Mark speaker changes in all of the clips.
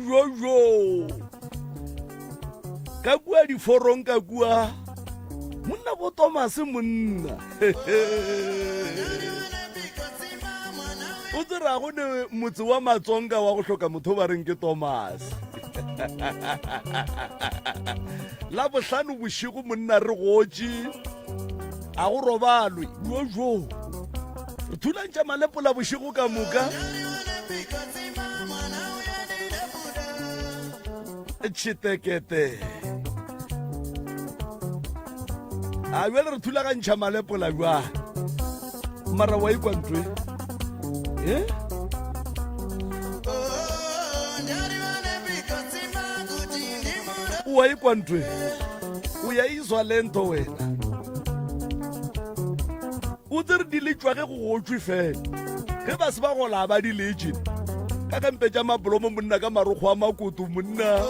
Speaker 1: jo jo ka kua diforong ka kua monna bo tomase monna o tserago ne motse wa matsonga wa go hloka motho ba reng ke thomas la bohlano bošego monna re gotše a go robalwe jojo re thulantša malepola bošego ka moka tšhitekete a bjale re thulagantšha malepola jwa mara wa ikwa ntwe e wa ikwa ntwe o ya izwa le nto wena o tsere di letšwa ge go gotšwe fela ge ba se ba gola ba di letše ka gempe tša mabolomo monna ka marokgo a makoto monna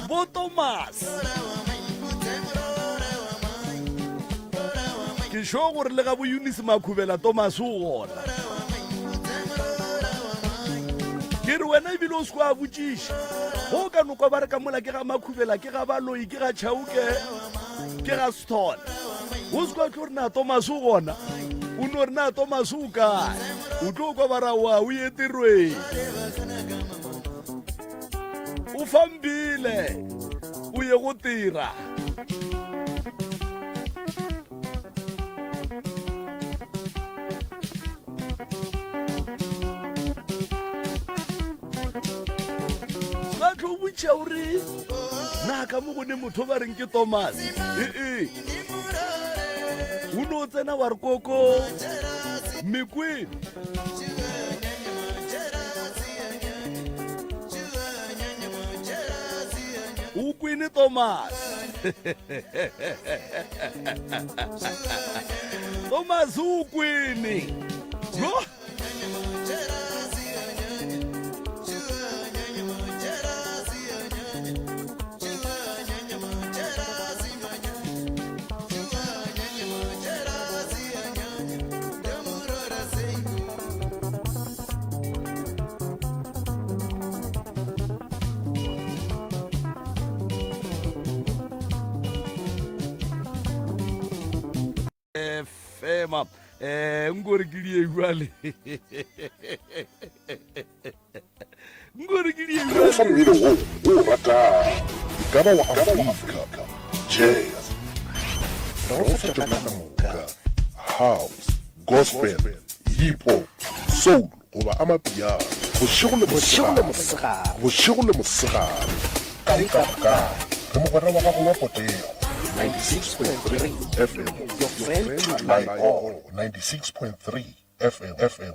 Speaker 1: Bo Thomas. Ke sure gore le ga bo Eunice Makhubela Thomas o gona. Ke re wena ebile o se kwa botšiša. Go ka no kwa ba re ka mola ke ga Makhubela ke ga Baloi ke ga Chauke ke ga Sithole. O se kwa tlo re na Thomas o gona. O no re na Thomas o kae. O tlo kwa ba ra wa o ye tirweng. O fambile o ye go tira. Ba tlo botša o re na ka mo go ne motho ba reng ke Thomas. Ee. O no tsena wa re koko mekwele. O kwene Thomas. Thomas o kwene. Yo. Fema eh nkore ke die jwale nkore ke die
Speaker 2: Re fa mmino wo o o ratago, e ka ba wa Afrika, jazz, re go fa tšona ka moka, house, gospel, hip hop, soul goba amapiano, bošego le mosegare, bošego le mosegare, kae kapa kae, re mogwera wa gago wa potego. 96.3 FM, your friend to rely on. 96.3 FM, FM.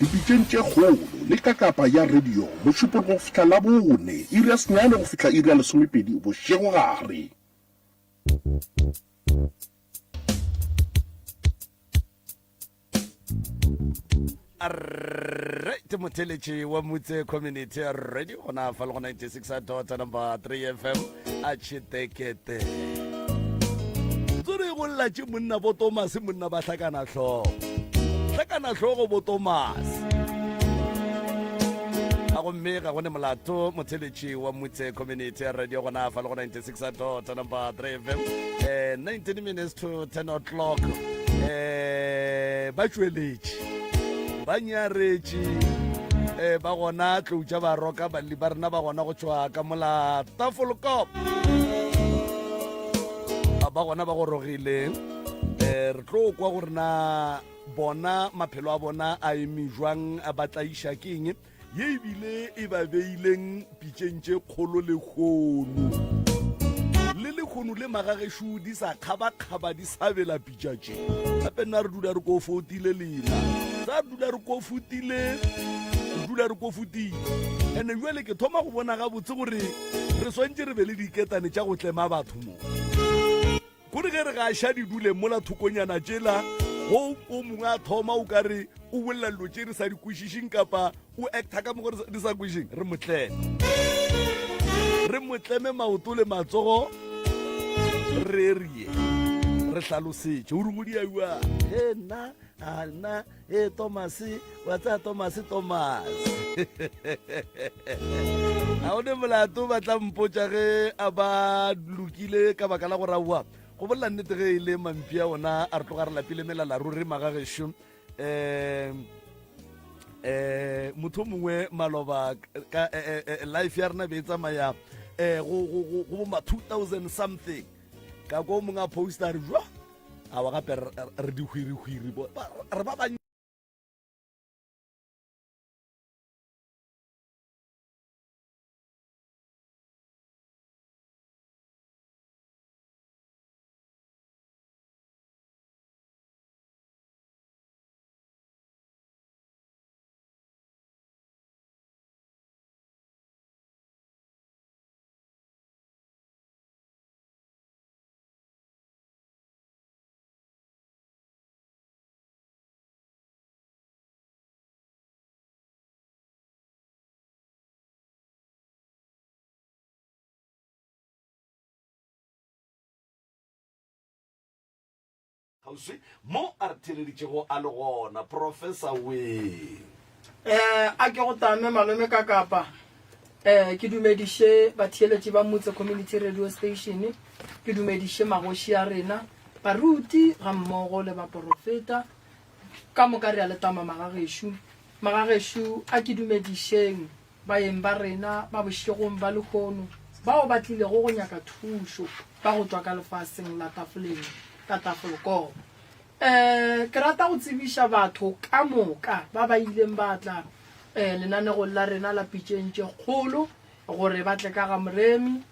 Speaker 3: Dipitšeng tše kgolo le kakapa ya radio, Mošupologo go fihla Labone, iri ya senyane go fihla iri ya lesomepedi bošegogare.
Speaker 1: Right, motheletši wa Mutse Community Radio gona fa le go 96 dot number 3 FM a tšhitekete tsore go lla tše monna bo Thomas monna ba hlakana hlogo hlakana hlogo bo Thomas a gomme ga go ne molato motheletši wa Mutse Community Radio gona fa le go 96 dot number 3 FM eh 19 minutes to 10 o'clock eh ba tšweletše ba nyaretše eh ba gona tlou tša ba roka balli ba rena ba gona go tšwa ka mola tafolkop ba gona ba gorogile eh re tlo kwa gore na bona maphelo a bona a eme jwang a ba tlaiša ke eng ye ebile e ba beileng pitšeng tše kgolo lehono. Le lehono le magagešo di sa kgabakgaba di sa bela pitša tše. Gape nna re dula re kofotile lena. Sa re dula re kofotile, re dula re kofotile. Ene jwale ke thoma go bona gabotse gore re swantše re be le diketane tša go tlema batho mo. Kore ge re gaša di dule mola thokonyana tšela, go o mongwe a thoma o ka re. o bolela dilo tše re sa di kwešišeng kapa o acta ka mokgwa re sa kwešišeng re mo tleme re mo tleme maoto le matsogo re rie re hlalosetše o re go diaiwa he nna a nna e Thomas wa tsaya Thomas Thomas ga o ne molato ba tla mpotša ge a ba lokile ka baka la go raowa go bolela nnete ge e le mampi a ona a re tloga re lapile melala ruri magagešo um um motho mongwe maloba ka eh, eh, eh, life ya rena be e tsamaya um go boma 2000 something ka ko mongwe a posta re jwa awa gape re dihwirihwiri re ba bantši Kgauswi mo a re theeleditšego a le gona, Professor we.
Speaker 4: Eh, a ke go tame malome ka kapa. Eh, ke dumediše batheeletši ba Motse Community Radio Station, ke dumediše magoši a rena, baruti ga mmogo le baporofeta. Ka moka re a le tama magagešo. Magagešo a ke dumedišeng baeng ba rena ba bošegong ba lehono bao ba tlilego go nyaka thušo ba go tšwa ka lefaseng la tafoleng ka tafolkobo. Um ke rata go tsebiša batho ka moka ba ba ileng ba tla um lenanegong la rena la Pitšeng tše Kgolo gore ba tle ka ga Moremi um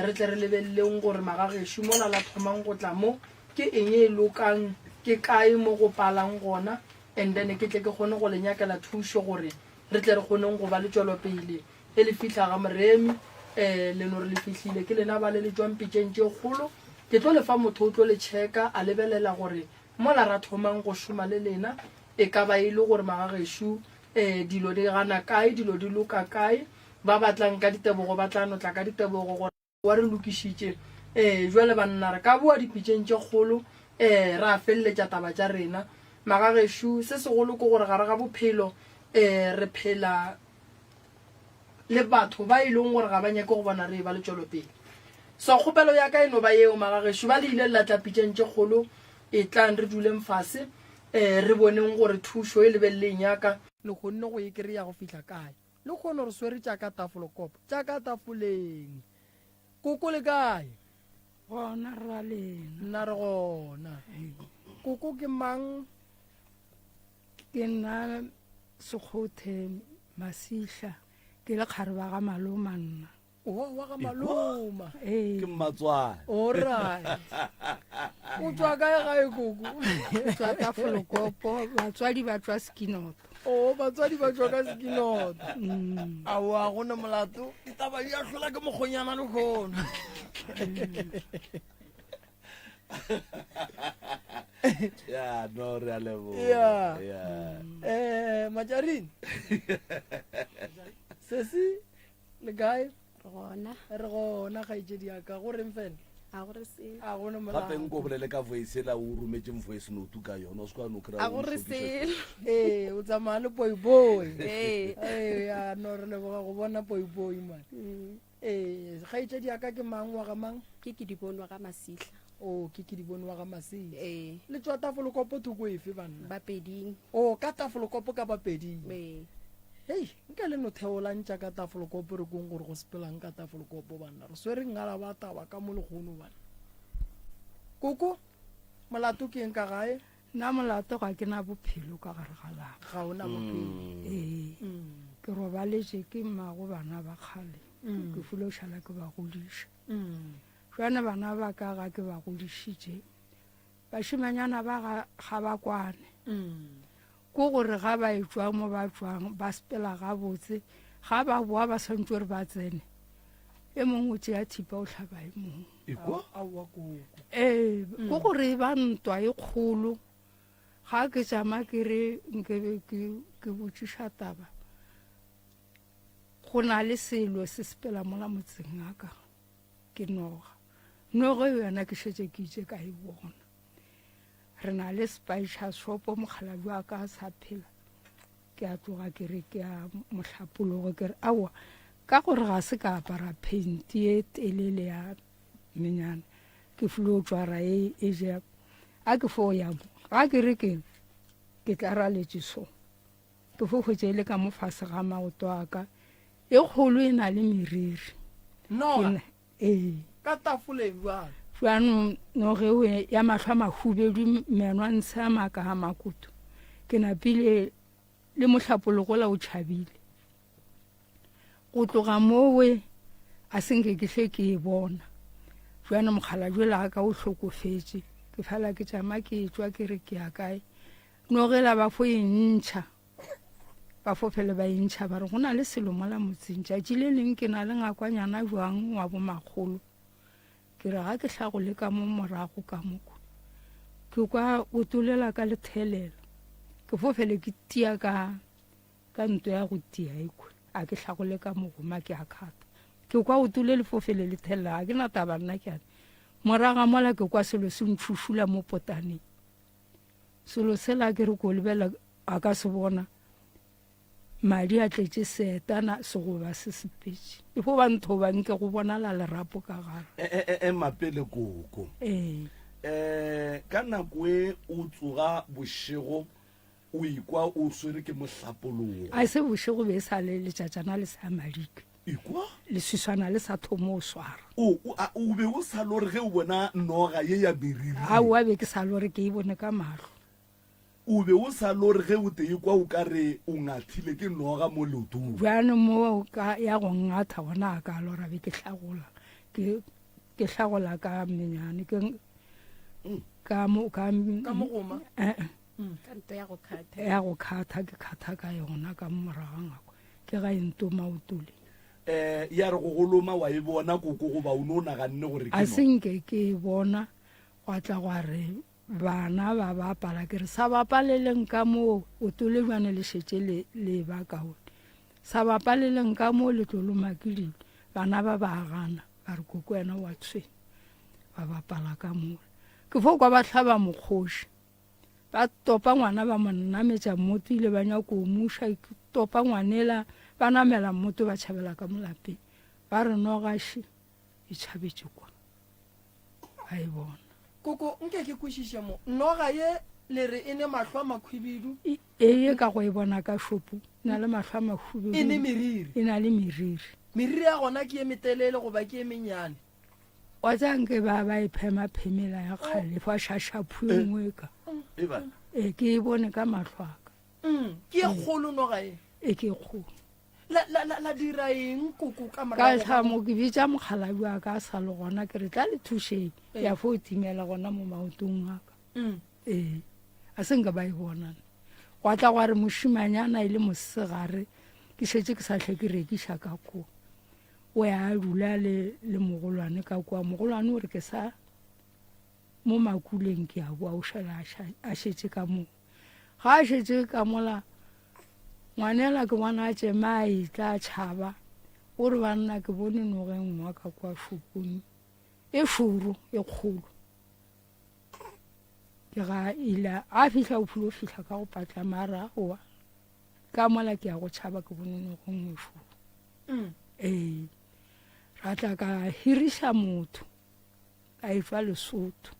Speaker 4: re tle re lebeleleng gore magagešo mola la thomang go tla mo ke eng e lokang, ke kae mo go palang gona and then ke tle ke kgone go le nyakela thušo gore re tle re kgoneng go ba le tšwelopele. Ge le fihla ga Moremi um le no re le fihlile ke lena ba le le tšwang pitšeng tše kgolo, ke tlo le fa motho o tlo le checka a lebelela gore mola ra thomang go šoma le lena e ka ba e le gore magagešo um dilo di gana kae, dilo di loka kae. Ba ba tlang ka ditebogo ba tla no tla ka ditebogo gore. Wa re lokišitše. Ee, bjale banna, re ka boa dipitšeng tše kgolo, ee, ra feleletša taba tša rena. Magagešo, se segolo ke gore gare ga bophelo, ee, re phela le batho ba e leng gore ga ba nyake go bona re eba le tšwelopele. So kgopelo ya ka e no ba yeo, magagešo, ba le ile la tla pitšeng tše kgolo, etlang re duleng fase, ee, re boneng gore thušo e lebeleleng ya ka. Le kgonne go e kry-a go fihla kae? Lehono re swere tša ka tafolokopo, tša ka tafoleng. Koko le kae?
Speaker 5: Gona rra lena.
Speaker 4: Nna re gona. Koko ke mang?
Speaker 5: Ke nna Sekgothe Masihla, ke le kgareba ga maloma nna.
Speaker 4: Oho, wa ga maloma.
Speaker 5: Ee.
Speaker 1: Ke mmatswale.
Speaker 4: Alright. O tšwa kae gae koko?
Speaker 5: Ke tšwa Tafolokopo, batswadi ba tšwa Sekinoto.
Speaker 4: Oh, batswadi ba tšwa ka Sekinoto. Aowa, go ne molato. Ditaba di a hlola ke mokgonyana lehono.
Speaker 1: Ya, no re a leboga.
Speaker 4: Yeah.
Speaker 1: Yeah.
Speaker 4: Eh, Majarine. Sesi Le kae?
Speaker 6: Re gona.
Speaker 4: Re gona kgaetšedi ya ka. Go reng fela?
Speaker 6: A go re selo.
Speaker 4: A go ne molato.
Speaker 1: Gape nko bolele ka voice ela o rometseng voice note ka yona o se kwa no kry-a
Speaker 6: A go re selo.
Speaker 4: Ee, o tsamaya le poipoi.
Speaker 6: Ee.
Speaker 4: Ee, ya no re leboga go bona poipoi man.
Speaker 6: Mm.
Speaker 4: Ee, kgaetšedi ya ka ke mang wa ga mang?
Speaker 6: Ke ke di bonwa ga Masihla.
Speaker 4: O, ke ke di bonwa ga Masihla.
Speaker 6: Ee.
Speaker 4: Le tšwa Tafolokopo thoko efe banna?
Speaker 6: Bapeding.
Speaker 4: O, ka Tafolokopo ka Bapeding.
Speaker 6: Ee.
Speaker 4: Hei, nka le no theolang tša ka tafolokopo re kong gore go sepelang ka tafolokopo banna. Re swere ngala ba taba ka mo legono banna. Koko, molato ke eng ka gae?
Speaker 5: Nna molato ga ke na bophelo ka gare ga lapa.
Speaker 4: Ga o na bophelo.
Speaker 5: Ee. Ke robaletše ke mmago bana ba kgale. Ke filo šala ke ba godiša. Jwale bana ba ka ga ke ba godišitše, bašemanyana ba ga, ga ba kwane. Ko gore ga ba etšwa mo ba tšwang ba sepela gabotse, ga ba boa ba swantše gore ba tsene, e mongwe o tšea thipa o hlaba e mongwe.
Speaker 1: Ekwa?
Speaker 4: Aowa koko.
Speaker 5: Ee, ko gore e ba ntwa e kgolo. Ga ke tšama ke re nkebe ke ke botšiša taba go na le selo se sepela mola motseng wa ka ke noga. Noga eo yona ke šetše ke itše ka e bona. Re na le spicer shopo mokgalabje wa ka a sa phela. Ke a tloga ke re ke a mohlapologo ke re aowa ka gore ga se ka apara phenti e telele ya menyana ke filo tšwara e e ja a ke fo ya mo ga ke re ke ke tla raletše so ke fo hwetše e le ka mo fase ga maoto a ka e kgolo e na le meriri
Speaker 4: Noga
Speaker 5: ee
Speaker 4: ka tafole bjalo.
Speaker 5: Bjanong noge eo ya mahlo a mahubedu meno a ntshe a maka a makoto ke napile le mohlapologola o tšhabile go tloga mowe a se nke ke hle ke e bona bjane mokgalajwela ka o hlokofetše ke fela ke tšama ke tšwa ke re ke ya kae nogela ba fo e ntšha ba fo fele ba e ntšha ba re go na le selo mola motseng tšatši le leng ke na le ngakwanyana jwang wa bomakgolo ke re ga ke hlagole ka mo morago ka moko ke kwa o tolela ka lethelela ke fo fele ke tia ka ka nto ya go tia ekwe a ke hlagole ka mogoma ke a khata ke kwa o tole le fofele le thelela ga ke na taba nna ke ane moraga mola ke kwa selo se ntšhušula mo potaneng Selo sela ke re ko lebelela a ka se bona madi a tletše seetana segoba se sepetše e fo ba nthoba nke go bonala lerapo ka gare.
Speaker 1: E, e, e, ema pele koko.
Speaker 5: Ee.
Speaker 1: Eh, ka nako e o tsoga bošego o ikwa o swere ke mohlapologo.
Speaker 5: A se bošego be e sa le letšatšana le sa madike.
Speaker 1: Ikwa?
Speaker 5: Leswiswana le sa thomo o swara.
Speaker 1: O, o, a, o be o sa lore ge o bona noga ye ya meriri?
Speaker 5: Aowa, be ke sa lore, ke e bone ka mahlo.
Speaker 1: O be o sa lore ge o te ekwa o ka re o ngathile ke noga mo leotong?
Speaker 5: Bjane mo ka ya go ngatha gona a ka lora be ke hlagola, ke, ke hlagola ka menyane, ke, ka mo, ka,
Speaker 4: Ka mogoma?
Speaker 5: Eh, eh.
Speaker 6: Ka nto ya go khatha.
Speaker 5: Ya go khatha, ke khatha ka yona ka mo morago ga ngwako. Ke ga e ntoma o tole.
Speaker 1: Eh, ya re go go loma wa e bona koko goba o no naganne gore ke
Speaker 5: A se nke ke e bona, gwa tla gwa re bana ba bapala ke re sa bapaleleng ka moo o tole bjane le šetše le le ba kaone. Sa bapaleleng ka moo le tlo loma ke dilo. Bana ba ba gana ba re koko wena wa tshwenya. Ba bapala ka mola. Ke fo kwa ba hlaba mokgoši. Ba topa ngwana ba mo nametša mmoto ile ba nyako o muša topa ngwanela ba namela mmoto ba tšhabela ka molapeng ba re nogaši e tšhabetše kwa ba e bona.
Speaker 4: Koko nke ke kwešiše mo noga ye le re e ne mahlo a makhwibidu?
Speaker 5: Eye ka go e bona ka šopo e na le mahlo a mahubedu.
Speaker 4: E ne meriri?
Speaker 5: E na le meriri.
Speaker 4: Meriri ya gona ke ye metelele goba ke ye mennyane?
Speaker 5: Wa tseba nke ba ba e phema phemela ya kgale fa šašaphu e nngwe ka. E ke e bone ka mahlo a ka.
Speaker 4: Mm, ke e kgolo noga e.
Speaker 5: E ke e kgolo.
Speaker 4: La la la la dira eng koko ka
Speaker 5: morago? Ka tla mo ke bitša mokgalabje wa ka a sa le gona ke re tla le thušeng. Ya fo timela gona mo maotong a ka.
Speaker 4: Mm.
Speaker 5: Ee. A se nka ba e bona. Gwa tla gwa re mošimanyana e le mosegare ke šetše ke sa hle ke rekiša ka koo. O ya a dula le, le mogolwane ka kua. Mogolwane o re ke sa mo makuleng ke a boa, o šala a ša, a šetše ka moo. Ga a šetše ka mola, ngwanela ke bona a tšema a etla a tšhaba. O re banna ke bone noga e nngwe ka kua šopong e šoro e kgolo. Ke ga ile a fihla o philo fihla ka go patla mara aowa. Ka mola ke ya go tšhaba ke bone noga e nngwe e šoro.
Speaker 4: Mm.
Speaker 5: Ee, ra tla ka hiriša motho a etšwa Lesotho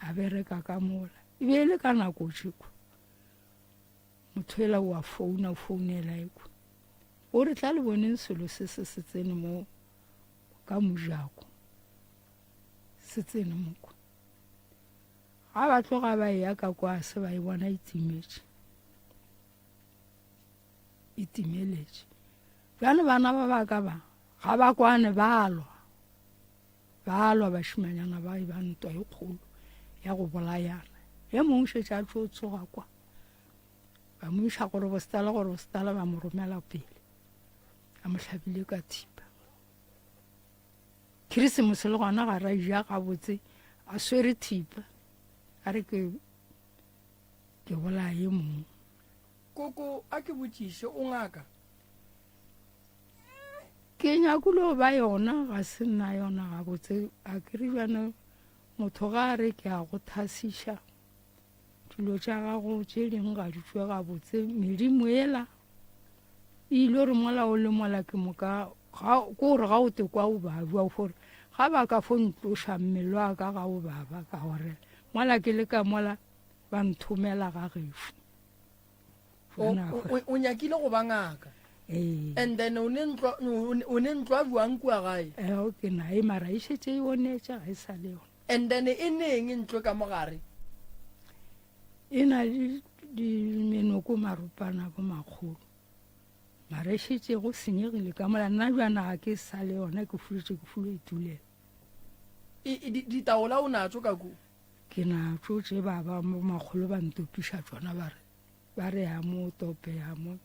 Speaker 5: a bereka ka mola e be e le ka nako tšeko motho ela o a founa o founela ekwe o re tla le boneng selo se se se tsene mo ka mojako se tsene mokwa ga ba tloga ba eya ka kwa se ba e bona e timetše e timeletše. Bjale bana ba ba ka ba ga ba kwane ba lwa, ba lwa bašimanyana ba e ba ntwa e kgolo ya go bolayana. E mongwe šetše a tšo tsoga kwa, ba mo iša gore bostala gore bostala ba mo romela pele, a mo hlabile ka thipa. Khirisemose le gona ga ra ja gabotse, a swere thipa a re ke. Ke bolaya ye mongwe.
Speaker 4: Koko, a ke botšiše, o ngaka?
Speaker 5: Ke nyakile go ba yona, ga se nna yona gabotse. A ke re bjane motho ga a re ke a go thasiša, dilo tša gago tše dingwe ga di tšwe gabotse. Medimo ela e ile gore mola o le mola ke moka, ga, ke gore ga o te kwa o babja, o fo re ga ba ka fo ntloša mmele wa ka ga o baba, ka gore mola ke le ka mola ba nthomela ga gešo.
Speaker 4: O nyakile go ba ngaka?
Speaker 5: Ee.
Speaker 4: And then o ne ntlo o ne ntlo a jwang kua gae?
Speaker 5: Eo ke na e mara e šetše e onetše ga e sa le yona.
Speaker 4: And then e neng ntlo ka mogare?
Speaker 5: E na le dimenoko maropana bo makgolo. Mara e šetše go senyegile ka mola nna bjana ga ke sa le yona ke fuletše ke fulo itulela.
Speaker 4: E ditaola o natso ka ku?
Speaker 5: Ke natšo tše ba ba mo makgolo ba ntopiša tšona ba re ba re ya mo tope ya mo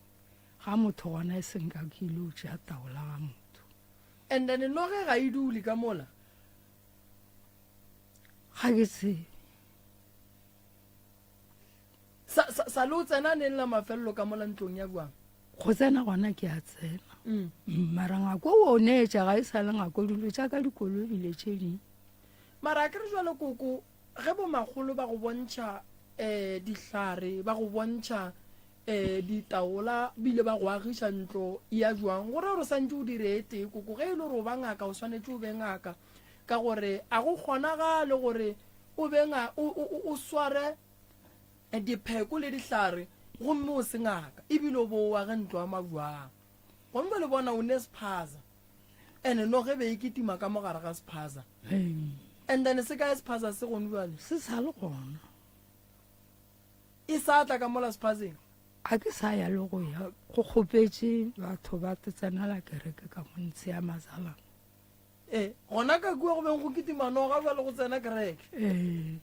Speaker 5: ga motho gona e seng ka ke ile o tšea taola ga motho.
Speaker 4: And then noge ga e dule ka mola?
Speaker 5: Ga ke tsebe.
Speaker 4: Sa, sa, sa le o tsena neng la mafelelo ka mola ntlong ya bjang?
Speaker 5: Go tsena gona ke a tsena. Mm. Mara ngako o onetša ga e sa le ngako dilo tša ka dikolobile tše ding.
Speaker 4: Mara akere jwale koko ge bo makgolo ba go bontšha um dihlare ba go bontšha um ditaola bile ba go agiša ntlo ya jwang go ra gore o santse o dire e tee koko ge e le gore o ba ngaka o swanetše o be ngaka ka gore a go kgonagale gore o be o sware dipheko le dihlare gomme o se ngaka ebile o bo o age ntlo ya mabjang gomme le bona o ne sephaza ene no ge be e kitima ka mo gare ga sephaza and then se kae sephaza se gone jwale?
Speaker 5: Se sa le gona.
Speaker 4: E sa tla ka mola sephazeng?
Speaker 5: Ga ke sa ya le go ya go kgopetše batho ba te tsenela kereke ka mo ntshe ya mazalana.
Speaker 4: Ee, gona ka kua go beng go kitima noga jwale go tsena kereke.
Speaker 5: Ee.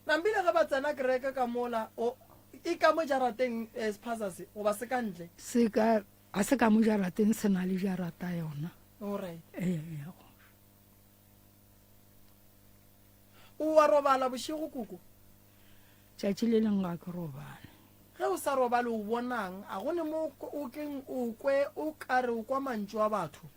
Speaker 4: Nambile ge ba tsena kereke ka mola, o, e ka mo jarateng eh, sephaza se, goba se ka ntle?
Speaker 5: Se ka Ga se ka mo jarateng se na le jarata yona.
Speaker 4: Alright.
Speaker 5: Ee, ya go.
Speaker 4: O wa robala bošego koko?
Speaker 5: Tšatši le leng ga ke robale.
Speaker 4: Ge o sa robale o bonang? A go ne mo o keng o kwe o ka re o kwa mantšu a batho?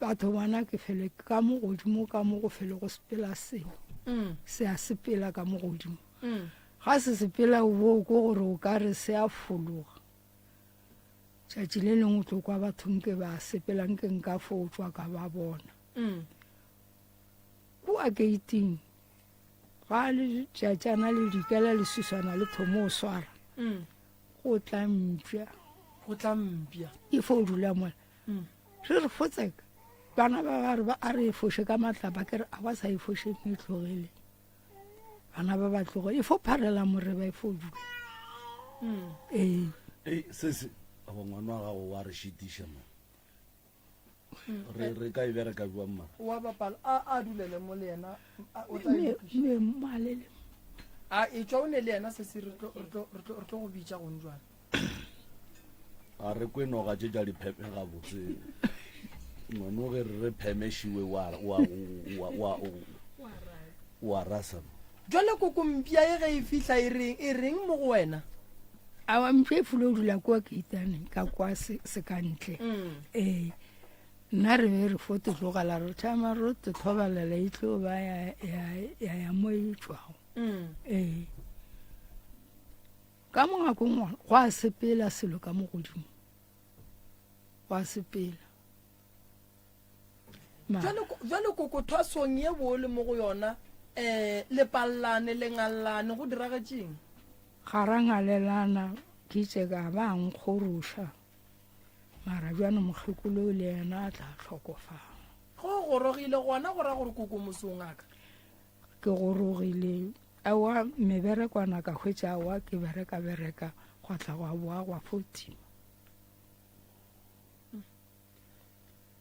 Speaker 5: Batho bona ke fele ka mo godimo ka mo go fele go sepela selo.
Speaker 4: Mm.
Speaker 5: Se a sepela ka mo godimo.
Speaker 4: Mm.
Speaker 5: Ga se sepela o bo ko gore o ka re se a fologa. Tšatši le lengwe o tlo kwa batho nke ba sepela nke nka fo tšwa ka ba bona.
Speaker 4: Mm.
Speaker 5: Kua keiting ga le tšatšana le dikela leswiswana le thomo o swara.
Speaker 4: Mm.
Speaker 5: Go tla mpša.
Speaker 4: Go tla mpša.
Speaker 5: E fo dula mola.
Speaker 4: Mm.
Speaker 5: Re re fotseka. Bana ba ba re ba a re e foše ka matlapa ke re a ba sa e fošeng e tlogele. Bana ba ba tloga e fo pharela moreba e fo dula.
Speaker 4: Mm.
Speaker 5: Ee.
Speaker 1: Ei, sese, aba ngwana wa gago wa re šitiša man. Re re ka e bereka jwang mara?
Speaker 4: Wa bapala a a dulele mo le yena a- o tla e
Speaker 5: Me
Speaker 4: lokiša.
Speaker 5: me mmalele.
Speaker 4: A e tšwa o ne le yena sese re tlo re tlo re tlo re tlo go bitša gong jwale.
Speaker 1: A re kwe noga tše tša dipheme gabotse. Ngwano ge re re pheme šiwe wa wa wa wa wa rasa.
Speaker 4: Jwale koko mpša e ge e fihla e reng e reng mo go wena?
Speaker 5: Awa mpša e fulo dula kua keitane ka kwa se se ka ntle.
Speaker 4: Mm.
Speaker 5: Ee. Nna re be re fo te tlogela re thama re te thobalela e tlo ba ya ya ya ya mo e tšwago.
Speaker 4: Mm.
Speaker 5: Ee. Ka mo ngakong gona gwa sepela selo ka mo godimo. Gwa sepela.
Speaker 4: Jwale koko thwasong ye bo le mo go yona um le pallane le ngallane go diragetšeng?
Speaker 5: Ga ra ngalelana ke itše ka ba nkgoroša mara bjano mokgekolo le yena a tla hlokofala.
Speaker 4: Go gorogile gona go ra gore koko mosong ngaka?
Speaker 5: Ke gorogile aowa meberekwana ka hwetša aowa ke bereka bereka gwa tla gwa boa gwa fo tima.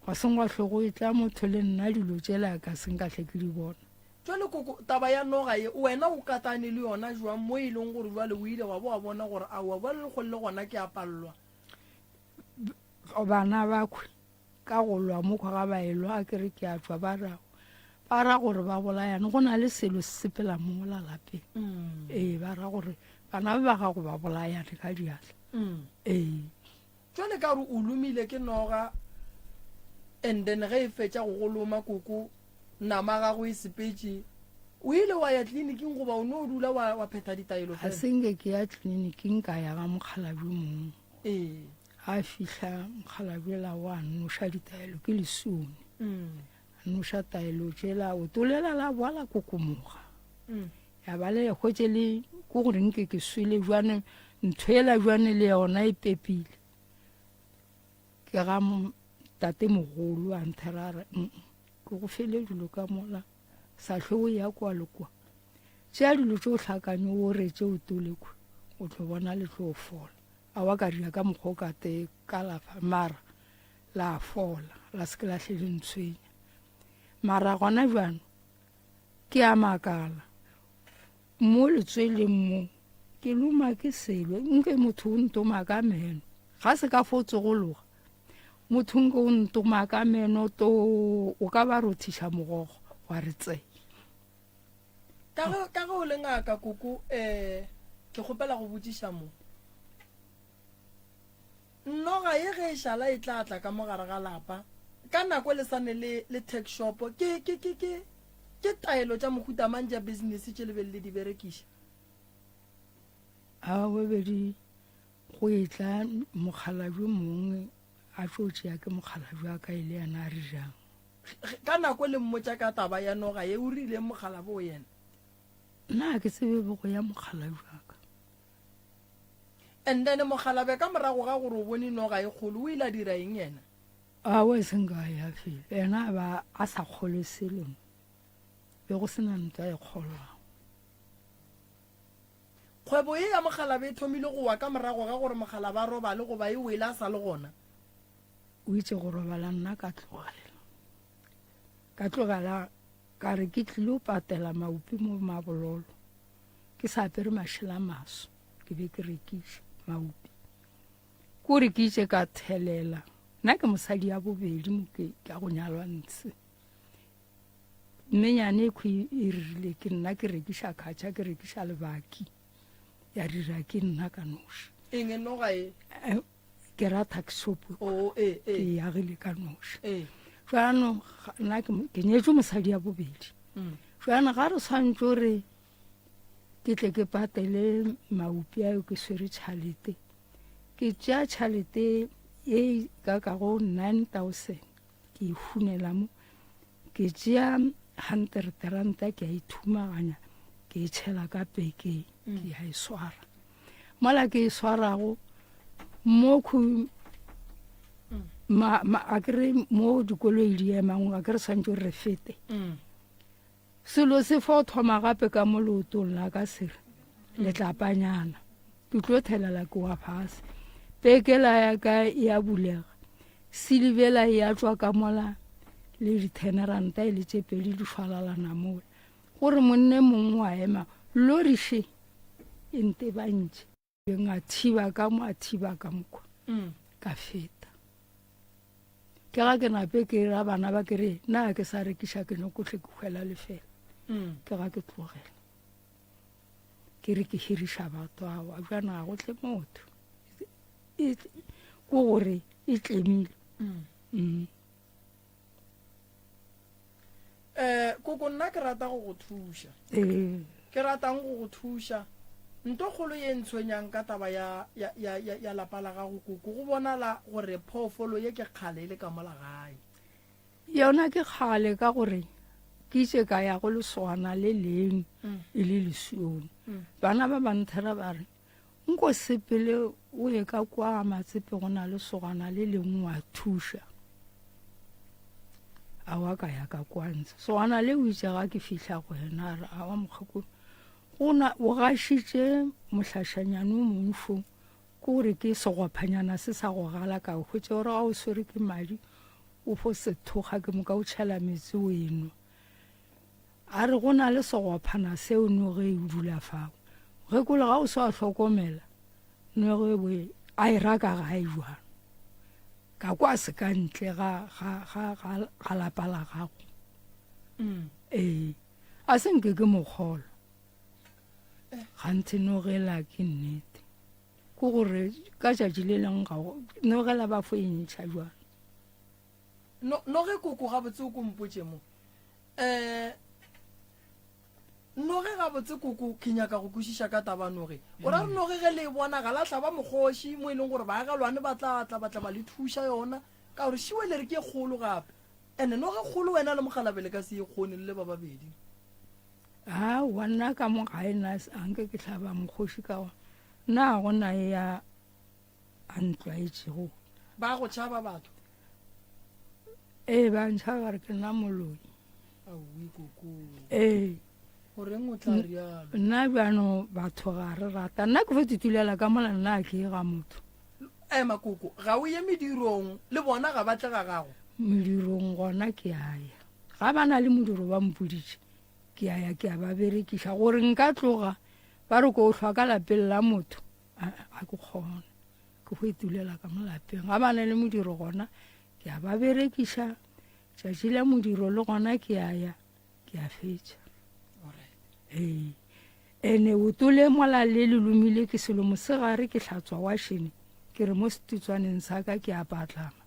Speaker 5: Gwa seng gwa hlwe go etla motho le nna dilo tšela ka seng ka hle ke di bona.
Speaker 4: Jwale koko taba ya noga ye wena o katane le yona jwang mo e leng gore jwale o ile wa bo wa bona gore aowa bjale le kgole le gona ke a pallwa?
Speaker 5: Bana bakhwe ka go lwa mokhwa ga ba elwa a kere ke a tšwa ba ra ba ra gore ba bolayane go na le selo se sepela mola lapeng mm. ee ba ra gore Bana ba ba gago ba bolayane ka diatla.
Speaker 4: Mm.
Speaker 5: Ee.
Speaker 4: Jwale ka gore o lomile ke noga and then ge e fetša go go loma koko nama gago e sepetše o ile wa ya tleliniking goba o no dula wa, wa phetha ditaelo
Speaker 5: Ga
Speaker 4: fela?
Speaker 5: se nke ke ya tleliniking ka ya ga mokgalabje mongwe.
Speaker 4: Ee.
Speaker 5: A fihla mokgalabje la wa noša ditaelo ke lesione.
Speaker 4: Mm.
Speaker 5: A noša taelo tšela o tolela la boa la kokomoga.
Speaker 4: Mm.
Speaker 5: Ya ba le hwetše le ko gore nke ke swele jwane ntho ela jwane le yona e pepile. Ke ga tate mogolo a nthera a re mm ke go fele dilo ka mola sa hlwe o ya kwa le kwa. Tšea dilo tše o hlakanye o retse o tole kwa o tlo bona le tlo fola. A wa ka dira ka mokgwa o ka te kalafa mara la fola la se ke la hle le ntshwenya. Mara gona bjano Ke a makala, mo letsweleng mo, ke loma ke selo, nke motho o ntoma ka meno. Ga se ka fo tsogologa, motho nke o ntoma ka meno to, o ka ba rothiša mogogo wa re tse.
Speaker 4: Ka ge, ka ge o le ngaka, koko, eh, ke kgopela go botšiša mo. Noga ye ge e šala e tla tla ka mo gare ga lapa, ka nako le sa ne le, le tuck shop, ke, ke, ke, ke, ke taelo tša mohuta mang tša business tše le beng le di berekiša?
Speaker 5: A bobedi go etla mokgalabje mongwe a tlo tšea ke mokgalabje wa ka e le yena a re jang.
Speaker 4: Ka nako le mmotša ka taba ya noga ye, o rileng mokgalabje o yena?
Speaker 5: Nna ga ke tsebe bego ya mokgalabje wa ka.
Speaker 4: And then mokgalabje ka morago ga gore o bone noga e kgolo o ile a dira eng yena?
Speaker 5: Aowa e seng ka ya felo. Yena a ba a sa kgolwe selo mo. Be go se na ntwa e kgolwago.
Speaker 4: Kgwebo ye ya mokgalabje e thomile go wa ka morago ga gore mokgalabje a robale goba e wele a sa le gona.
Speaker 5: O itše go robala nna ka tlogela. Ka tlogela ka re ke tlilo patela maupi mo Mabololo. Ke sa apere mašela a maso, ke be ke rekiša maupi. Ko re ke itše ka thelela. Nna ke mosadi ya bobedi mo ke ka go nyalwa ntshe. Mmenyane e khwi e rile ke nna ke rekiša khatšha, ke rekiša lebaki. Ya dira ke nna ka noši.
Speaker 4: Eng e noga e?
Speaker 5: Eh, ke ra tax shop.
Speaker 4: Oh, eh, eh.
Speaker 5: Ke e agile ka noši.
Speaker 4: Eh.
Speaker 5: Jaanong nna ke nyetšwe mosadi ya bobedi. Jaanong ga re swantse gore ke tle ke patele maupi ao ke swere tšhalete ke tšea tšhalete ye ka kago 9000 ke e hunela mo ke tšea hundred ranta ke a ithumaganya ke e tšhela ka pekeng ke a e swara mola ke e swarago mo khu ma, ma, a kere mo dikoloi di emang a kere swantse re fete mm. Selo se fo thoma gape ka mo leotong la ka se re, Letlapanyana. Ke tlo thelela ke wa fase. Pekela ya ka e a bulega. Silibela e a tšwa ka mola le ditheneranta e le tše pedi di šwalalana mola. Gore monne mongwe wa ema, lori še e ntebantše. Beng a thiba ka mo a thiba ka mokwa mm. ka feta ke ga ke nape ke ra bana ba ke re na ke sa rekiša ke nyoko tle ke hwela lefela mm. ke ga ke tlogela ke re ke hiriša batho ao a bjana ga go tle motho e, ko gore e tlemile
Speaker 4: mm. mm. Eh, koko nna ke rata go go thuša.
Speaker 5: Ee.
Speaker 4: Ke ratang go go thuša. Nto kgolo ye ntshwenyang ka taba ya, ya, ya, ya, ya lapa la gago koko, go bonala gore phoofolo ye ke kgale e le ka mola gae.
Speaker 5: Yona ke kgale ka gore ke itše ka ya go lesogana le leng mm. e le lesione. Mm. Bana ba ba nthera ba re, nko sepele o ye ka kwa Matsepe go na le sogana le lengwe wa thuša. Awa ka ya ka kwa ntse. Sogana le o itše ga ke fihla go yena a re awa mokgekolo go na o gašitše mohlašanyane o mongwe fo ke gore ke segophanyana se sa go gala ka hwetša gore ga o swere ke madi o fo sethoga ke moka o tšhela metsi o enwa. A re go na le segophana seo noge e dula fao. Mokgekolo ga o se wa hlokomela noge bo a e raka gae jwang. Ka kwa se ka ntle ga, ga, ga, ga, ga lapa la gago.
Speaker 4: Mm.
Speaker 5: Ee, a se nke ke mokgolo. Ganthe nogela ke nnete. Ke gore ka tšatši le leng ga nogela ba fo e ntšha jwang.
Speaker 4: No, noge koko gabotse o ko mpotše mo. Eh Noge gabotse koko ke nyaka go kwešiša ka taba noge. O ra re noge ge le e bona ga la hlaba mokgoši mo e leng gore baagelwane ba tla tla ba tla ba le thuša yona ka gore šiwe le re ke e kgolo gape. Ene noge kgolo wena le mokgalabje le ka se e kgone le le ba babedi.
Speaker 5: Aowa nna ka mo gae nna a nke ke hlaba mokgoši ka gore nna ga go na e ya a ntlwaetšego.
Speaker 4: Ba go tšhaba batho?
Speaker 5: Ee, ba ntšhaba ba re ke nna moloi.
Speaker 4: Aowi koko.
Speaker 5: Ee.
Speaker 4: Goreng o tla rialo?
Speaker 5: Nna bjano batho ga re rata. Nna ke fo titulela ka mola nna a ke ye ga motho.
Speaker 4: Ema koko, ga o ye medirong le bona ga ba tle ga gago?
Speaker 5: Medirong gona ke a ya. Ga ba na le modiro ba mpoditše, ke a ya ke a ba berekiša. Gore nka tloga ba re ko hlwa ka lapeng la motho, ga ke kgone. Ke go itulela ka mo lapeng. Ga ba na le modiro gona ke a ba berekiša. Tšatši la modiro le gona ke a ya ke a fetša. Ee. Ene o tole mola le le lomile ke selo mosegare ke hlatswa washene ke re mo setutswaneng sa ka ke a patlama.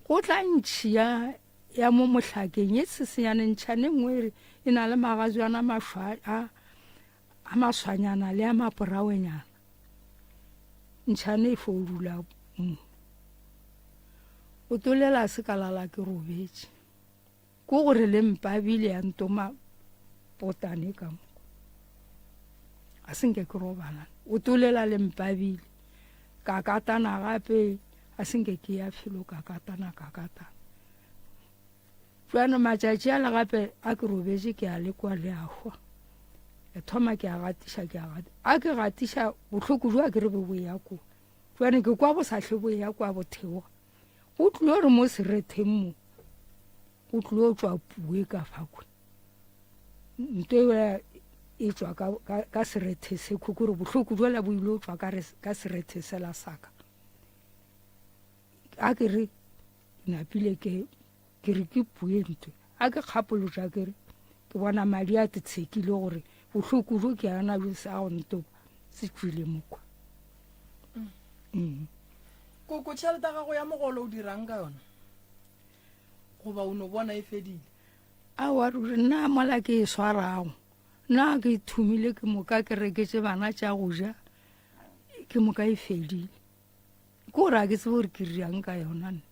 Speaker 5: Go tla ntšhi ya ya mo mohlakeng e tshesenyane ntšhane nngwe e re e na le magajwana mašwa a a maswanyana le a maporawenyana. Ntšhane e fo dula mo. O tolela se ka lala ke robetše. Ko gore le mpabile ya ntoma potane ka mo. A se nke ke robala. O tolela le mpabile. Ka katana gape a se nke ke ya felo ka katana ka katana. Bjano matšatši a le gape a ke robetše ke a lekwa le a hwa. Ke thoma ke a gatiša ke a gatiša. A ke gatiša bohloko jo a ke re be bo ya ko. Bjano ke kwa bo sa hle bo ya kwa bo theoga. Go tlilo re mo seretheng mo. Go tlilo tšwa pue ka fa kwe. Nto e e tšwa ka, ka, ka serethe se khwe kore bohloko jola bo ile tšwa ka, ka serethe sela saka. A ke re napile ke ke re ke pue ntwe a ke kgapolotša ke re ke bona madi a te tshekile gore bohloko jo ke ana jo se a go ntopa se tšwile mokwa mm.
Speaker 4: Koko tšhelete ya gago ya mogolo o dirang ka yona goba o no bona e fedile?
Speaker 5: Aowa ruri nna mola ke e swarago nna ke thomile ke moka ke reketše bana tša go ja ke moka e fedile. Ke gore a ke tsebe gore ke riang ka yona nna.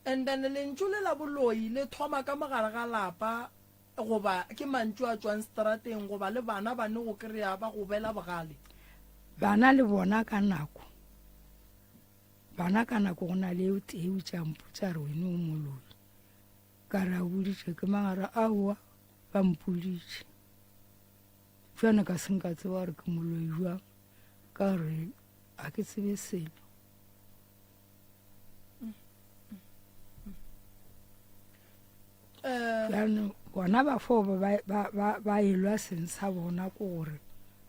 Speaker 4: And then lentšu le la boloi le thoma ka mogare ga lapa goba ke mantšu a tšwang strateng goba le bana ba ne go kry-a ba go bela bogale?
Speaker 5: Bana le bona ka nako, bana ka nako go na le o tee o tša mpotša re wene o moloi. Ka re a boditše ke mang a re aowa ba mpoditše. Bjale ka se nka tseba gore ke moloi jwang ka gore ga ke tsebe selo.
Speaker 4: Eh.
Speaker 5: Bjano bona ba fo ba ba ba ba elwa seng sa bona ko gore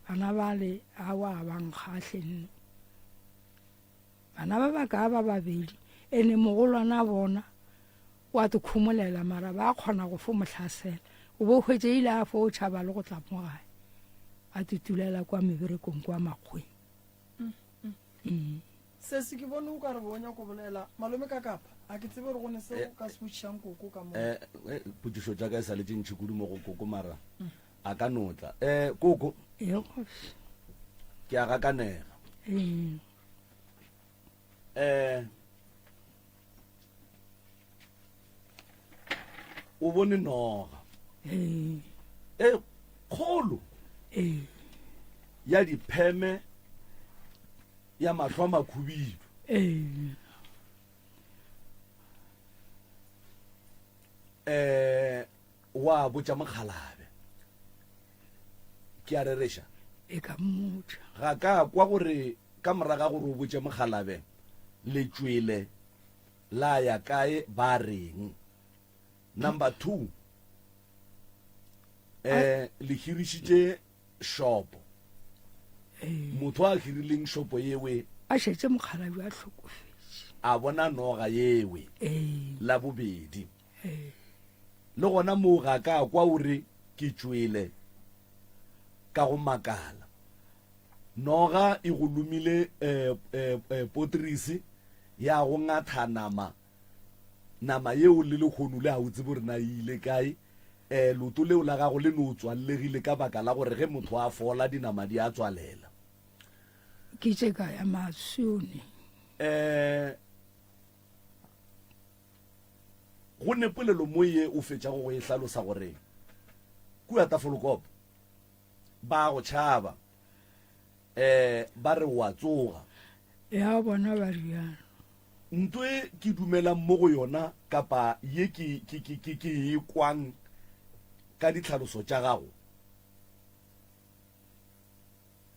Speaker 5: bana ba le awa ba nkgahle nne. Bana ba ba ka ba babedi ene mogolwana bona wa te khumolela mara ba kgona go fo mo hlasela. O bo hwetše ile a fo tšhaba le go tla mo gae. A tutulela kwa meberekong kwa makgweng.
Speaker 4: Mm. Sesi ke bone o ka re bo nyako bolela malome ka kapa a ke tsebe gore go ne se o ka se botšišang koko ka mo.
Speaker 1: Eh, eh, potšišo tša ka e sa le tše ntši kudu mo go koko mara a ka no tla. Eh, koko.
Speaker 5: Ee, kgoši.
Speaker 1: Ke a gakanega.
Speaker 5: Ee.
Speaker 1: Eh, o bone noga.
Speaker 5: Ee.
Speaker 1: E kgolo.
Speaker 5: Ee.
Speaker 1: Ya dipheme ya mahlo a makhubidu.
Speaker 5: Ee.
Speaker 1: Eh, wa botša mokgalabe. Ke a rereša.
Speaker 5: E ka mmotša.
Speaker 1: Ga ka kwa gore ka moraga gore o botše mokgalabe le tšwele la ya kae ba reng. Number 2 eh le hirišitše shopo. Motho a hirileng shopo yewe
Speaker 5: a šetše mokgalabje a hlokofetše.
Speaker 1: A bona noga yewe
Speaker 5: Ee.
Speaker 1: la bobedi.
Speaker 5: Ee.
Speaker 1: Le gona moo ga ka kwa o re ke tšwele. ka go makala. Noga e go lomile eh, eh, eh, potrisi ya go ngatha nama, nama yeo le lehono le ga o tsebe gore na e ile kae. Eh, loto leo la gago le no tswallegile ka baka la gore ge motho a fola dinama di a tswalela.
Speaker 5: Ke tše ka ya masone.
Speaker 1: Eh, go ne polelo mo ye o fetšago go e hlalosa gore kua Tafelkop ba go tšhaba eh ba re wa tsoga.
Speaker 5: Ya bona ba rialo.
Speaker 1: Nto e ke dumelang mo go yona kapa ye ke ke ke ke ke e kwang ka ditlhaloso tša gago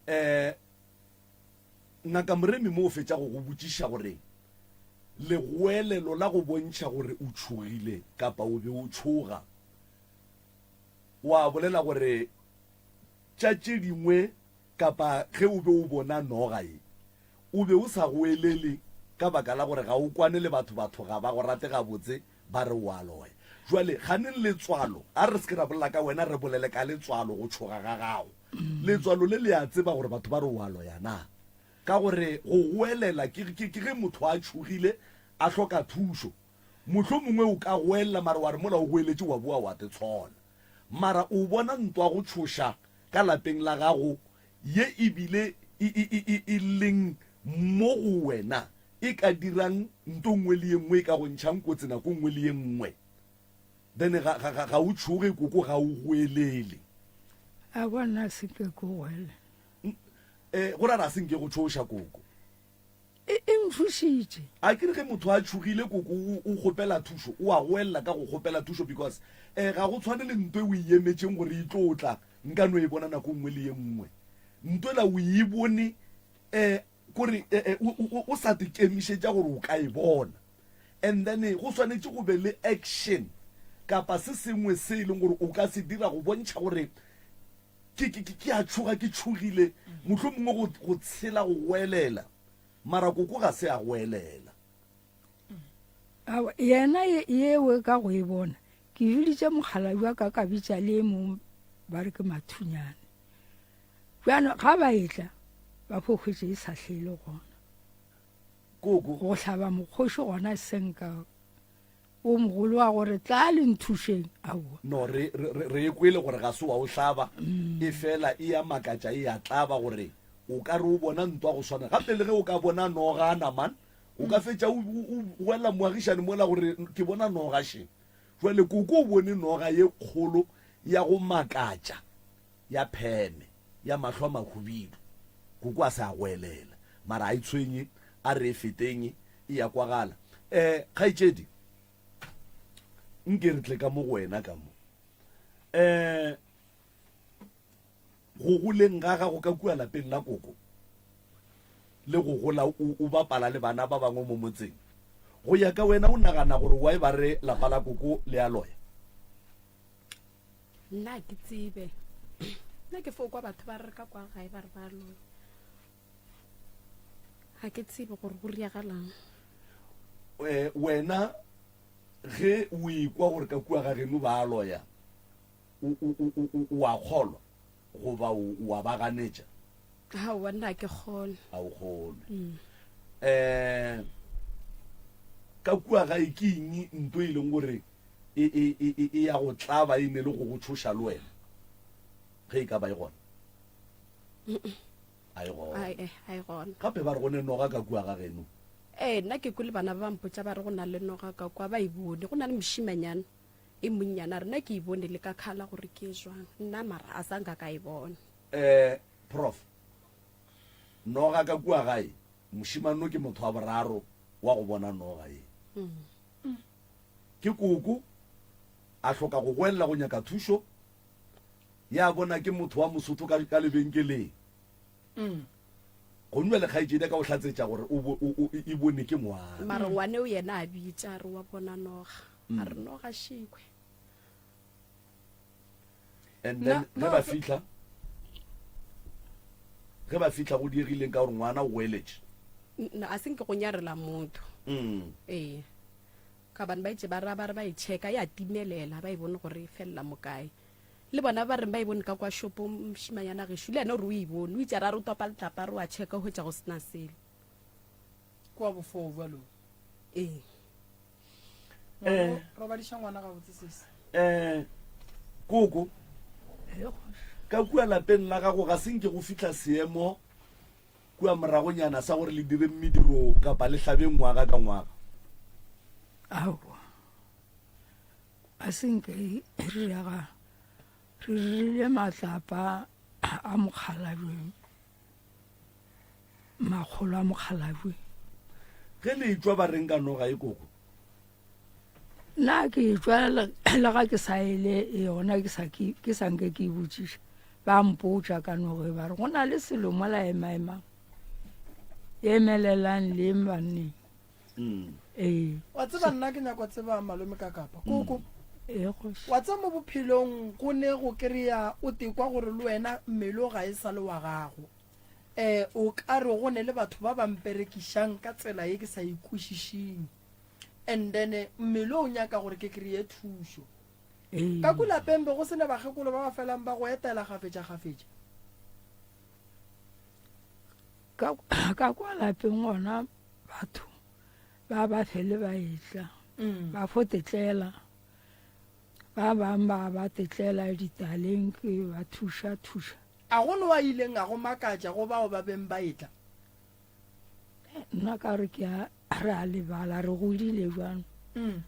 Speaker 1: eh Ngaka Moremi mo o fetša go go botšiša gore legoelelo la go bontšha gore o tšhogile kapa o be o tšhoga, wa bolela gore tša tše dingwe kapa ge o be o bona noga ye, o be o sa goelele ka baka la gore ga o kwane le batho, batho ga ba go rate gabotse, ba re o a loya. Jwale ganeng letswalo, a re se ke ra bolela ka wena, re bolele ka letswalo, go tšhoga ga gago. Letswalo le le a tseba gore batho ba re o a loya na? Ka gore go goelela ke, ke, ke ge motho a tšhogile, a hloka thušo. Mohlomongwe o ka goelela mara wa re mola o goeletše wa boa wa te tshola. Mara o bona ntwa go tšhoša ka lapeng la gago ye e bile e, e, e, e, e leng mo go wena e ka dirang nto nngwe le ye nngwe e ka go ntšhang kotsi nako nngwe le ye nngwe. Then ga, ga, ga, ga o tšhoge koko ga o goelele.
Speaker 5: A bona se ke ko goelela.
Speaker 1: Eh, go ra ra se nke go tšhoša koko.
Speaker 5: E, e ntšhošitše.
Speaker 1: A ke re ge motho a tšhogile koko o, o kgopela thušo, o a goelela ka go kgopela thušo because eh, ga go tshwane le nto e o e emetšeng gore e tlo tla, nka no e bona nako nngwe le ye nngwe. Nto ela o e bone eh, kore eh, eh, o, o, o sa te kemišetša gore o ka e bona. And then go swanetše go be le action kapa se sengwe se e leng gore o ka se dira go bontšha gore Ke, ke, ke, ke a tšhoga, ke tšhogile, mohlomongwe go, go tshela go goelela. Mara koko ga se a goelela.
Speaker 5: Aowa, yena ye, yeo ka go e bona, ke biditše mokgalabje wa ka, ka bitša le e mongwe ba re ke Mathunyane. Bjano ga ba etla, ba fo hwetše e sa hle e le gona.
Speaker 1: Koko.
Speaker 5: Go hlaba mokgoši gona senka O mogolo wa gore tla le nthušeng, aowa.
Speaker 1: No, re, re, re, re e kwele gore ga se wa o hlaba, efela e a makatša, e a tlaba gore o ka re o bona ntwa go swana. Gape le ge o ka bona nogana, man, o ka fetša o, o, o wela moagišane mola gore ke bona noga še. Jwale koko o bone noga ye kgolo ya go makatša, ya pheme, ya mahlo a mahubidu. Koko a se a goelela, mara a e tshwenye, a re e feteng, E a kwagala. Um kgaetšedi, nke re tle ka mo go wena ka mo. Um go goleng ga gago ka kua lapeng la koko le go gola o, o bapala le bana ba bangwe mo motseng, go ya ka wena o nagana gore why ba re lapa la koko le a loya?
Speaker 6: Nna ga ke tsebe. Nna ke fo kwa batho ba re ka kwa gae ba re ba loya. Ga ke tsebe gore go riagalang.
Speaker 1: Eh, wena ge o ikwa gore ka kua ga geno ba a loya, o, o, o, o, o a kgolwa goba o, o a ba ganetša?
Speaker 6: Aowa, nna ga ke kgolwe.
Speaker 1: Ga o kgolwe. Mm. Eh, ka kua gae ke eng nto e leng gore e, e, e, e, e ya go tlaba e ne le go go tšhoša le wena ge e ka ba e gona? A e gona.
Speaker 6: Ai, eh, a e gona.
Speaker 1: Gape ba re go ne noga ka kua ga geno.
Speaker 6: Ee, nna ke kwele bana ba ba mpotša ba re go na le noga ka kwa, ba e bone. Go na le mošimanyana e monnyane a re nna ke e bone le ka khala gore ke e jwang. Nna mara a sa nka ka e bona.
Speaker 1: Eh, Prof. Noga ka kua gae, mošemano ke motho wa boraro wa go bona noga ye. Ke koko, a hloka go goelela go nyaka thušo, Ya bona ke motho wa Mosotho ka, ka lebenkeleng. Gomme bjale kgaetšedi ya ka o hlatsetša gore o, bo, o, o, e bone ke ngwana.
Speaker 6: Mara ngwane o yena a bitša a re wa bona noga. A re noga šikwe.
Speaker 1: And then ge ba fihla, ge ba fihla go diegileng ka gore ngwana o goeletše.
Speaker 6: A se nke go nyarela motho. Ee. Ka gobane ba itše ba ra ba re ba e checka ya timelela ba e bone gore e felela mo kae. Le bona ba reng ba e bone ka kwa shopong mošimanyana gešo le yena o re o e bone o itše a re o topa letlapa re wa checka o hwetša go sena selo.
Speaker 4: Ke wa bofoo bjalo.
Speaker 6: Ee.
Speaker 4: Eh. Robadiša ngwana gabotse sesi.
Speaker 1: Eh koko ka kua lapeng la gago ga se nke go fihla seemo kua moragonyana sa gore le dire mediro kapa le hlabe ngwaga ka ngwaga?
Speaker 5: Aowa. A se nke re direga re dirile matlapa a mokgalabje, makgolo a mokgalabje.
Speaker 1: Ge le etšwa ba reng ka noga e koko?
Speaker 5: Nna ke etšwa le ga ke sa ele yona ke sa ke sa nke ke e botšiša ba mpotša ka noge ba re go na le selo mola emaemang emelelang le banneng
Speaker 1: Mm.
Speaker 5: Ee.
Speaker 4: Wa tseba nna ke nyako tseba malome ka kapa. Koko.
Speaker 5: Ee kgoši.
Speaker 4: Wa tseba mo bophelong go ne go kry-a o tekwa gore le wena mmele o ga e sa le wa gago. Eh o ka re go ne le batho ba ba mperekišang ka tsela ye ke sa e kwešišing. And then mmele o nyaka gore ke kry-e thušo.
Speaker 5: Ee.
Speaker 4: Ka ku lapeng be go se ne bakgekolo ba ba felang ba go etela kgafetša-kgafetša.
Speaker 5: Ka ka kwa lapeng gona batho ba ba fele ba etla
Speaker 4: mm.
Speaker 5: ba fo tetlela ba bang ba ba tetlela ditaleng ke ba thuša thuša
Speaker 4: a go no a ileng a go makatša go bao ba beng ba etla
Speaker 5: nna ka re ke a re a lebala re godile jwang
Speaker 4: mm.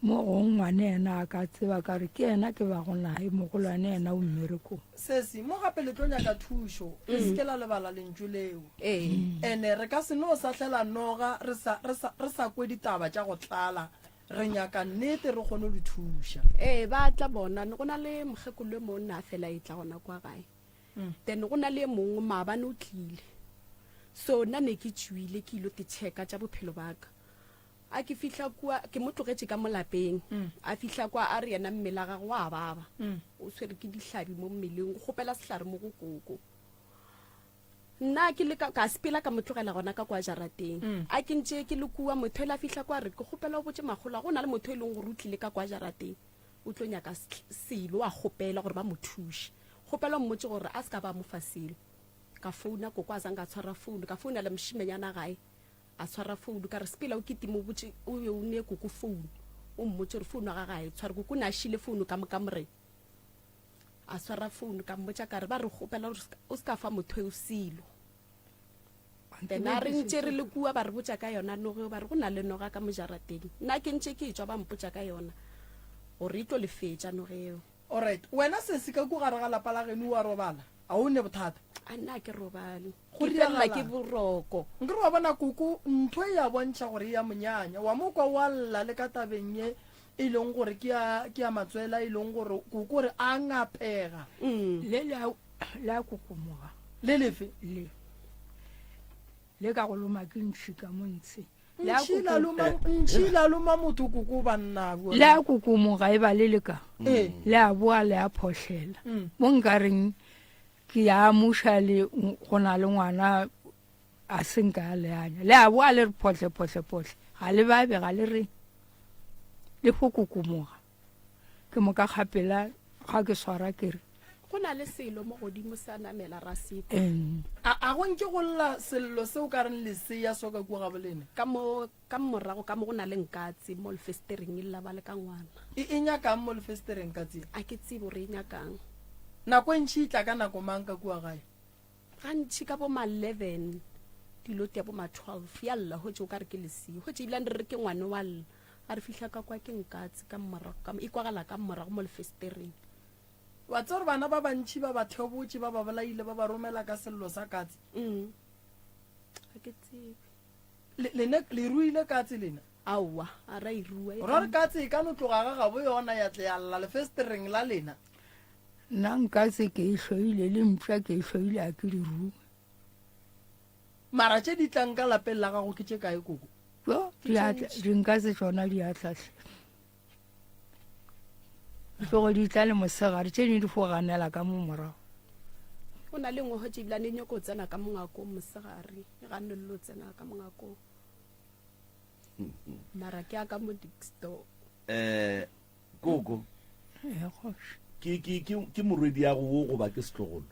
Speaker 5: Mo gong ngwane yena a ka tseba ka re ke yena ke bago nae, mogolwane yena o mmerekong.
Speaker 4: Sesi, mo gape le tlo nyaka thušo, le se ke la lebala lentšu leo.
Speaker 6: Ee.
Speaker 4: Ene re ka se no sahlela noga re sa, re sa, re sa kwe ditaba tša go tlala. Re nyaka nnete re kgone go le thuša.
Speaker 6: Ee, ba tla bona. Go na le mokgekolo e mong na fela e tla gona kwa gae. Then go na le e mongwe maabane o tlile. So nna ne ke tšwile ke ilo te checka tša bophelo ba ka. A ke fihla kua, ke mo tlogetše ka mo lapeng. A fihla kwa a re yena mmele a gagwe wa baba. O tshwere ke dihlabi mo mmeleng, o kgopela sehlare mo go koko. Nna ke le ka, ka sepela ka mo tlogela gona ka kwa jarateng. A ke ntše ke le kua, motho ela a fihla kwa a re, ke kgopela o botše makgolo a go na le motho e leng gore o tlile ka kwa jarateng, o tlo nyaka selo, a kgopela gore ba mo thuše. Kgopela o mmotše gore a se ka ba mo fa selo. Ka founa koko a zanka a tshwara founu, ka founela mošimenyana gae. A tshwara founu, ka re, Sepela o kitime o botše, o ye o nee koko founu, o mmotše gore founu ya gagwe ga e tshware. Koko o ne a šile founu ka mo kamoreng. A swara founu, ka mmotša ka re, ba re kgopela gore o se ka fa motho eo selo. Then a re ntše re le kua ba re botša ka yona noga eo, ba re go na le noga ka mo jarateng. Nna ke ntše ke etšwa ba mpotša ka yona gore e tlo le fetša noga eo.
Speaker 4: Alright, wena sesi ka ku gare ga lapa la geno wa robala, a o ne bothata?
Speaker 6: A nna ke robale.
Speaker 4: Go
Speaker 6: Ke felela
Speaker 4: diragalang?
Speaker 6: ke boroko.
Speaker 4: Nkere wa bona koko ntho e ya bontšha gore e ya monyanya. Wa mo kwa wa lla le ka tabeng ye e leng gore ke ya ke ya matswela e leng gore koko re a ngapega.
Speaker 5: Le le a le a kokomoga.
Speaker 4: Le lefe?
Speaker 5: Le. Le ka go loma ke ntšhi ka mo ntshe. Le a
Speaker 4: Ntšhi la
Speaker 5: koko-
Speaker 4: loma ntšhi la loma motho koko banna bua.
Speaker 5: Le a kokomoga e ba le le ka.
Speaker 4: Ee.
Speaker 5: Le a boa le a phohlela.
Speaker 4: Mm.
Speaker 5: Mo nkareng Ke ya amuša le go na le ngwana a se nka a le anya. Le a boa le re phohle phohle phohle. Ga le babe ga le re le fo kokomoga. Ke moka kgapela ga ke swara ke re.
Speaker 6: Go na le selo mo godimo sa namela ra se kwa.
Speaker 4: A a go nke go lla sello se o ka reng lesea so ka kua gabolena?
Speaker 6: Ka mo ka morago ka mo go na le nkatse mo lefestereng e lla ba le ka ngwana.
Speaker 4: E e nyakang mo lefestereng katse?
Speaker 6: A ke tsebe gore e nyakang.
Speaker 4: Nako e ntši e tla ka nako mang ka kua gae?
Speaker 6: Gantši ka bo ma 11 dilo tia bo ma 12 ya lla hwetše o ka re ke lesea hwetše ebilane re re ke ngwane wa lla a re fihla ka kwa ke nkatse ka morago ka e kwagala ka morago mo lefestereng.
Speaker 4: Wa tseba gore bana ba bantši ba ba thebotše ba ba bolaile ba ba romela ka sello sa katse?
Speaker 6: Mm. Ga ke tsebe.
Speaker 4: Le, lena le ruile katse lena?
Speaker 6: Aowa, a ra e rua. E
Speaker 4: Ra re katse e ka no tloga ga gabo yona ya tle ya lla lefestereng la lena.
Speaker 5: Nna nkatse ke e hloile le mpša ke e hloile a ke di rue.
Speaker 4: Mara tše di tlang ka lapeng la gago ke tše kae koko?
Speaker 5: Jo, di a tla, dinkatse tšona di a tla hle. Di tlogo di tla le mosegare, tše dingwe di fo ganela ka mo morago.
Speaker 6: Go na le nngwe hwetše ebilane e nyoko tsena ka mongakong mosegare, e ganelelo tsena ka mongakong. Mara ke ya ka mo diksto.
Speaker 1: Eh, koko.
Speaker 5: Ee, kgoši.
Speaker 1: Ke, ke, ke, ke morwediago wo goba ke setlogolo?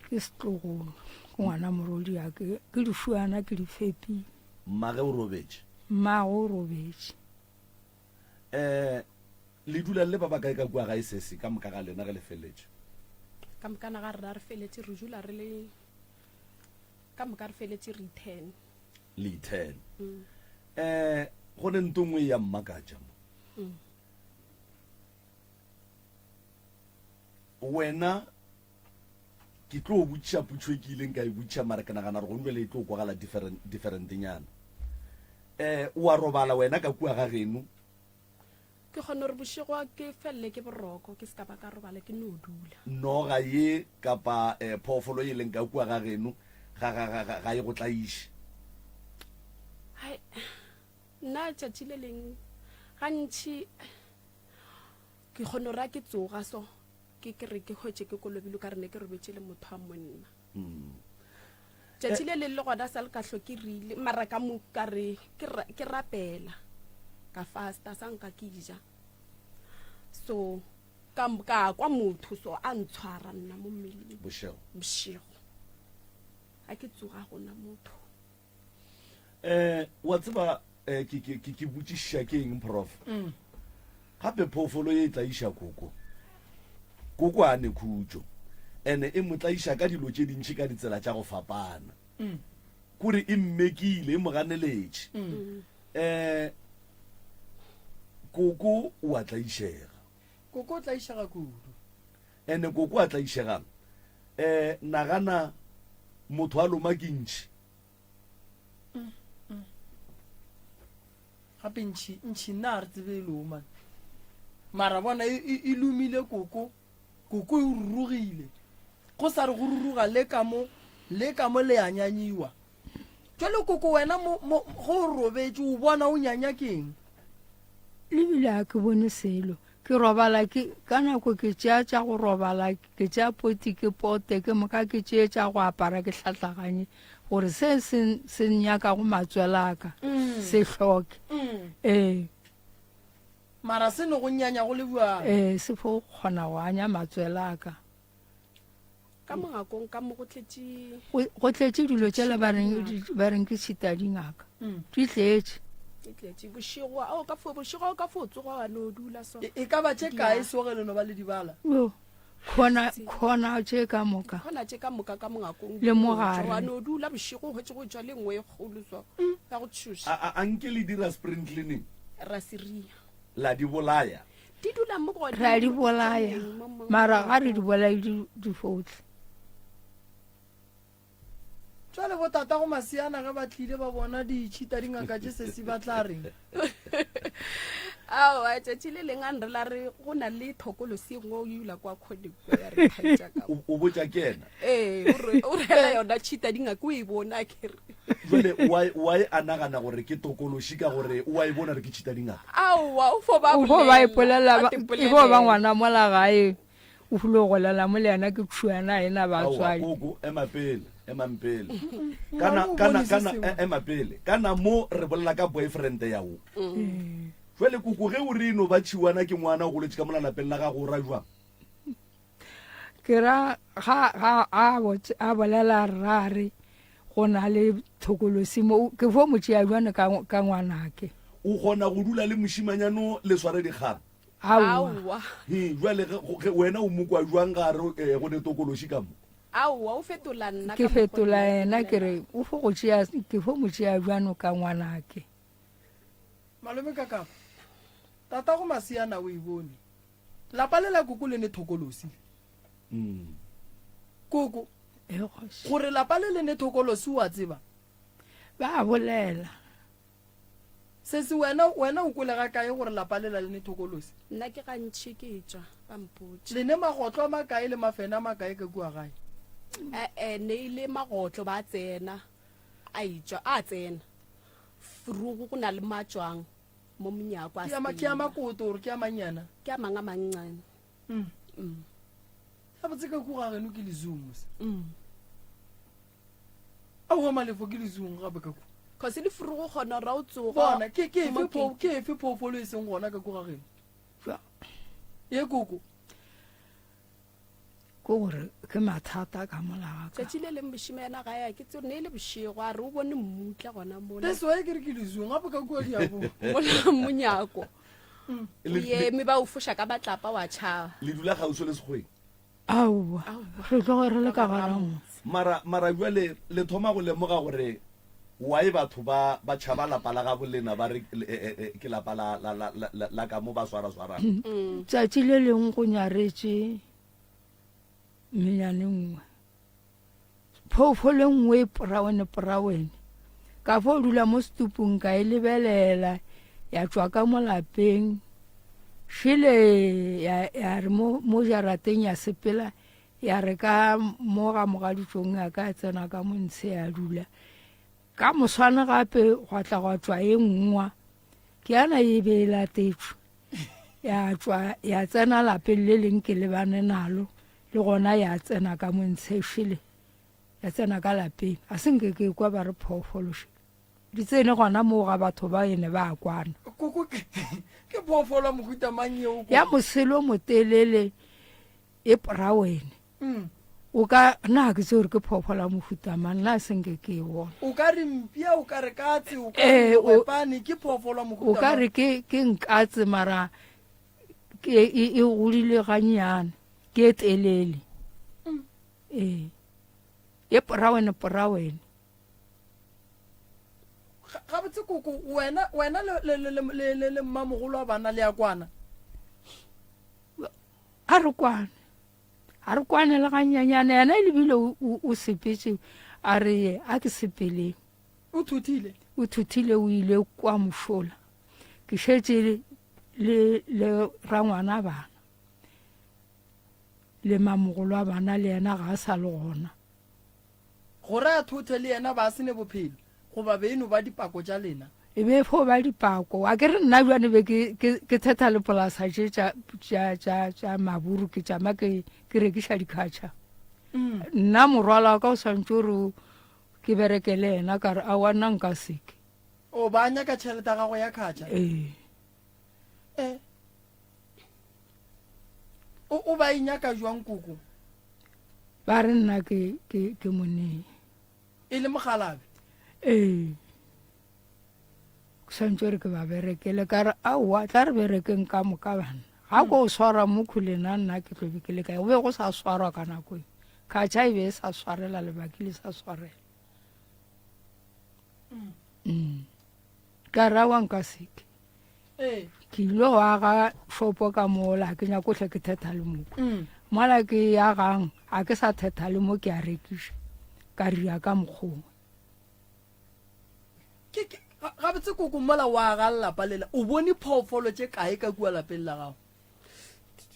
Speaker 5: Ke setlogolo, ke ngwana morwediake. Ke dišuana ke di fepile.
Speaker 1: Mmage o robetše?
Speaker 5: Mmagwe o robetše.
Speaker 1: Um le dula le le ba bakae ka kua gae sesi, ka moka ga lena ge le feleletše?
Speaker 6: Ka mokana ga rena re feletše, re dula re le ka moka re feletše re i-ten.
Speaker 1: Le i-ten. Um go ne nto nngwe e ya mmakatša mo. Wena ke tlo botšiša potšo e ke ileng ka e botšiša mara ke nagana gore gong jale e tlo kwagala different differentnyana. Um o a robala wena ka kua ga geno?
Speaker 6: Ke kgona gore bošego ke felele ke boroko ke se ka ba ka robala ke no dula.
Speaker 1: Noga ye kapa um phoofolo ye e leng ka kua ga geno ga ga ga ga e go tlaiše?
Speaker 6: Hai, nna tšatši le leng gantši ke kgona gore a ke tsoga so ke ke re ke hwetše ke kolobile ka re ne ke robetše le motho wa monna. Tšatši le leng le gona sa le ka hlo ke rile mara ka mo ka re ke ke rapela ka fasta sa nka ke ja. So ka ka kwa motho so a ntshwara nna mo mmeleng.
Speaker 1: Bošego.
Speaker 6: Bošego. A ke tsoga gona motho.
Speaker 1: Eh wa tseba eh, ke ke ke ke botšiša ke eng prof? Mm. Gape phoofolo ye e tlaiša koko. Koko a ne khutšo. Ene e mo tlaiša ka dilo tše dintši ka ditsela tša go fapana. Mm. Kore e mmekile, e mo ganeletše. Mm. Eh koko o a tlaišega.
Speaker 4: Koko o tlaišega kudu.
Speaker 1: Ene koko a tlaišegang. Eh nagana motho a loma ke ntšhi.
Speaker 4: Gape ntšhi, ntšhi nna a re tsebe e loma. Mara bona e, e, e lomile koko, koko e rurugile. Go sa re go ruruga le ka mo, le ka mo le a nyanyiwa. Jwale koko wena mo, mo, go o robetše o bona o nyanya keng?
Speaker 5: Le bile a ke bone selo. Ke robala ke, ka nako ke tšea tša go robala, ke tšea poti ke pote, ke moka ke tšee tša go apara ke hlatlaganye gore se se se nyakago matswele a ka se hloke. Ee.
Speaker 4: Mara se no go nyanya go le bjalo.
Speaker 5: Ee, se fo kgona go anya matswele a ka.
Speaker 6: Ka mongakong ka mo go tletše.
Speaker 5: Go tletše dilo tšela ba reng ba reng ke tšhita dingaka. Mm. Di tletše.
Speaker 6: Di tletše bošego a o ka fo bošego a o ka fo tsoga wa no dula so.
Speaker 4: E, e ka ba tše kae so ge le no ba le di bala?
Speaker 5: Yo. Khona khona tše ka moka.
Speaker 6: Khona tše ka moka ka mongakong.
Speaker 5: Le mogare.
Speaker 6: Wa no dula bošego hwetše go tšwa le nngwe e kgolo so. Mm. Ya go tšhoša.
Speaker 1: A a nke le dira spring cleaning.
Speaker 6: Ra siria.
Speaker 1: La di bolaya.
Speaker 6: Di dula mo godimo.
Speaker 5: Re a di bolaya, mara ga re di bolaye di, di fotle.
Speaker 4: Jwale bo tatago Masiana ge ba tlile ba bona ditšhita dingaka tše sesi ba tla reng?
Speaker 6: Aowa, tšatši le leng a nre la re go na le thokolosi e nngwe o yula kwa kgone kua ya re thaitša ka.
Speaker 1: O, o botša ke yena?
Speaker 6: Ee, o re, o rela yona tšhita dingaka o e bona ke re.
Speaker 1: Jwale why, why a nagana gore ke tokološi ka gore o a e bona gore ke tšhita dingaka?
Speaker 6: Aowa, o fo ba
Speaker 5: O fo ba
Speaker 6: bolela,
Speaker 5: ipolela,
Speaker 6: a
Speaker 5: ba,
Speaker 6: te
Speaker 5: e fo ba
Speaker 6: polelela.
Speaker 5: ngwana mola gae, o filo golela mo le yena ke tšhuana a ena
Speaker 1: Aowa,
Speaker 5: batswadi.
Speaker 1: koko, ema pele, emang pele. Kana,
Speaker 4: Ngwana o
Speaker 1: kana,
Speaker 4: bone se
Speaker 1: kana,
Speaker 4: sengwe.
Speaker 1: e- ema pele. Kana mo re bolela ka boyfriend ya wo. Jwale koko ge o re e no ba tšhiwana ke ngwana o goletše ka mola lapeng la gago o ra jwang?
Speaker 5: Ke ra ga ga a botse a bolela rra re go na le thokolosi mo ke fo mo tšea jwane ka ka ngwanake.
Speaker 1: O kgona go dula le mošimanyano le sware dikgang?
Speaker 5: Aowa.
Speaker 6: Aowa.
Speaker 1: He, jwale ge, ge wena o mo kwa jwang ga re eh, go ne tokološi ka mo?
Speaker 6: Aowa, o fetola nna
Speaker 5: Ke
Speaker 6: ka mokgo
Speaker 5: fetola
Speaker 6: nna ke
Speaker 5: yena ke re
Speaker 6: bolelago.
Speaker 5: o fo go tšea ke fo mo tšea jwano ka ngwanake.
Speaker 4: Malome Kakapa, tatago Masiana o e bone. Lapa le la koko le ne thokolosi. Koko,
Speaker 5: Ee kgoši.
Speaker 4: gore lapa le le ne thokolosi o a tseba?
Speaker 5: Ba bolela.
Speaker 4: Sesi wena, wena o kwele ga kae gore lapa lela le ne thokolosi?
Speaker 6: Nna ke gantši ke tšwa, ba mpotša.
Speaker 4: Le ne magotlo a makae le mafene a makae ka kua gae?
Speaker 6: E-e, ne e le magotlo ba tsena, a etšwa, a tsena. Frugu go na le matšwang mo monyako a
Speaker 4: Ke a ma- ke a makoto gore ke a mannyana?
Speaker 6: Ke a mang a manncane.
Speaker 4: Mm. Gabotse ka kua ga geno ke lezung mos. Aowa Malefo ke lezung gape ka kua.
Speaker 6: Cause le frugu kgona ra o tsoga.
Speaker 4: Bona ke ke efe
Speaker 6: mo
Speaker 4: pho ke efe phoofolo e seng gona ka kua ga geno? Ye koko.
Speaker 5: Ke gore ke mathata ka mola ga ka.
Speaker 6: Tšatši le leng mošemana ga ya ke tsore ne e le bošego a re o bone mmutla gona mola.
Speaker 4: That's why ke re ke lezung gape ka kua diabo.
Speaker 6: Mola monyako. O eme ba o foša ka matlapa wa tšhaba.
Speaker 1: Le dula kgauswi le sekgweng?
Speaker 5: Aowa, re tloge re le ka gara motse.
Speaker 1: Mara, mara bjale le thoma go lemoga gore why batho ba ba tšhaba lapa la gabo lena ba re ke lapa la, la, la, la, la ka mo ba swaraswarang.
Speaker 5: Tšatši le lengwe go nyaretše menyane nngwe, phoofolo e nngwe e porawene porawene. Ka fo dula mo setupung ka e lebelela, ya tšwa ka mo lapeng. Šele ya, ya re mo, mo jarateng ya sepela, ya re ka mo ga mogaditšong ya ka ya tsena ka mo ntshe ya dula. Ka moswane gape gwa tla gwa tšwa e nngwa, ke yana e be e latetšwe. Ya tšwa ya tsena lapeng le leng ke lebane nalo, le gona ya tsena ka mo ntshe šele ya tsena ka lapeng. A se nke ke kwa ba re phoofolo šele. Di tsene gona moo ga batho ba ene ba kwana.
Speaker 4: Koko ke ke phoofolo ya mohuta mang yeo?
Speaker 5: Ya moselo motelele e porawene. Mm. O ka nna ke tse gore ke phoofolo ya mohuta mang nna se nke ke e bona.
Speaker 4: O ka re mpia, o ka re katse, o ka re mogwepane, ke phoofolo ya mohuta
Speaker 5: O ka re ke ke nkatse mara ke e, e godile gannyane, ke e telele. Mm. Ee. E porawene porawene.
Speaker 4: Gabotse koko, wena, wena le, le, le, le, le, le mmamogolo wa bana le ya kwana?
Speaker 5: A re kwane. A re kwane le ganyenyane. Yena e lebile o, o, o sepetše, a re ye, a ke sepeleng.
Speaker 4: O thuthile?
Speaker 5: O thuthile, o ile kwa mošola. Ke šetše le, le, le rangwana bana. Le mamogolo wa bana le yena ga a sa le gona.
Speaker 4: Gore a thothe le yena ba se ne bophelo, goba be e no ba dipako tša lena?
Speaker 5: E be e fo ba dipako. A ke re nna bjane be ke, ke, ke thetha le polasa tše tša, tša, tša, tša maburu, ke tšama ke, ke rekiša dikhatšha. Nna morwalo wa ka o swantše gore o, ke bereke le yena, ka re aowa nna nka se ke.
Speaker 4: O ba nyaka tšhelete ya gago ya khatšha?
Speaker 5: Ee.
Speaker 4: E. O, o ba e nyaka jwang koko?
Speaker 5: Ba re nna ke, ke, ke monei.
Speaker 4: E le mogalabe?
Speaker 5: Ee. Ke swantše gore ke ba berekele, ka re aowa, tla re berekeng ka moka banna. Ga ko swara mokhwi lena nna ke tlo be ke le kae? Go be go sa swarwa ka nako e. Khatšha e be e sa swarela, lebaki le sa swarela. Mm. Ka re aowa nka se ke.
Speaker 4: Ee.
Speaker 5: Ke ile go aga shopo ka mola, ke nyako hle ke thetha le moko.
Speaker 4: Mm.
Speaker 5: Mola ke agang, ga ke sa thetha le mo ke a rekiša. Ka ria ka mokgongwe.
Speaker 4: Ke, ke, gabotse koko mola wa aga lelapa lela, o bone phoofolo tše kae ka kua lapeng la gago?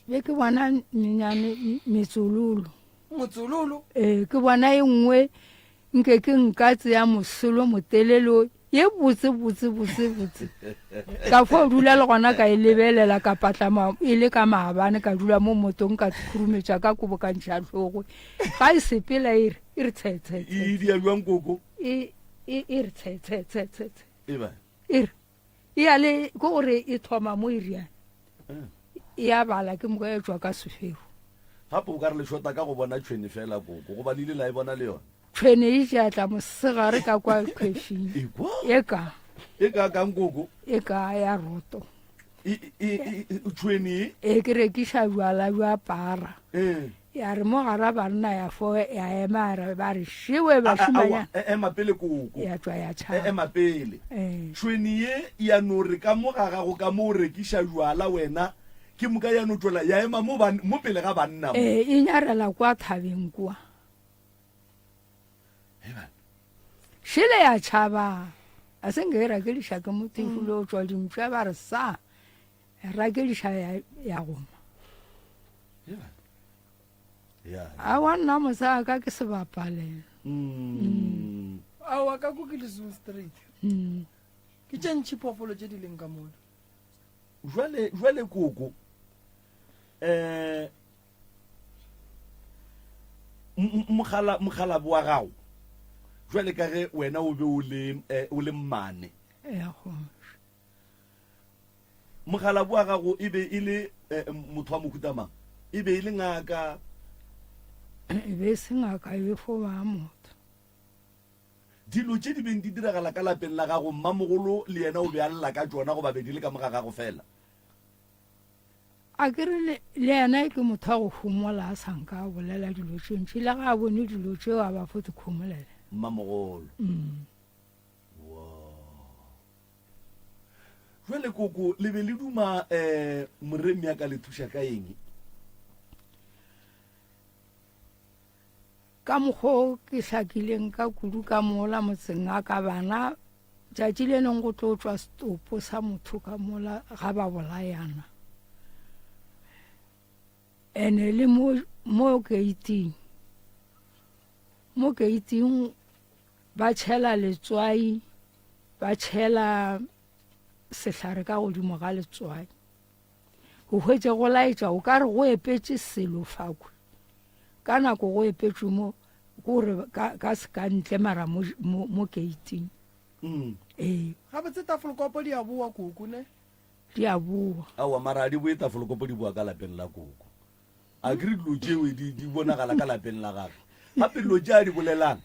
Speaker 5: Be ke bona menyane metsololo.
Speaker 4: Motsololo?
Speaker 5: Ee, ke bona e nngwe nke ke nka tseya mosolo motelele ye botse botse botse botse. Ka fo dula le gona ka e lebelela ka patlama e le ka maabane ka dula mo motong ka khurumetša ka kobo ka ntšha hlogo. Ga e sepela e re e re tshe tshe tshe.
Speaker 1: E dia bjang koko?
Speaker 5: E e e re tshe tshe tshe tshe tshe.
Speaker 1: E ba.
Speaker 5: E re e ya le ke gore e thoma mo e riana. E ya bala ke moka ya tšwa ka sefero.
Speaker 1: Gape o ka re le šota ka go bona tšhwene fela koko, goba le ile la e bona le yona?
Speaker 5: Tšhwene e tša tla mosegare ka kwa khwešing.
Speaker 1: Ekwa?
Speaker 5: E ka.
Speaker 1: E ka kang koko?
Speaker 5: E ka ya roto.
Speaker 1: E, e, e, e, tšhwene e?
Speaker 5: E ke rekiša bjala bja para.
Speaker 1: E.
Speaker 5: Ya re mo gara banna ya fo ya ema ya re ba re šewe bašimanyana.
Speaker 1: E, ema pele koko.
Speaker 5: Ya tšwa ya tšhaba.
Speaker 1: E, ema pele.
Speaker 5: E.
Speaker 1: Tšhwene ye ya no re ka mo ga gago ka mo o rekiša bjala wena ke moka ya no tšwela ya ema mo, mo pele ga banna mo.
Speaker 5: E, e nyarela kwa thabeng kwa. Šele ya tšhaba. A se nke e rakediša ke motho e fule o tšwa dimpša ba re sa. Ya rakediša ya, ya goma. Aowa nna mosadi ka ke sebapalelo.
Speaker 1: Mm.
Speaker 4: Aowa ka ko ke Lezung Street.
Speaker 5: Mm.
Speaker 4: Ke tše ntši phoofolo tše di leng ka mola.
Speaker 1: Jwale, jwale koko. Eh mogala mogalabe wa gago jwale ka ge wena o be o le eh, o le mmane.
Speaker 5: Ya kgoši.
Speaker 1: Mogalabe wa gago e be e le eh, motho wa mohuta mang? E be e le ngaka?
Speaker 5: E be e se ngaka, e be fo ba motho.
Speaker 1: Dilo tše di beng di diragala ka lapeng la gago, mmamogolo le yena o be a lla ka tšona goba be di le ka mo ga gago fela?
Speaker 5: A ke re le, le yena ke motho wa go homola a sa nka a bolela dilo tše ntši, le ga a bone dilo tšeo a ba fo di khomolela.
Speaker 1: Mmamogolo. Mm. Jwale koko, le be le duma um moremi a ka le thuša ka eng?
Speaker 5: Ka mokgwa o ke hlakileng ka kudu ka mola motseng a ka bana tšatši le leng go tlo tšwa setopo sa motho ka mola ga ba bolayana. Ene le mo mo keiting mo keiting ba tšhela letswai ba tšhela sehlare ka godimo ga letswai. O hwetše go laetša o ka re go epetše selo fakwe. Ka nako go epetšwe mo gore ka, ka se ka ntle mara mo, mo, mo gate-ing.
Speaker 1: Mm.
Speaker 5: Ee.
Speaker 4: Gabotse tafolokopo di a boa koko ne?
Speaker 5: Di a boa.
Speaker 1: Aowa mara a di boe tafolokopo di boa ka lapeng la koko. A ke re dilo tšeo di, di bonagala ka lapeng la gagwe. Gape dilo tše a di bolelang,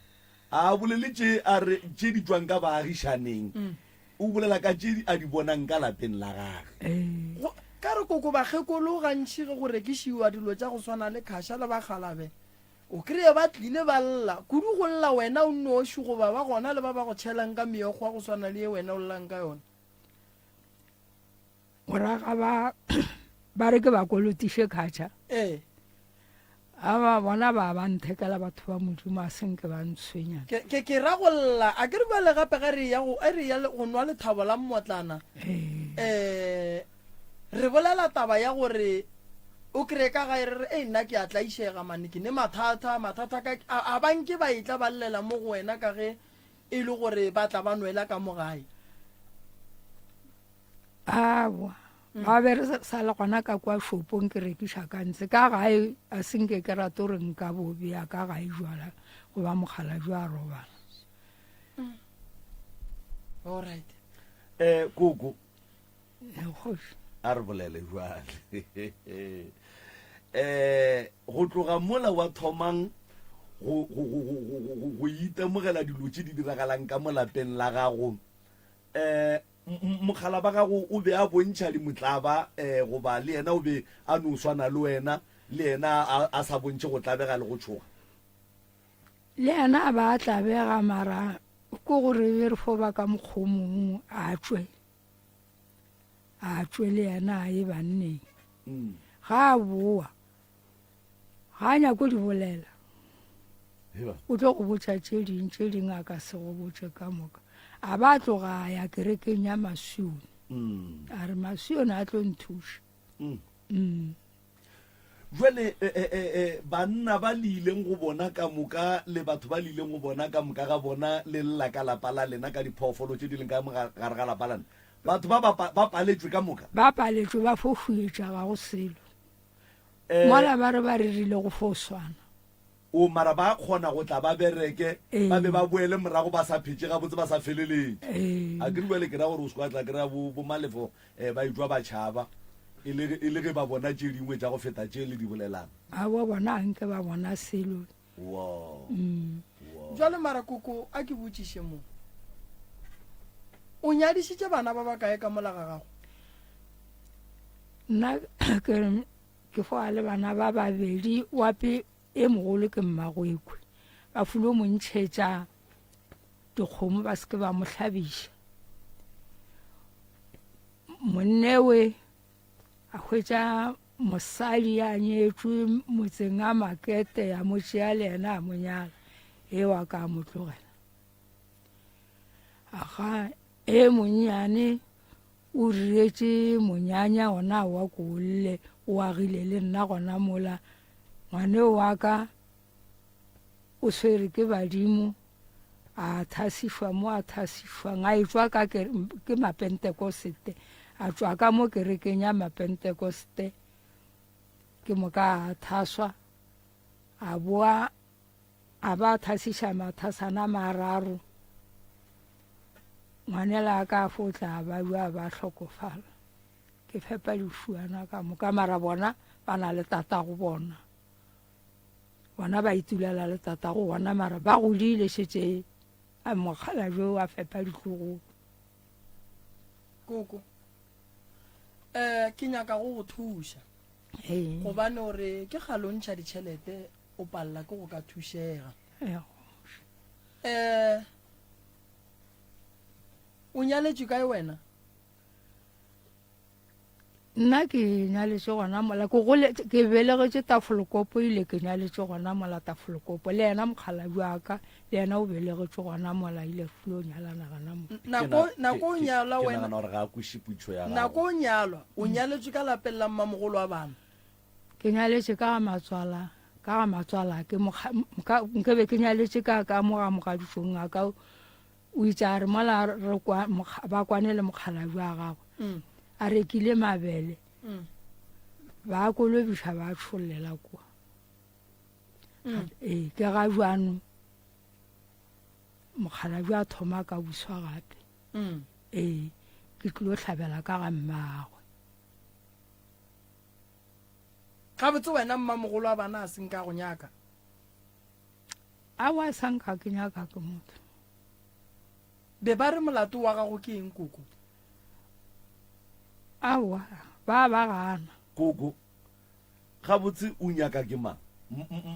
Speaker 1: a a bolele tše a re tše di tšwang ka baagišaneng. Mm. O bolela ka tše a di bonang ka lapeng la gagwe.
Speaker 5: Ee.
Speaker 4: Go, ka re koko bakgekolo gantši ge go rekišiwa dilo tša go swana le khaša le bakgalabe, o kry-e ba tlile ba lla, kudu go lla wena o nnoši goba ba gona le ba ba go tšhelang ka meokgo ya go swana le ye wena o llang ka yona.
Speaker 5: Moraga ba ba re ke ba kolotiše khatšha.
Speaker 4: Ee.
Speaker 5: A ba bona ba ba nthekela batho ba Modimo a senke ba ntshwenya.
Speaker 4: Ke ke ke ra go lla a ke re bjale gape ge re ya go e re ya go nwa lethabo la mmotlana.
Speaker 5: Ee.
Speaker 4: Eh re bolela taba ya gore o kry ka gae re re ei nna ke a tlaišega mane ke ne mathata mathata ka a, a ba nke ba etla ba llela mo go wena ka ge e le gore ba tla ba nwela ka mo gae.
Speaker 5: Aowa, ba be re sa le gona ka kwa shopong ke rekiša ka ntshe. Ka gae a se nke ke rate gore nka bo bea ka gae jwala goba mokgalabje a robala.
Speaker 4: All right.
Speaker 1: Eh koko.
Speaker 5: Kgoši.
Speaker 1: A re bolele jwale. Eh go tloga mola wa thomang go go go go go go itemogela dilo tše di diragalang ka mo lapeng la gago. Eh Mokgala ba gago o be a bontšha dimotlaba um goba le yena o be a no swana le wena, le yena a, a sa bontšhe go tlabega le go tšhoga?
Speaker 5: Le yena a ba a tlabega mara ke gore be re fo ba ka mokgwa o mongwe a tšwe, a tšwe le yena a ye banneng. Ga a boa Ga a nyake di bolela. O tlo go botša tše ding, tše ding a ka se go botše ka moka. A ba tloga a ya kerekeng ya Masione. Mm. A re Masione a tlo nthuša.
Speaker 1: Mm. Mm. Jwale e, e, e, e, banna ba le ileng go bona ka moka le batho ba le ileng go bona ka moka ga bona le lla ka lapa la lena ka diphoofolo tše di leng ka gare ga lapa lena. Batho ba ba paletšwe ka moka.
Speaker 5: Ba paletšwe ba fo huetša ga go selo. Mola ba re ba rerile go fo swana.
Speaker 1: O mara ba kgona go tla ba bereke, ba be ba boele morago ba sa phetše gabotse, ba sa feleletše. A ke re bjale ke ra gore o se kwa tla kry-a bo, bo Malefo um ba etšwa ba tšhaba, e le, e le ge ba bona tše dingwe tša go feta tše le di bolelang.
Speaker 5: Aowa bona ga nke ba bona selo.
Speaker 1: Wow. Wow.
Speaker 4: Jwale mara koko a ke botšiše mo. O nyadišitše bana ba bakae ka mola ga gago?
Speaker 5: Nna ke re ke fo le bana ba babedi wa pe e mogolo ke mmagwekwe ba fulo mo ntšhetša dikgomo ba se ke ba mo hlabiša monnewe a hwetša mosadi ya nyetšwe motseng a makete ya mo tšea le yena a mo nyala e wa ka mo tlogela aga e monnyane O riretše monyanya ona wa Koolle, o agile le nna gona mola. Ngwaneo wa ka o swere ke badimo, a thasišwa mo a thasišwang, a etšwa ka ke Mapentekosete, a tšwa ka mo kerekeng ya Mapentekoste, ke moka a thaswa, a boa A ba thasiša mathasana a mararo. Ngwanela a ka fo tla ba bja ba hlokofala. Ke fepa dišuana ka moka mara bona ba na le tatago bona. Bona ba itulela le tatago bona mara ba godile šetše a mokgalabje o a fepa ditlogolo.
Speaker 4: Koko, eh ke nyaka go go thuša.
Speaker 5: Ee.
Speaker 4: Gobane o re ke kgale o ntšha ditšhelete o palela ke go ka thušega.
Speaker 5: Ee.
Speaker 4: Eh o nyaletšwe kae wena?
Speaker 5: Nna ke nyaletše gona mola ke gole ke belegetše Tafelkopo ile ke nyaletše gona mola Tafelkopo le yena mokgalabje wa ka le yena o belegetše gona mola ile re tlilo nyalana gona mo.
Speaker 4: Nako nako o nyalwa
Speaker 1: Ke
Speaker 4: wena
Speaker 1: nagana gore ga a kweše putšo ya gago.
Speaker 4: nako o nyalwa o nyaletšwe ka lapeng la mmamogolo wa bana.
Speaker 5: Ke nyaletše ka ga matswala ka ga matswala ke mokga ka nke be ke nyaletše ka ka mo ga mogaditšong a ka O itše a re mola re kwa, ba kwane le mokgalabje wa gagwe, mm. a rekile mabele, mm. ba kolobiša ba tšhollela kwa. Mm. Ee, ke ga jwano mokgalabje a thoma ka buswa gape.
Speaker 4: Mm.
Speaker 5: Ee, ke tlilo hlabela ka ga mmagwe.
Speaker 4: Gabotse wena mmamogolo wa bana a senka go nyaka?
Speaker 5: Aowa sa nka ke nyaka ke motho.
Speaker 4: Be ba re molato wa gago ke eng koko?
Speaker 5: Aowa ba ba gana.
Speaker 1: Koko, Gabotse o nyaka ke mang?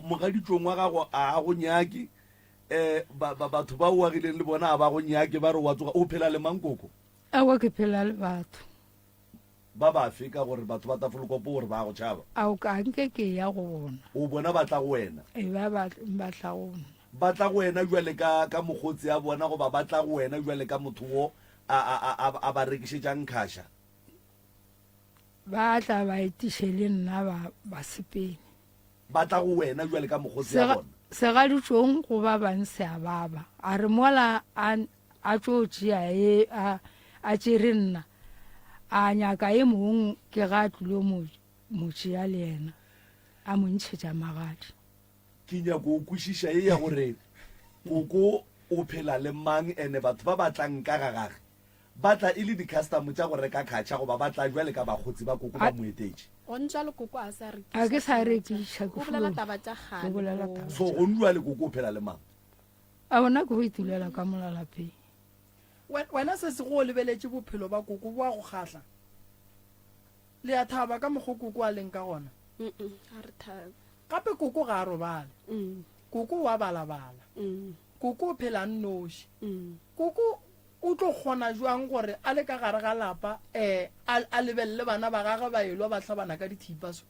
Speaker 1: Mogaditšong wa gago a a go nyake, um ba, ba, batho ba o agileng le bona a ba go nyake, ba re wa tsoga. O phela le mang koko?
Speaker 5: Aowa ke phela le batho.
Speaker 1: Ba bafe ka gore batho ba Tafelkopo o re ba a go tšhaba?
Speaker 5: Ao ka nke ke ya go bona.
Speaker 1: O bona ba tla go wena?
Speaker 5: Ee, ba ba, ba tla go nna.
Speaker 1: Ba tla go wena bjale ka, ka mokgotsi a bona goba ba tla go wena bjale ka motho wo a, a, a, a, a ba rekišetšang nkhaša?
Speaker 5: Ba tla ba etiše le nna ba, ba sepele.
Speaker 1: Ba tla go wena bjale ka mokgotsi a
Speaker 5: Sega,
Speaker 1: bona?
Speaker 5: segaditšong go ba bang se a baba. A re mola a, A tšo tšea e a, a tšere nna, a nyaka e mong ke ga a tlilo mo, mo tšea le yena, a mo ntšhetša magadi.
Speaker 1: Ke nyako o kwešiša ye ya gore koko o phela le mang ene batho ba ba tlang ka ga gage ba tla e le di custom tša go reka khatšha goba ba tla bjale ka bakgotsi ba koko ba mo etetše.
Speaker 6: Gone jwale koko a sa rekiša.
Speaker 5: A ke sa rekiša, ke
Speaker 6: O bolela taba tša kgale.
Speaker 5: Ke bolela taba.
Speaker 1: So gone jwale koko o phela le mang?
Speaker 5: A bona ke go itulela ka mola lapeng.
Speaker 4: Wena se se go o lebeletše bophelo ba koko bo a go kgahla? Le a thaba ka mokgo koko a leng ka gona?
Speaker 6: Ga re thabe.
Speaker 4: Gape koko ga a robale. Koko o a balabala. Koko o phela a nnoši. Koko o tlo kgona jwang gore a le ka gare ga lapa um a lebelele bana ba gagwe ba elwa ba hlabana ka dithipa so?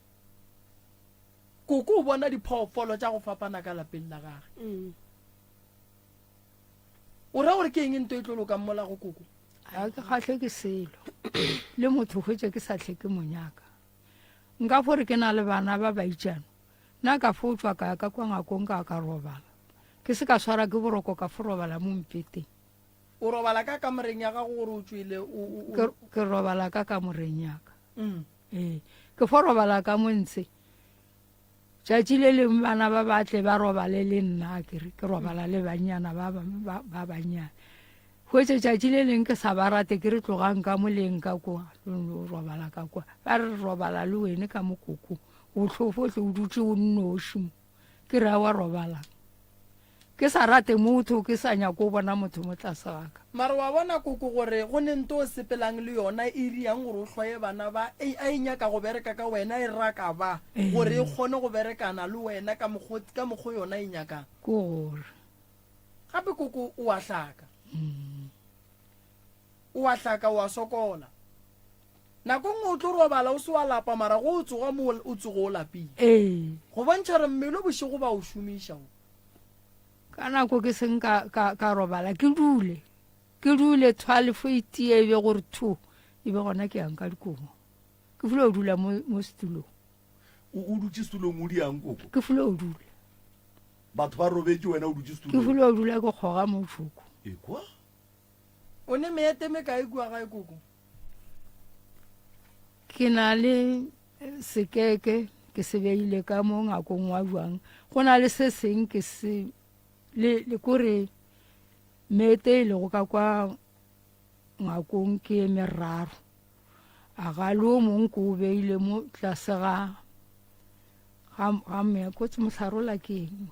Speaker 4: Koko o bona diphoofolo tša go fapana ka lapeng la gage.
Speaker 6: Mm.
Speaker 4: O ra gore ke eng nto e tlo lokang mola go koko?
Speaker 5: Ga ke kgahlwe ke selo. Le motho hwetše ke sa hle ke mo nyaka. Nka fo re ke na le bana ba baitšano. Nna ka fo tšwa ka ya ka kwa ngakong ka ka robala. Ke se ka swara ke boroko ka fo robala mo mpeteng.
Speaker 4: O robala ka kamoreng ya gago gore o tšwele o, o, o.
Speaker 5: Ke, ke robala ka kamoreng ya ka.
Speaker 4: Mm.
Speaker 5: Ee, ke fo robala ka mo ntshe. Tšatši le lengwe bana ba ba tle ba robale le nna, ke re ke robala le bannyana ba ba ba bannyane. Hwetše tšatši le leng ke sa ba rate ke re tlogang ka mo leng ka kwa, lo robala ka kwa. Ba re robala le wene ka mokoko, o hlofo hle o dutše o nnoši mo. Ke re aowa robalang. Ke sa rate motho, ke sa nyake go bona motho mo tlase ga ka.
Speaker 4: Mara wa bona koko gore go ne nto o sepelang le yona e riang gore o hloye bana ba e a e nyaka go bereka ka wena e raka ba gore e kgone go berekana le wena ka mokgo ka mokgo yona e nyakang.
Speaker 5: Ke gore.
Speaker 4: Gape koko o a hlaka. O a hlaka o a sokola. Nako nngwe o tlo robala o se wa lapa mara go o tsoga mo o tsogo o lapile.
Speaker 5: Ee.
Speaker 4: Go bontšha gore mmele bošego ba o šomiša o.
Speaker 5: Ka nako ke seng ka, ka, ka robala ke dule ke dule thwalefo e tie e be gore thu e be gona ke yang ka dikobo ke fule o dula mo, mo setulong.
Speaker 1: O, o dutše setulong o diang koko?
Speaker 5: Ke fule o dula.
Speaker 1: Batho ba robetše wena o dutše setulong?
Speaker 5: Ke fule o dula ke kgoga motsoko.
Speaker 1: Ekwa?
Speaker 4: O ne meete mekae kua gae koko?
Speaker 5: Ke na le sekeke ke se beile ka mo ngakong wa jwang. Go na le se seng ke se le, le kore meete e lego ka kwa ngakong ke e meraro. A ga le o mongwe ko o beile mo tlase ga ga ga me kotse mohlarola ke eng?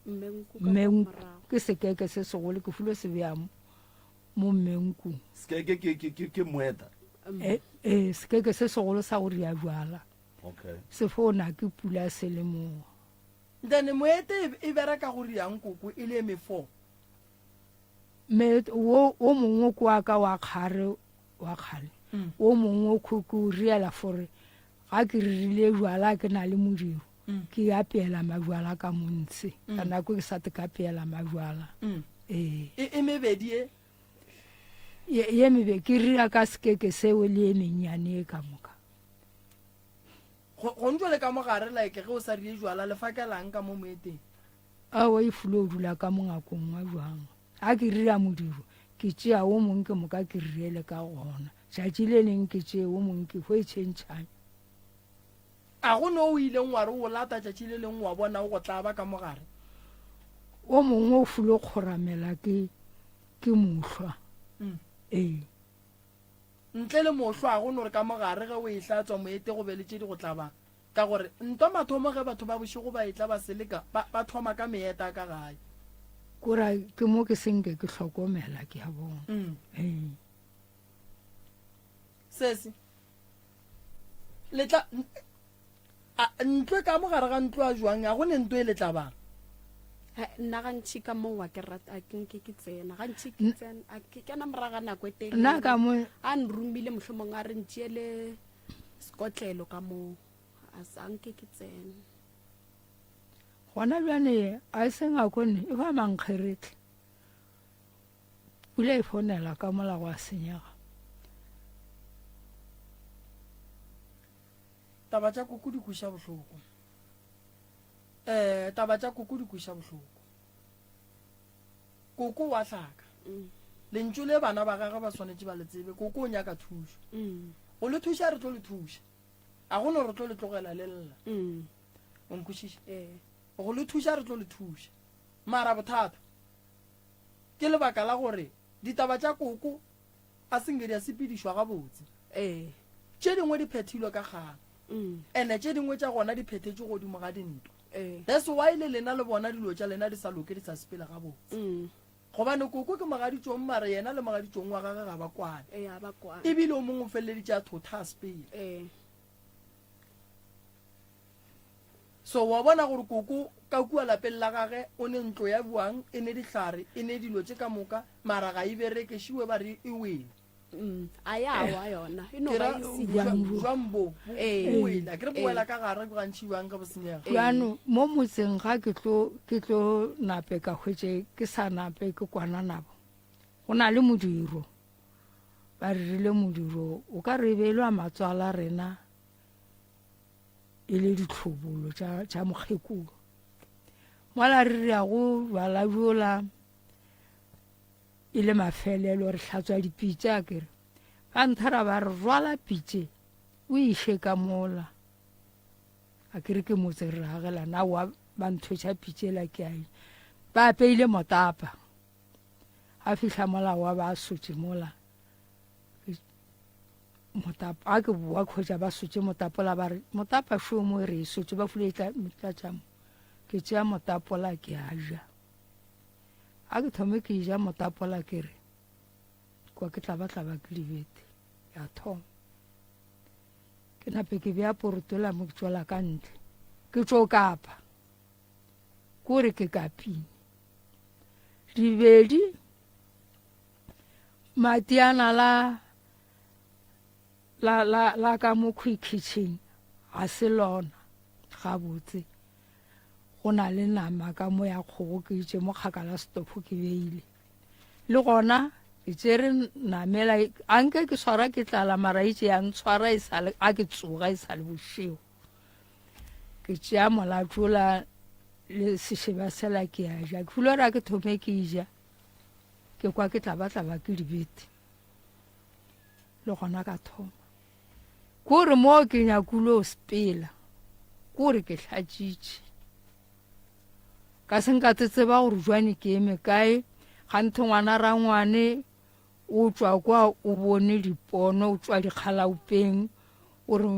Speaker 5: Mmenku ke sekeke se segolo ke fulo se bea mo mmenku.
Speaker 1: Sekeke ke ke ke ke moeta.
Speaker 5: Eh, eh sekeke se segolo sa go ria jwala.
Speaker 1: Okay.
Speaker 5: Se fo na ke pula se le mo.
Speaker 4: Then moete e, e bereka go riang koko e le mefo.
Speaker 5: Me wo wo mongwe kwa ka wa kgare wa kgale mm. wo mongwe o ke o riela fore ga ke ririle jwala ke na le modiro mm. ke apeela majwala ka montshe mm. ka nako ke sa te ka apeela majwala mm.
Speaker 4: ee e, e mebedi e
Speaker 5: ye, ye mebe ke rira ka sekeke seo le e mennyane e ka moka
Speaker 4: go ntšo le ka mogare like ge o sa rie jwala le fakelang ka mo moeteng
Speaker 5: aowa e fulo o dula ka mongakong wa jwang Ga ke rira modiro, ke tšea wo mongwe ke moka ke rirele ka gona. Tšatši le leng ke tšee wo mongwe ke hwe tšhentšhanya.
Speaker 4: A go no o ileng wa re o lata tšatši le lengwe wa bona o go tlaba ka mo gare?
Speaker 5: Wo mongwe o fulo kgoramela ke, ke mohlwa. Ee.
Speaker 4: Ntle le mohlwa a go no re ka mo gare ge o e hlatswa moete go be le tše di go tlabang. Ka gore ntwa mathomo ge batho ba bošego ba etla ba seleka, ba, ba thoma ka meeta ka gae.
Speaker 5: Kora ke mo ke senke ke hlokomela, ke a bona. Mm. Ee.
Speaker 4: Sesi, le tla, a, ntlo e ka mo gare ga ntlo a jwang, a go ne ntlo e le tlabang?
Speaker 6: Nna gantši ka moo wa ke rata a ke nke ke tsena gantši ke tsena a ke kena moraga nako e telele
Speaker 5: nna ka mo
Speaker 6: a nromile mohlomong a re ntšiele Sekotlelo ka moo, a sa nke ke tsene.
Speaker 5: Gona bjane a e seng a kone e ba mankgeretle. Pula e fonela ka mola gwa senyega.
Speaker 4: Taba tša koko di kweša bohloko. Eh, taba tša koko di kweša bohloko. Koko wa hlaka. Lentšu le bana ba gagwe ba swanetše ba le tsebe. Koko o nyaka thušo. Go le thuša re tlo le thuša. A go no re tlo le tlogela le lla. O nkwešiša? Go le thuša re tlo le thuša. Mara bothata ke lebaka la gore ditaba tša koko a se nke di a sepedišwa gabotse. Tše dingwe di phethilwe ka kgang. Ene tše dingwe tša gona di phethetšwe godimo ga dintwa. That's why le lena le bona dilo tša lena di sa loke di sa sepele gabotse. Gobane koko ke mogaditšong mara yena le mogaditšong wa gage ga ba kwane. Ebile o mongwe o feleleditše a thotha a sepele. So wa bona gore koko ka kua lapeng la gage o ne ntlo ya bjang e ne dihlare e ne dilo tše ka moka mara ga e bereke šiwe ba re e wele.
Speaker 6: Mm, a ya wa yona e no
Speaker 4: Ke
Speaker 6: ba
Speaker 4: ra
Speaker 6: e senyegile.
Speaker 4: jwang bo bo
Speaker 6: Ee.
Speaker 4: bo wele a ke re bo
Speaker 6: Ee.
Speaker 4: wela ka gare gantši bjang ge bo senyega.
Speaker 5: Bjano mo motseng ga ke tlo ke tlo nape ka hwetše ke sa nape ke kwana nabo. Go na le modiro. Ba rerile modiro o ka re e be e le wa matswala rena e le ditlhobolo tša tša mokgekolo. Mola re re ya go bjala bjola E le mafelelo re hlatswa dipitša a kere ba nthara ba re rwala pitše o iše ka mola a kere ke motse re agelana aowa ba nthweša pitše la ke a ba apeile motapa a fihla mola wa ba sotše mola motapa a ke boa khotša ba sotše motapola ba re motapa šo mo re e sotše ba fule tlatša mo ke tšea motapola ke a ja A ke thome ke ja motapola ke re kwa ke tlabatlaba ke dibete ya thoma ke nape ke bea porotola mo ke tswela ka ntle ke tšo kapa kore ke kapine dibedi matiana la la la la ka mo khwikhitšhing ga se lona gabotse Go na le nama ka mo ya kgogo ke itše mo kgakala setofo ke beile. Le gona ke tšere namela a nke ke swara ke tlala mara itše ya ntshwara e sale a ke tsoga e sale bošego. Ke tšea molatšola le sešeba sela ke a ja. Ke filo ra ke thome ke ja. Ke kwa ke tlabatlaba ke dibete. Le gona ka thoma. Kore mo ke nyakile o sepela, kore ke hlatšitše. Ka se nka tseba gore jwane ke eme kae, ganthe ngwana rangwane O tšwa kwa o bone dipono, o tšwa dikgalaupeng, o re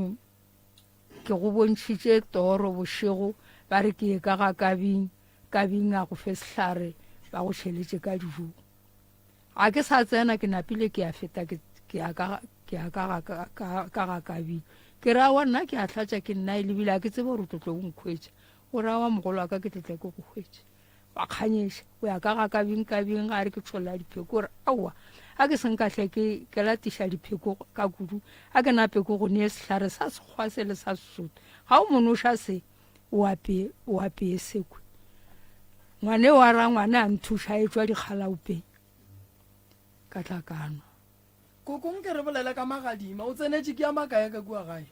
Speaker 5: ke go bontšhitše toro bošego, ba re ke ye ka ga Kabing, Kabing a go fe sehlare, ba go tšheletše ka dijong. Ga ke sa tsena, ke napile ke a feta ke ke ya ka ke ya ka ga ka ka ga Kabing. Ke re aowa nna ke a hlatša ke nna e lebile ga ke tsebe gore o tlo tlo o nkhwetša. O re aowa mogolo wa ka ke tlo tla ke go hwetša. Wa kganyeša o ya ka ga Kabing Kabing ga re ke tšholla dipheko o re aowa a ke se nka hle ke ke latiša dipheko ka kudu a ke nape ke go nee sehlare sa sekgwa se le sa Sesotho ga o monoša se o apee o apee sekwe. Ngwane wa rangwane a nthuša a etšwa dikgalaupeng ka tla ka nwa.
Speaker 4: Koko nke re bolele ka magadima, o tsenetše ke a makae ka kua gae?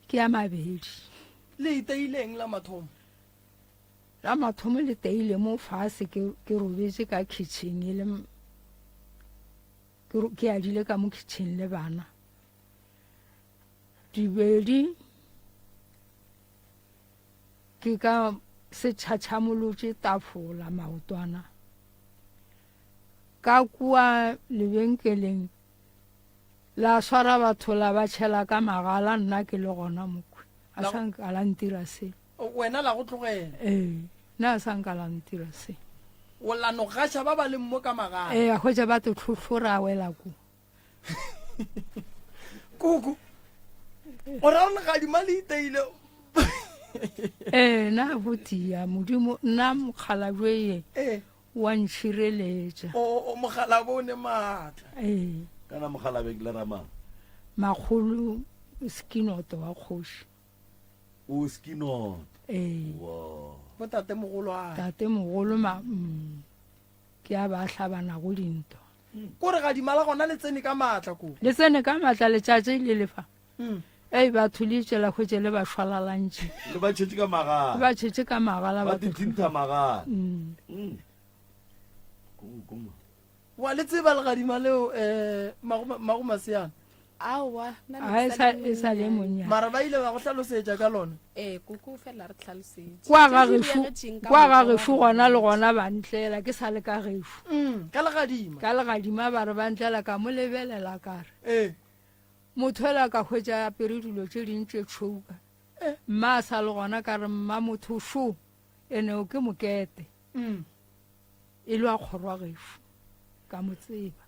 Speaker 5: Ke a mabedi.
Speaker 4: Le iteile eng la mathomo?
Speaker 5: La mathomo le teile mo fase ke ke robetše ka kitchen e le ke ke adile ka mo kitchen le bana. Dibedi ke ka se tšhatšhamolotše tafola maotwana. Ka kua lebenkeleng la swara batho la ba tšhela ka magala nna ke le gona mokhwi. A sa nka la ntira se.
Speaker 4: Wena la go tlogela?
Speaker 5: Ee, nna a sa nka la ntira se.
Speaker 4: O la no gaša ba ba leng mo ka magala?
Speaker 5: Ee, a hwetša ba to hlohlora a wela ko.
Speaker 4: Koko, o ra gore legadima le iteile?
Speaker 5: Ee, nna go tia Modimo, nna mokgalabje ye ee. wa ntšhireletša.
Speaker 4: O mokgalabje o ne maatla.
Speaker 5: Ee.
Speaker 1: Kana mokgalabje ke le ramang?
Speaker 5: Makgolo Skinoto wa kgoši.
Speaker 1: O Skinoto.
Speaker 5: Ee.
Speaker 1: Wow.
Speaker 4: Bo tate mogolo a.
Speaker 5: Tate mogolo ma mm, ke a ba hlabanago dintwa.
Speaker 4: Ko re gadima la gona le tsene ka maatla ko.
Speaker 5: Le tsene ka maatla letšatši le lefa. Mm. Ei batho le itše la hwetše le ba šwalalantše.
Speaker 1: Le ba tšhetše ka magala.
Speaker 5: Le ba tšhetše ka magala
Speaker 1: ba tithintha magala. Mm. Mm.
Speaker 4: Wa le tseba legadima leo eh mago maseana.
Speaker 6: Aowa,
Speaker 5: nna ne ke sa le e sa le monnyane.
Speaker 4: Mara ba ile ba go hlalosetša ka lona?
Speaker 6: Ee, koko fela re hlalosetše.
Speaker 5: Kwa ga gešo, kwa ga gešo gona le gona ba ntlela, ke sa le ka gešo.
Speaker 4: Mm, ka legadima.
Speaker 5: Ka legadima ba re ba ntlela ka mo lebelela ka re.
Speaker 4: Ee.
Speaker 5: Motho ela ka hwetša a apere dilo tše ding tše tšhweu ka.
Speaker 4: Eh.
Speaker 5: Mma a sa le gona ka re mma motho šo ene o ke mokete.
Speaker 4: Mm.
Speaker 5: E le wa kgorwa gešo. Ka mo tseba.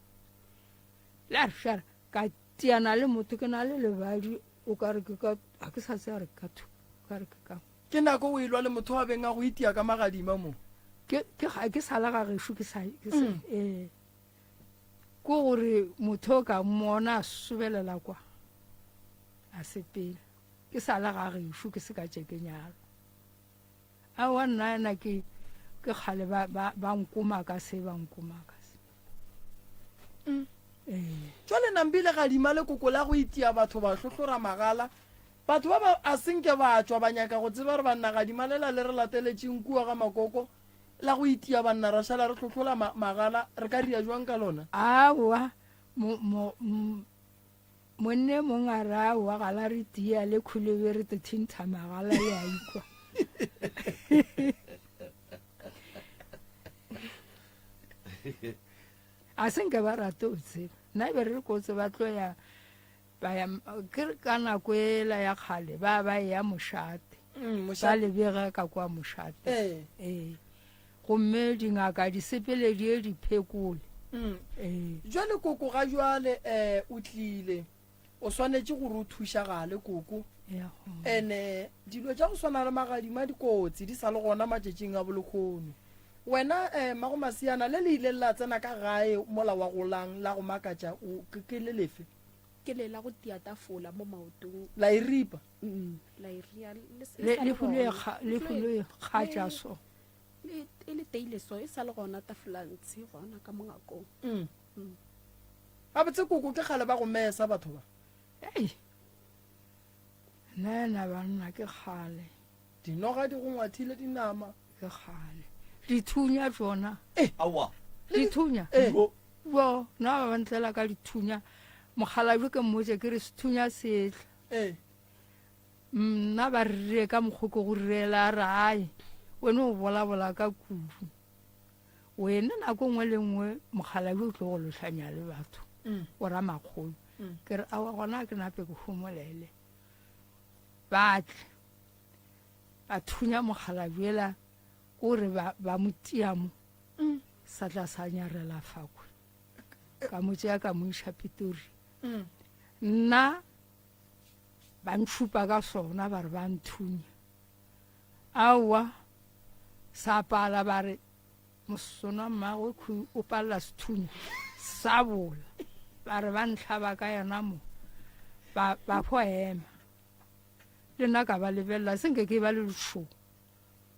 Speaker 5: La re šara, ka tiana le motho ke na le lebadi o ka re ke ka ga ke sa tseba re ka thu ka re ke ka
Speaker 4: Ke nako o elwa le motho wa beng a go itia ka magadima mo.
Speaker 5: Ke ke ga ke sa la ga gešo ke sa ke sa mm. eh ko gore motho o ka mmona a sobelela kwa a sepela ke sa la ga gešo ke se ka tše ke nyalo Aowa nna ena ke ke kgale ba ba ba nkoma ka se ba nkoma ka se.
Speaker 4: Mm. Eh. Jwale nambile gadima le koko la go itia batho ba hlohlora magala. Batho ba ba a senke ba tšwa ba nyaka go tseba re banna gadima lela le re lateletšeng kua ga makoko la go itia banna ra šala re hlohlola ma, magala re ka ria jwang ka lona?
Speaker 5: Aowa mo mo Monne mong a re, Aowa, ga la re tia, le khulebe re te thintha magala, le a ikwa. A se nke ba rate o tseba. Nna e be re re kotse ba tlo ya ba ya ke re ka nako ela ya kgale ba ba ya mošate.
Speaker 4: Mm,
Speaker 5: Ba
Speaker 4: mošate.
Speaker 5: le bega ka kwa mošate.
Speaker 4: Ee.
Speaker 5: Ee. Gomme dingaka di sepele di ye di phekole.
Speaker 4: Mm.
Speaker 5: Ee.
Speaker 4: Jwale koko ga jwale eh o tlile. O swanetše gore o thušagale koko.
Speaker 5: Ya gona.
Speaker 4: Ene dilo tša go swana le magadima dikotsi di sa le gona matšatšing a bolekgono. Wena eh mago masiana le le ileng la tsena ka gae mola wa golang la go makatša o ke ke le lefe?
Speaker 6: Ke le la go tia tafola mo maotong.
Speaker 4: La e ripa?
Speaker 6: Mm, la e ria le le
Speaker 5: Le
Speaker 6: sa le
Speaker 5: le fulo e
Speaker 6: gona.
Speaker 5: kga le fulo e kgatša so.
Speaker 6: Le e le teile so e sa le gona tafola ntshe gona ka mongakong.
Speaker 4: Mm. Gabotse koko ke kgale ba go mesa batho ba.
Speaker 5: Ei. Nna ena banna ke kgale.
Speaker 4: Dinoga di go ngwathile dinama.
Speaker 5: Ke kgale. Dithunya tšona.
Speaker 4: Eh.
Speaker 1: Aowa.
Speaker 5: Dithunya.
Speaker 4: Eh.
Speaker 1: Bo.
Speaker 5: Bo, nna ba ba ntlela ka dithunya. Mokgalabje ke mmotše ke re sethunya se etla.
Speaker 4: Eh.
Speaker 5: Nna ba rire ka mokgo ke go rirela a re ai wene o bolabola ka kudu. Wena nako nngwe le nngwe mokgalabje o tlo go lohlanya le batho mm. o ra makgolo mm. ke re awa gona ke nape ke homolele ba tle ba thunya mokgalabjela ko re ba mo tia mo mm. sa tla sa nyarela fakwe ka mo tšea ka mo iša pitori nna ba ntšhupa ka sona ba re ba nthunya Aowa, sa pala ba re mosonwa mmagwe khu o palela sethunya sa bola ba re ba ntlhaba ka yona mo ba ba fo ema le nna ka ba lebelela se nke ke ba le letšhogo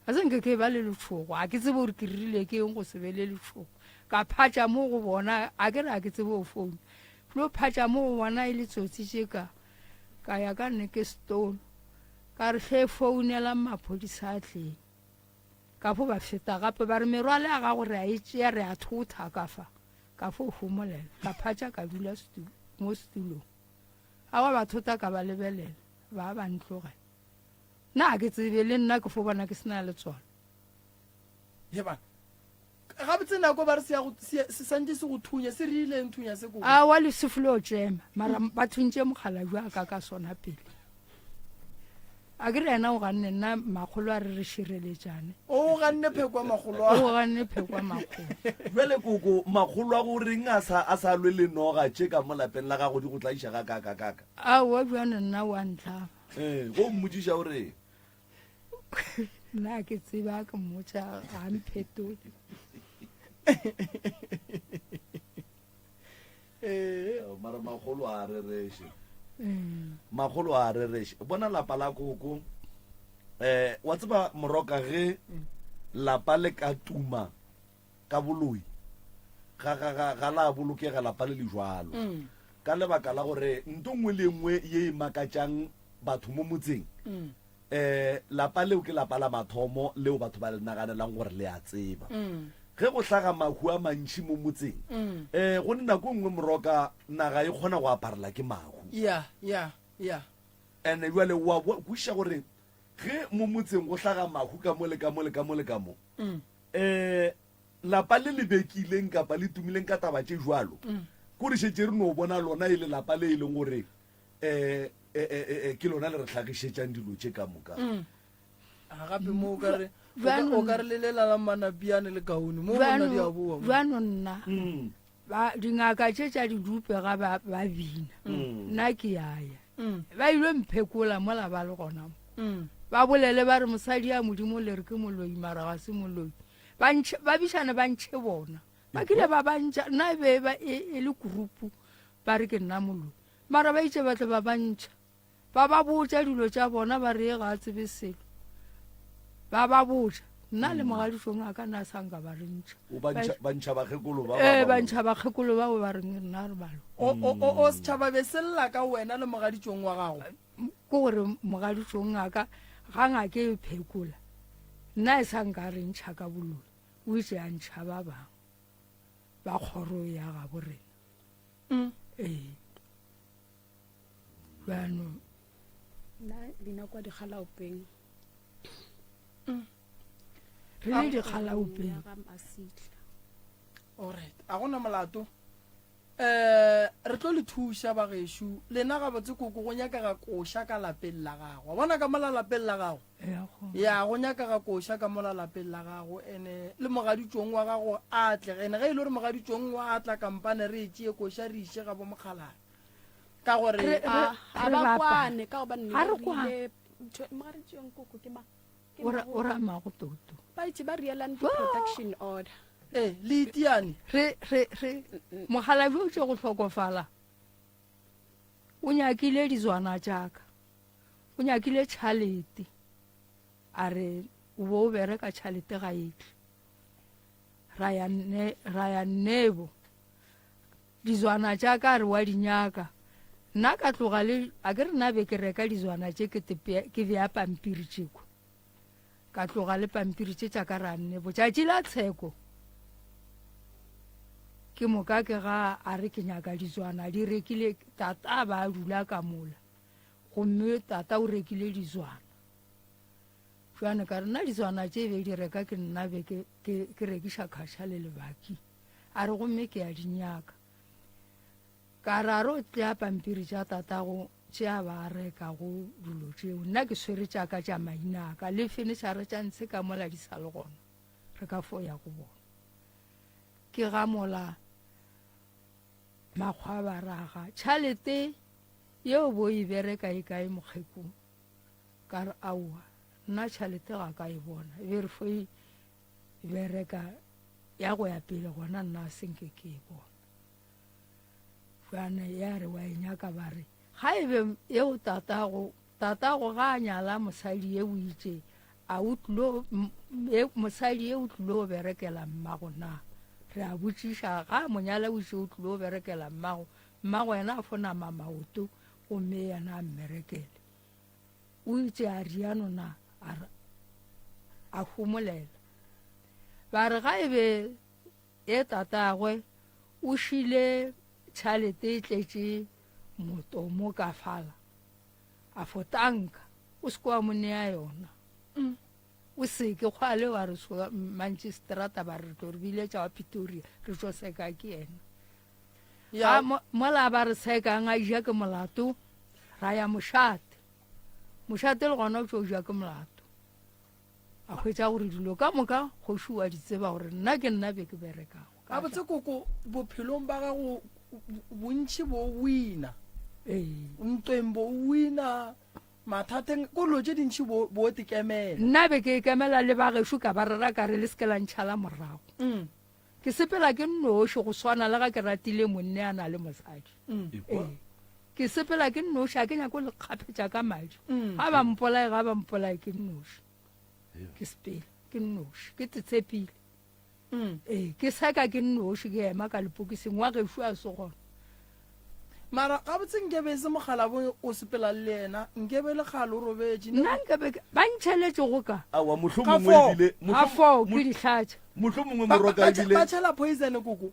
Speaker 5: a se nke ke ba le letšhogo a ke tsebe gore ke rile ke eng go se be le letšhogo ka phatša mo go bona a ke re a ke tsebe go founa lo phatša mo go bona e le tsotsi tše ka ka ya ka nne ke stone Ka re, Hle founelang maphodisa a tleng. Ka fo ba feta gape ba re, Merwalo ya gago re a e tšea re a thotha ka fa. Ka fo homolela, ka phatša ka dula mo setulong. Awa ba thota ka ba lebelela, ba ba ntlogela. Nna ga ke tsebe, le nna ke fo bona ke se na letswalo.
Speaker 4: Ye bana, gabotse nako ba re se ya go se santše se go thunya se rileng thunya se ko
Speaker 5: awa le se folo tšema mara ba thuntše mogala jwa ka ka sona pele a ke re yena o ganne nna makgolo a re re šireletšane
Speaker 4: o ganne pheko makgolo a
Speaker 5: o ganne pheko makgolo
Speaker 1: jale koko makgolo a go reng a sa a sa lwe le noga tše ka mo lapeng la gago di go tlaiša ga kaka kaka
Speaker 5: aowa bjane nna wa ntlhaba
Speaker 1: ee go mmotšiša o reng
Speaker 5: nna ke tseba ke mmotša ga mphetole
Speaker 1: ee mara makgolo a rereše mm. makgolo a rereše bona lapa la koko eh wa tseba moroka ge mm. lapa le ka tuma ka boloi ga ga ga ga la bolokega lapa le le jwalo mm. ka lebaka la gore nto nngwe le nngwe ye e makatšang batho mo motseng mm. eh lapa leo ke lapa la mathomo leo batho ba le naganelang gore le a tseba mm. ge go hlaga mahu a mantši mo motseng um go ne nako e nngwe moroka naga e kgona go aparela ke mahu
Speaker 4: ya ya ya
Speaker 1: and-e jale wa kwešiša gore ge mo motseng go hlaga mahu ka mo le ka mo le ka mo le ka mo um lapa le le bekileng kapa le tumileng ka taba tše jwalo ko re šetše re no bona lona e le lapa le e leng gore um ke lona le re hlagišetšang dilo tše ka moka
Speaker 4: A gape mo o ka re o ka re le lela la manapiane le kaone mo gona di a boa
Speaker 5: bjano nna ba dingaka tše tša didupe ga ba ba bina nna ke yaya ba ile mphekola mola ba le gona mo ba bolele ba re mosadi ya modimo le re ke moloi mara ga se moloi ba ntšhe ba bišane ba ntšhe bona ba kile ba ba ntšha nna e be ba e, e le kurupu ba re ke nna moloi mara ba itše ba tle ba ba ntšha Ba ba botša dilo tša bona ba re ga a tsebe selo. Ba ba botša. Nna le mogadishong a ka nna sa nka ba re ntšha.
Speaker 1: O ba ntšha ba ntšha bakgekolo ba
Speaker 5: ba. Eh ba ntšha bakgekolo ba ba reng nna re balo.
Speaker 4: O o o o setšhaba be se lla ka wena le mogaditšong wa gago.
Speaker 5: Ke gore mogadishong a ka ga ngake e phekola. Nna e sa nka re ntšha ka boloi. O itše a ntšha ba bangwe ba kgoro ya gabo rena. Ee. Bjano.
Speaker 6: Nna leina kwa dikgalaopeng.
Speaker 5: Re le dikgalaopeng.
Speaker 4: Alright, a gona molato. Eh, re tlo le thuša bagešu. Lena gabotse koko go nyakega koša ka lapeng la gago. Wa bona ka mola lapeng la gago? Ya go nyakega koša ka mola lapeng la gago ene le mogaditšong wa gago a tle. Ene ge e le gore mogaditšong wa atla kampane re e tšee koša re iše ga bo mokgalana. Ka gore
Speaker 5: Re-
Speaker 6: A a
Speaker 5: re
Speaker 6: ba
Speaker 5: bapa.
Speaker 6: kwane ka gobane
Speaker 5: Ga re
Speaker 6: ne
Speaker 5: kwane.
Speaker 6: rile ntho- mogaditšong koko ke mang? Ke
Speaker 5: O ra-
Speaker 6: mmago-
Speaker 5: o ra mago toto.
Speaker 6: ba itše ba rielane di-production order.
Speaker 4: eh le itiane.
Speaker 5: Re re re mogalabi o tše go hlokofala. O nyakile dizwana tša ka. O nyakile tšhalete. A re o bo o bereka tšhalete ga e tle. Ra ya ne ra ya nebo. Dizwana tša ka a re wa di nyaka. Nna ka tloga le, a ke re nna be ke reka dizwana tše ke te ke bea pampiri tšeko. Ka tloga le pampiri tše tša ka ra nne botšatši la tsheko. Ke moka ke ga a re ke nyaka dizwana di rekile tata ba dula ka mola. Gomme tata o rekile dizwana. Jwale ka re nna ditswana tše be di reka ke nna be ke, ke, ke rekiša khaša le lebaki. A re gomme ke a di nyaka. Ka re a re o tlea pampiri tša tatago tše a ba a rekago dilo tšeo. Nna ke swere tša ka tša maina a ka le fenešare tša ntshe ka mola di sa le gona. Re ka fo ya go bona. Ke ga mola makgwa ba raga tšhalete yeo bo e bereka e kae mokgekong. Ka re aowa nna tšhalete ga ka e bona e be re fo e bereka ya go ya pele gona nna a senke ke e bona. Bjane ya re wa e nyaka ba re ga e be eo tatago tatago ga a nyala mosadi ye o itše a o tlilo mosadi ye o tlilo berekela mmago na re a botšiša ga a mo nyala o itše o tlilo berekela mmago mmago yena a fo nama maoto gomme yena a mmerekele o itše a riano na a re a homolela ba re ga e be E tatagwe o šile tšhalete e tletše motomo ka fala, a fo tanka, o se ke wa mo nea yona. Mm. O se ke kgwale wa re so mantšistrata ba re tlo re biletša wa Pretoria, re tlo seka ke yena. Ya mola ba re sekang a ja ke molato, ra ya mošate. Mošate le gona o tšo ja ke molato. A hwetša gore dilo ka moka kgoši o a di tseba gore nna ke nna be ke berekago.
Speaker 4: Gabotse koko, bophelong ba gago bontši bo wina.
Speaker 5: Ee.
Speaker 4: Ntweng bo wina, mathateng, ko dilo tše dintši bo bo tekemela.
Speaker 5: Nna be ke ikemela le ba gešo ka ba rera ka re le se ke la ntšhala morago.
Speaker 4: Mm.
Speaker 5: Ke sepela ke nnoši go swana le ga ke ratile monne a na le mosadi.
Speaker 4: Mm.
Speaker 5: Ee. Ke sepela ke nnoši, a ke nyako le kgaphetša ka madi.
Speaker 4: Mm.
Speaker 5: Ga ba mpolaye, ga ba mpolaye ke nnoši. Ke sepela ke nnoši, ke tshepile.
Speaker 4: Mm.
Speaker 5: Ee, ke seka ke nnoši ke ema ka lepokising wa gešo a se gona.
Speaker 4: Mara gabotse nkebe e se mokgalabo o sepela le yena, nkebe le kgale o robetše.
Speaker 5: Nna nkebe ba ntšheletše go ka.
Speaker 1: Aowa,
Speaker 4: Ka
Speaker 1: mohlomongwe
Speaker 4: foo.
Speaker 1: ebile
Speaker 5: Ga foo ke dihlatša.
Speaker 1: mohlomongwe
Speaker 4: Ba-
Speaker 1: moroka
Speaker 4: ba- ba-
Speaker 1: ebile
Speaker 4: Ba tšhela poison koko.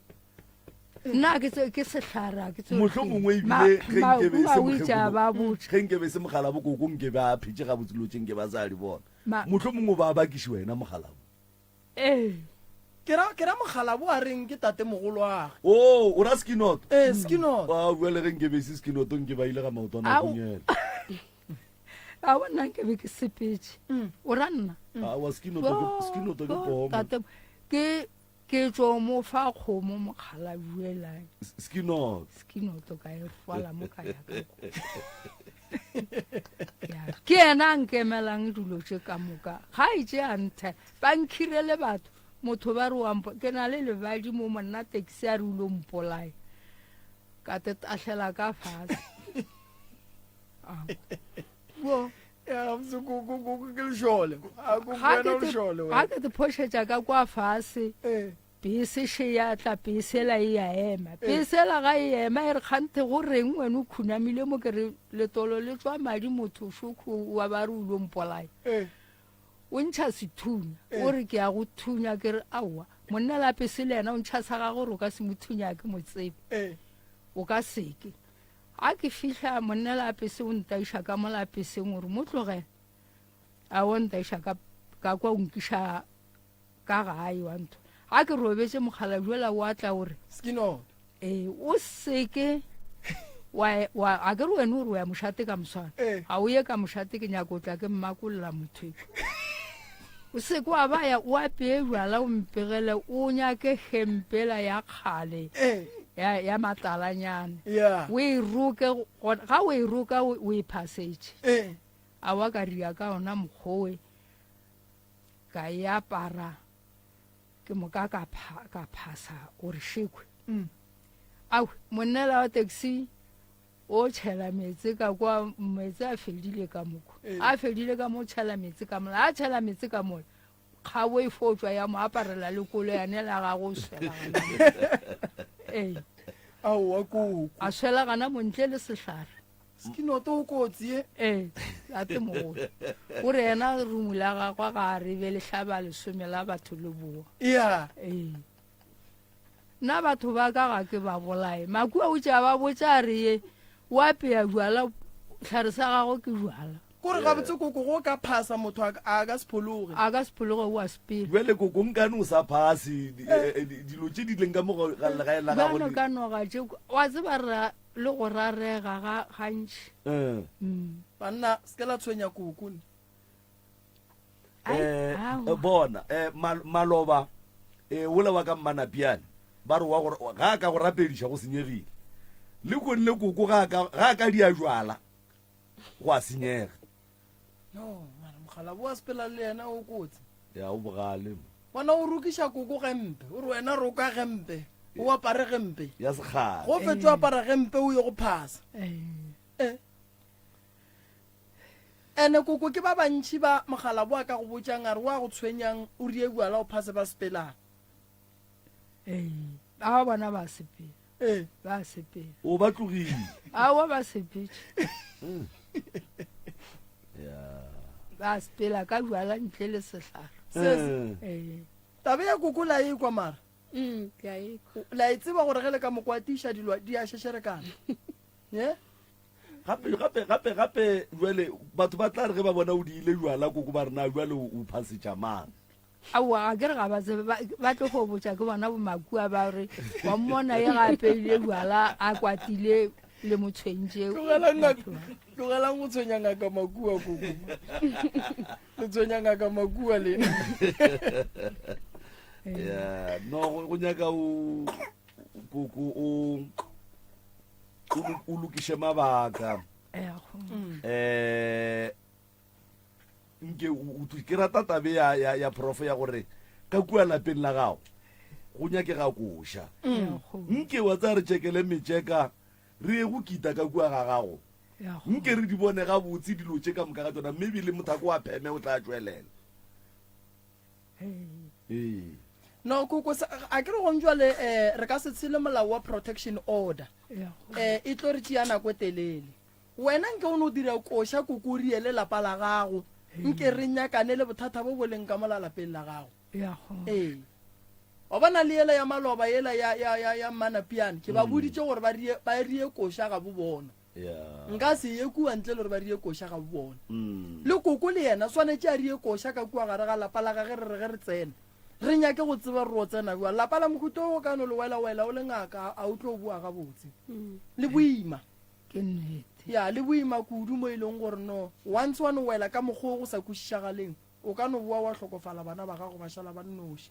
Speaker 5: Nna ke tse ke sehlare a ke tsebe.
Speaker 1: Mohlomongwe ebile ge nkebe e se
Speaker 5: mawitša ba botša.
Speaker 1: Ge nkebe e se mogalabo koko nkebe a phetše gabotse dilo tše nkebe a sa di bona.
Speaker 5: Ma-
Speaker 1: Mohlomongwe o ba bakiši wena mogalabo.
Speaker 5: Ee.
Speaker 4: Ke ra ke ra mogalabo a reng ke tate mogoloage.
Speaker 1: Oh, o ra Skinoto?
Speaker 4: Ee, Skinoto.
Speaker 1: Ah, bjale ge nkebe e se Skinoto nke ba ile ga maotwana a
Speaker 5: Ao.
Speaker 1: kunyela.
Speaker 5: A bona nke be ke sepetše. O ra nna?
Speaker 1: Aowa, Skinoto ke Skinoto ke pomo.
Speaker 5: Tate ke Ke tšo mo fa kgomo mokgalabje la.
Speaker 1: Skinoto.
Speaker 5: Skinoto ka e rwala mo ka ya ka kwa. Ke yena a nkemelang dilo tše ka moka. Ga e tše a nthe ba nkhirele batho motho ba re wa mpo ke na le lebadi mo monna taxi a re o lo mpolaya ka te tahlela ka fase. Bo
Speaker 4: Ya gabotse koko koko ke lešole. A koko wena o lešole
Speaker 5: Ga
Speaker 4: wena.
Speaker 5: ke te phošetša ka kwa fase
Speaker 4: Eh.
Speaker 5: pese še ya tla pesela e ya ema pesela ga e ema e re kganthe go reng wena o khunamile mo ke re letolo le tswa madi motho šokho wa ba re o lo mpolaya
Speaker 4: Eh.
Speaker 5: o ntšha sethunya o re ke ya go thunya ke re aowa monna la pese le yena o ntšha sa gagwe gore o ka se mo thunya ke mo tsebe
Speaker 4: Eh.
Speaker 5: o ka seke Ga ke fihla monna lapese o ntaiša ka mo lapeseng o re mo tlogele. A o ntaiša ka ka kwa o nkiša ka gae wa ntho. Ga ke robetše mokgalabje ola wa tla o re
Speaker 4: Skinoto.
Speaker 5: Ee, o seke wa wa a ke re wena o re o ya mošate ka moswana.
Speaker 4: Ee.
Speaker 5: Ga o ye ka mošate ke nyaka o tla ke mmakolla motho e. O seke wa ba ya o apeye jwala o mpegele o nyake hempela ya kgale.
Speaker 4: Ee.
Speaker 5: ya, ya matalanyana
Speaker 4: yeah.
Speaker 5: o e roke ga o e roka o e phasetše
Speaker 4: eh.
Speaker 5: a wa ka ria ka ona mokgowe ka e apara ke moka ka, pha, ka phasa gore shekwe
Speaker 4: mm.
Speaker 5: au monnela wa taxi o tšhela meetse ka kwa meetse a fedile ka moko
Speaker 4: eh.
Speaker 5: a fedile ka mo tšhela meetse ka mola a tšhela meetse ka mola Kgabo e fo tšwa ya mo aparela le koloyane la gagwe o swela gana mo. Ee.
Speaker 4: Aowa koko.
Speaker 5: A swela gana mo ntle le sehlare.
Speaker 4: Skinoto o kotsi ye.
Speaker 5: Ee, tate mogolo. O re yena rumu la gagwe ga a re be le hlaba lesome la batho le boa.
Speaker 4: Yeah.
Speaker 5: Ee. Nna batho ba ka ga ke ba bolaye. Makua o tša ba botša a re ye o apea jwala, hlare sa gagwe ke jwala.
Speaker 4: Kore gabotse koko go ka phasa motho a a ka se phologe.
Speaker 5: A ka se phologe o a sepela.
Speaker 1: Bjale koko nkane o sa phase dilo tše di leng ka mo ga legae la gago.
Speaker 5: Bjalo ka noga tše wa tseba ra le go rarega ga gantši.
Speaker 4: Banna se ke la tshwenya koko ne.
Speaker 1: Eh, bona eh, maloba eh, wola wa ka mmanapiane ba re wa gore ga a ka go rapediša go senyegile le konle koko ga a ka dia jwala go a senyega.
Speaker 4: No, mara mogala bo a sepela le yena o kotsi.
Speaker 1: Ya o bogale mo.
Speaker 4: Bona o rokiša koko gempe, o re wena roka gempe, o apare gempe.
Speaker 1: Ya sekgale.
Speaker 4: Go fetša o apara gempe o ye go phasa. Eh. Ene koko ke ba bantši ba mogala bo a ka go botšang a re wa go tshwenyang o rie bjala o phase ba sepelang.
Speaker 5: Ee, ba bona ba sepela.
Speaker 4: Ee.
Speaker 5: Ba sepela.
Speaker 1: O ba tlogile.
Speaker 5: Aowa ba sepetše.
Speaker 1: Ya.
Speaker 5: Ba sepela ka jwala ntle le sehlare.
Speaker 4: Se
Speaker 5: Ee.
Speaker 4: Taba ya koko la e kwa mara.
Speaker 6: Ke a e kwa.
Speaker 4: La e tseba gore ge le ka mo kwatiša dilo di a šešerekana. Ye?
Speaker 1: Gape gape gape gape jwale batho ba tla re ge ba bona o diile jwala koko ba re na jwale o phasetša mang.
Speaker 5: Aowa, ga ke re ga ba tsebe, ba, ba tlo go botša ke bona bomakua ba re wa mmona ye ga apeile bjala a kwatile le mo tshwentše.
Speaker 4: Tlogelang ngaka, tlogelang go tshwenya ngaka makua koko. Le tshwenya ngaka makua le.
Speaker 1: Yeah, no go go nyaka o koko o o lo- o lokiše mabaka.
Speaker 5: Eh, go-
Speaker 1: Eh nke o ke rata tabe ya, ya, ya prof ya gore ka kua lapeng la gago go nyakega koša
Speaker 5: mm.
Speaker 1: nke wa tsaya re tšekele metšeka re ye go kita ka kua ga gago nke re di bone gabotse dilo tše ka moka ga tsona mme ebile mothako wa pheme o tla tšwelela ee
Speaker 4: no koko a ke re gong jwale um eh, re ka se tshele molao wa protection order um e tlo re tšea nako e telele Wena nke o no dira koša koko o riele lapa la gago, nke re nyakane le bothata bo bo leng ka mola lapeng la gago. Ee. Wa bona le yela ya maloba yela ya, ya, ya, ya Mmanapiane, ke ba boditše gore ba rie, ba rie koša ga bo bona. Nka se ye kua ntle le gore ba rie koša ga bo bona. Le koko le yena swanetše a rie koša ka kua gare ga lapa la gage re re ge re tsena. Re nyake go tseba re ro tsena bjang. Lapa la mohuta wo o ka no le wela-wela o le ngaka, a o tlo boa gabotse. Le boima.
Speaker 5: Ke nnete.
Speaker 4: Ya, le boima kudu mo e leng gore no once wa no wela ka mokgwa o go sa kwešišagaleng, o ka no boa wa hlokofala bana ba gago ba šala ba nnoši.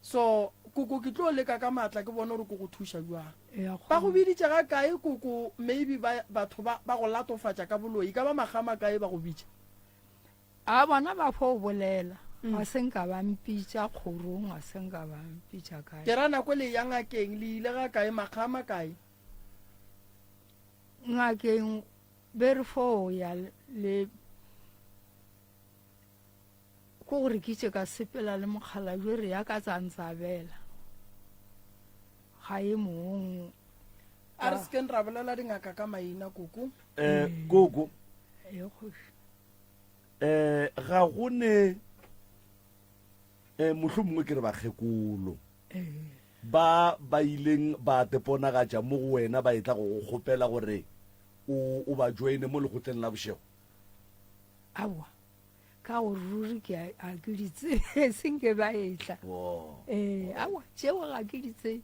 Speaker 4: So, koko ke tlo leka ka maatla ke bone gore ke go thuša bjang.
Speaker 5: Ya,
Speaker 4: Ba go biditše ga kae koko maybe ba batho ba ba go latofatša ka boloi, e ka ba makga a makae ba go bitša?
Speaker 5: A bona ba fo bolela, ga se nka ba mpitša kgorong, ga se nka ba mpitša kae.
Speaker 4: Ke ra nako le ya ngakeng le ile ga kae makga a makae?
Speaker 5: Ngakeng be re fo ya le ko gore ke itše ka sepela le mokgalabje re ya ka tsantsabela ga e mong.
Speaker 4: A re sekeng ra bolela dingaka ka maina koko.
Speaker 1: Eh, koko.
Speaker 5: Ee kgoši.
Speaker 1: Eh, ga go ne eh mohlomongwe ke re bakgekolo.
Speaker 5: Ee.
Speaker 1: Ba ba ileng ba teponagatša mo go wena ba etla go go kgopela gore o, o ba joine mo lekgotleng la bošego?
Speaker 5: Aowa, ka gore ruri ke a, ga ke di tsebe, se nke ba etla.
Speaker 1: Oh.
Speaker 5: Ee, aowa, tšeo ga ke di tsebe.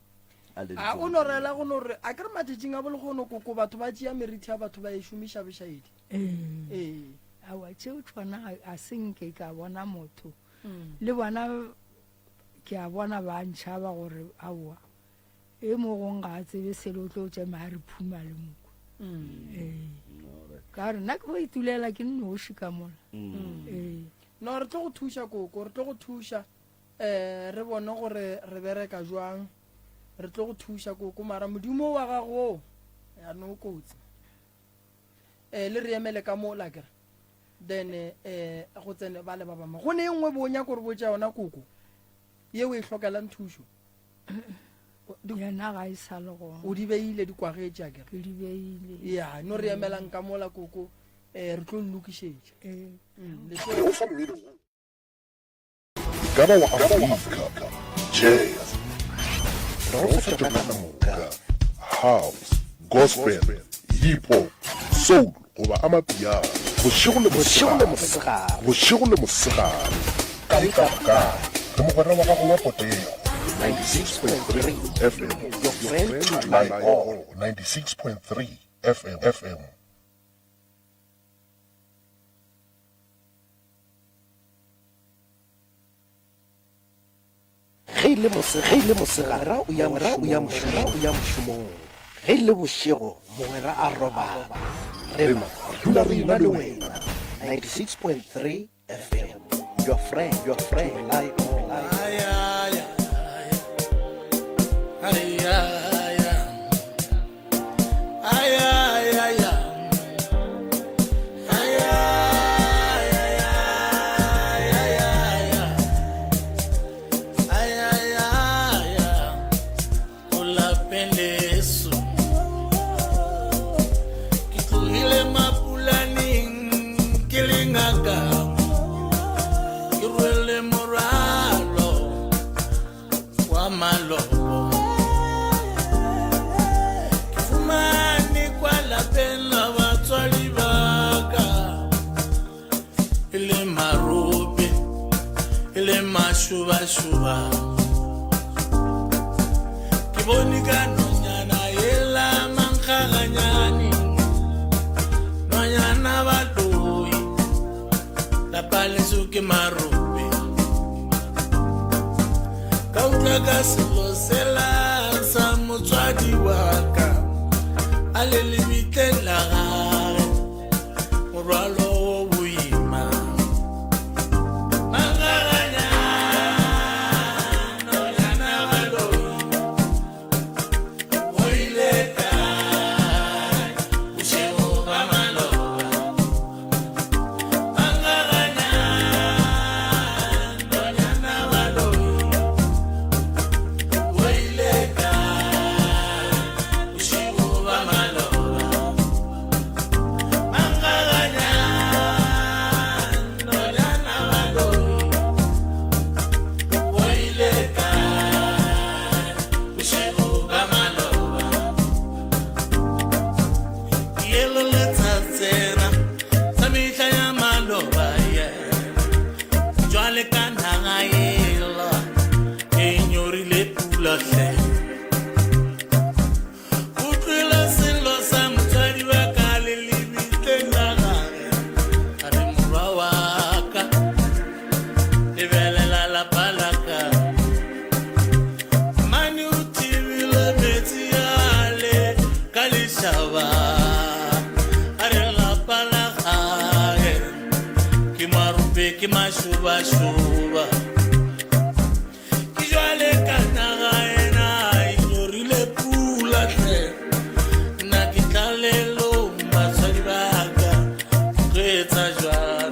Speaker 1: A le di
Speaker 4: A o
Speaker 1: tsebe.
Speaker 4: no rela go no re a ke re matšatšing a bolegono koko batho ba tšea meriti ya batho ba e šomiša bošaedi.
Speaker 5: Ee.
Speaker 4: Ee.
Speaker 5: Aowa, tšeo tšona ga, ga se nke ka bona motho. Le bona Ke a bona ba ntšhaba gore aowa e mo gong ga a tsebe selo o tlo tšema a re phuma le moko. Ee. Ka gore nna ke go itulela ke nnoši ka mola. Ee.
Speaker 4: No re tlo go thuša koko, re tlo go thuša um re bone gore re bereka jwang. Re tlo go thuša koko mara modimo wa gago ya no kotsi. Eh le re emele ka mo la kere. Then eh go tsene ba le ba bangwe. Go ne e nngwe bo o nyaka gore botša yona koko ye o e hlokelang thušo.
Speaker 5: Yena ga e sa le gona.
Speaker 4: O di beile di kwagetše a kere.
Speaker 5: Ke di beile.
Speaker 4: Ya no re emelang ka mola koko eh re tlo lokišetša.
Speaker 5: Eh.
Speaker 4: Le tlo
Speaker 2: Re o fa mmino wo. E ka ba wa Afrika, jazz, re go fa tšona ka moka, house, gospel, hip hop, soul goba amapiano. Bošego le mosegare. Bošego le mosegare. Kae kapa kae. Re mogwera wa gago wa potego. 96.3 FM. Your friend to rely on. 96.3 FM. FM.
Speaker 7: Ge e le mose, ge e le mosegare, o ya mogwera o ya mošomong, o ya mošomong. Ge e le bošego, mogwera a robala. Re
Speaker 2: Rena dula re ena le wena.
Speaker 7: 96.3 FM, your friend, your friend, rely on.
Speaker 8: Mašubašuba ke bone ka nonyana yela mankgaganyane nonyana baloi lapa leso ke marope ka utlwa ka selo sela sa motswadi wa ka a le lebitleng la gage morwalo wo boima. Ke mašobašoba ke jwale ka naga ena e nyorile pula tle nna ke tlalelong batswadi ba ka tlo etsa jwang.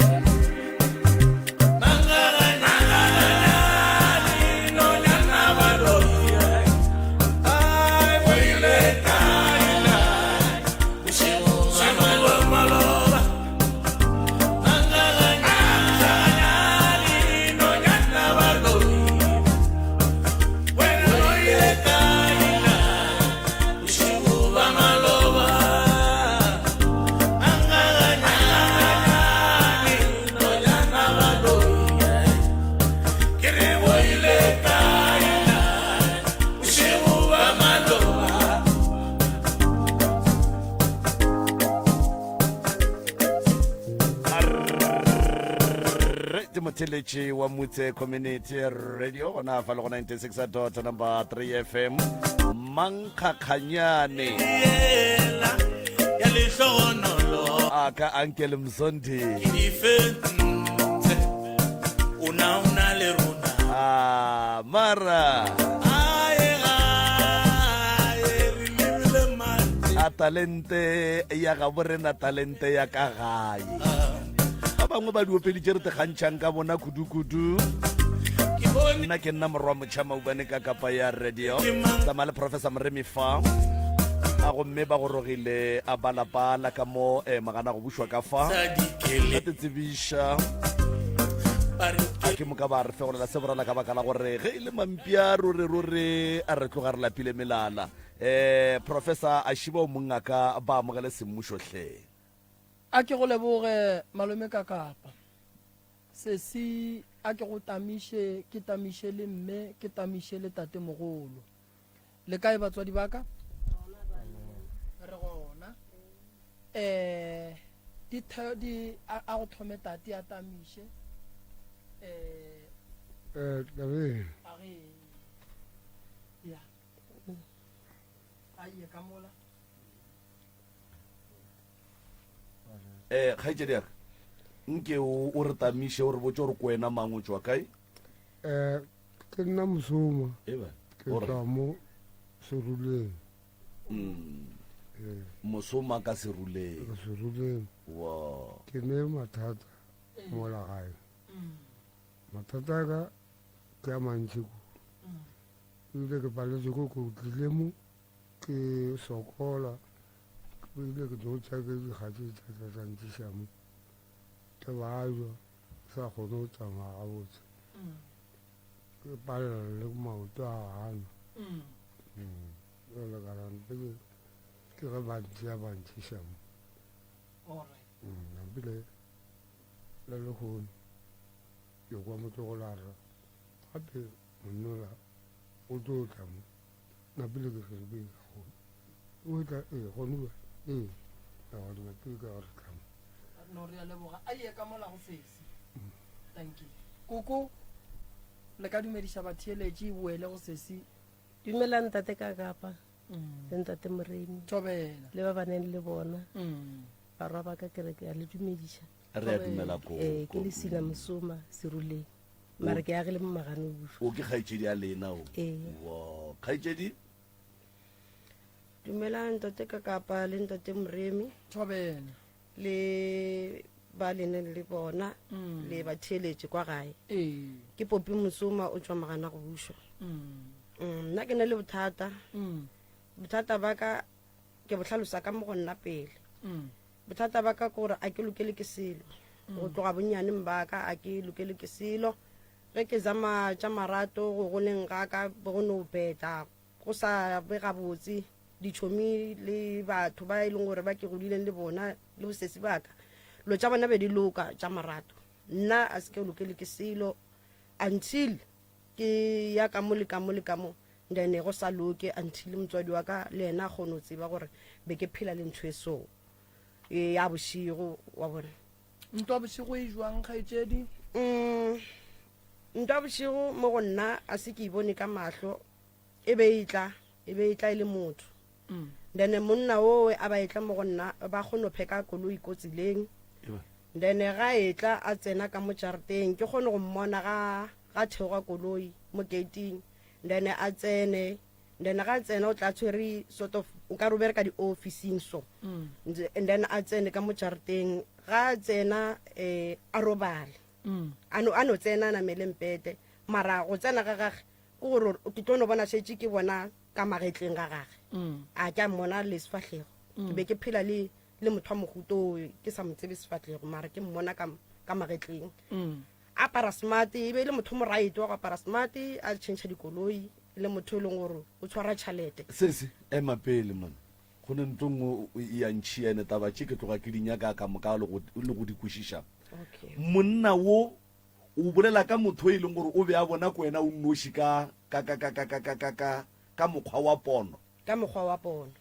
Speaker 1: Ke motheletši wa Mutse Community Radio gona fa le go 96 dot number 3 FM Mankgakganyane a ka Uncle Mzondi ah mara a talente ya gabo rena talente ya ka gae ba bangwe ba diopedi tše re tekgantšhang ka bona kudu-kudu. Nna ke nna morwa motšha maubane ka kapa ya radio tsamaya le Professor Moremi fa a gomme ba gorogile a balapa la ka mo eh, magana go bušwa ka fa ba te tsebiša a ke moka ba re fegolela se borela ka baka la gore ge e le mampia ruri ruri a re tloga re lapile melala um Professor a šiba o mongaka ba amogele semmušo hle.
Speaker 4: A ke go leboge malome Kakapa. Sesi a ke go tamiše, ke tamiše le mme, ke tamiše le tatemogolo. Le kae batswadi ba ka? Re gona. Eh di di a go thome tate a tamiše. Eh
Speaker 9: eh tabeng.
Speaker 4: A re ya. A ye ka mola.
Speaker 1: Eh kgaetšedi ya ka nke o re tamiše o re botse gore ko wena mang o tšwa kae?
Speaker 9: Eh Ke nna Mosoma. Ke tšwa mo Seruleng.
Speaker 1: Mm. Mosoma ka Seruleng.
Speaker 9: Ka Seruleng.
Speaker 1: Wow.
Speaker 9: Ke ne mathata mola gae. Mathata a ka ke a mantši ko. Ebile ke paletswe ko ko tlile mo ke sokola ebile ke tlo tša ke digatse tša tša ntšiša mo ke bajwa sa kgone go tsamaya gabotse ke palela le maoto a gana jale ka rampe ke ge ba ntšea ba ntšiša mo nampile le lehono ke kwa motlogolo a rra gape monnola o tlo tla mo napile ke re be ka gone o tla ee gone ba ee ka gone napile ka gore tla mo
Speaker 4: no re a leboga a ye ka mola go sesi thank you koko le ka dumediša batheeletši boele go sesi
Speaker 10: dumelang ntate ka kapa le ntate moremi
Speaker 4: thobela
Speaker 10: le ba ba neng le bona barwa ba ka kereke ya le dumediša
Speaker 1: re a dumela koko
Speaker 10: ee ke lesina mosoma seruleng mare ke agile mo maganobušo
Speaker 1: o ke kgaetšedi ya lena o
Speaker 10: ee
Speaker 1: wo kgaetšedi
Speaker 11: Dumelang ntate Kakapa le ntate Moremi.
Speaker 4: Thobela.
Speaker 11: Le ba le neng le bona mm. le ba theeletše kwa gae.
Speaker 4: Ee.
Speaker 11: Ke Popi Mosoma o tšwa Magana go bušwa.
Speaker 4: Mm.
Speaker 11: mm. Nna ke na le bothata.
Speaker 4: Mm.
Speaker 11: Bothata ba ka ke bo hlalosa ka mo go nna pele.
Speaker 4: Mm.
Speaker 11: Bothata ba ka ke gore a ke lokele ke selo.
Speaker 4: Mm.
Speaker 11: Go tloga bonnyaneng ba ka a ke lokele ke selo. Ge ke zama tša marato go goleng ga ka bo go no betla go sa be gabotse ditšhomi le batho ba e leng gore ba ke godileng le bona le bosesi ba ka lo tša bona be di loka tša marato nna a se ke lokele ke selo until ke ya ka mo le ka mo le ka mo then go sa loke until motswadi wa ka le yena a kgone go tseba gore be ke phela le ntho e so e ya bošego wa bona
Speaker 4: Ntwa bošego e jwang kgaetšedi?
Speaker 11: Mm, ntwa bošego mo go nna a se ke e bone ka mahlo e be e tla e be e tla e le motho
Speaker 4: mm.
Speaker 11: then monna owe a ba etla mo go nna ba kgone go pheka koloi ko tseleng then ga e tla a tsena ka mo jarateng ke kgone go mmona ga ga theoga koloi mo gating then a tsene then ga a tsena o tla tshwere sort of o ka re o bereka di-officing so
Speaker 4: mm.
Speaker 11: and then a tsene ka mo jarateng ga a tsena um a robale
Speaker 4: mm.
Speaker 11: a no tsena a namele mpete mara go tsena ga gage ke gore ke tlo no bona šetše ke bona ka magetleng ga gage
Speaker 4: mm.
Speaker 11: a ke a mmona le sefahlego ke be ke phela le le motho wa mohuto ke sa mo tsebe sefahlego mara ke mmona ka ka magetleng apara smart e be e le motho mo right wa go apara smart a change dikoloi e le motho e leng gore o tshwara tšhalete
Speaker 1: sese ema pele man go ne ntlo nngwe e ya ntšhia ene taba tše ke tloga ke di nyaka ka moka le go di kwešiša monna wo o bolela ka motho e leng gore o be a bona ko wena o nnoši ka ka ka ka ka ka ka ka ka ka mokgwa wa pono
Speaker 11: ka mokgwa wa pono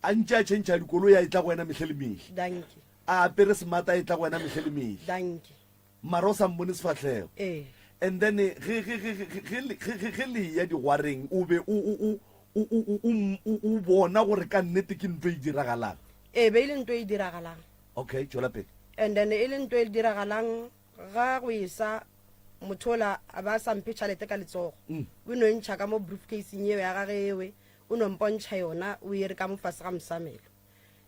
Speaker 1: a ntše a tšhentšha dikoloi a etla go wena mehle le mehle
Speaker 11: danke
Speaker 1: a apere smart a etla go wena mehle le mehle
Speaker 11: danke
Speaker 1: mara o sa mmone sefahlego
Speaker 11: ee
Speaker 1: and then ge ge ge ge ge ge ge le ya digwareng o be o o o o o o bona gore ka nnete ke ntho e diragalang
Speaker 11: ee be e le ntho e diragalang
Speaker 1: okay tšwela pele
Speaker 11: and then e le ntho e diragalang ga go esa motho ola a ba sa mphe tšhalete ka letsogo
Speaker 1: mm.
Speaker 11: o no e ntšha ka mo briefcaseng eo ya gage ewe o no mpontšha yona o e re ka mo fase ga mosamelo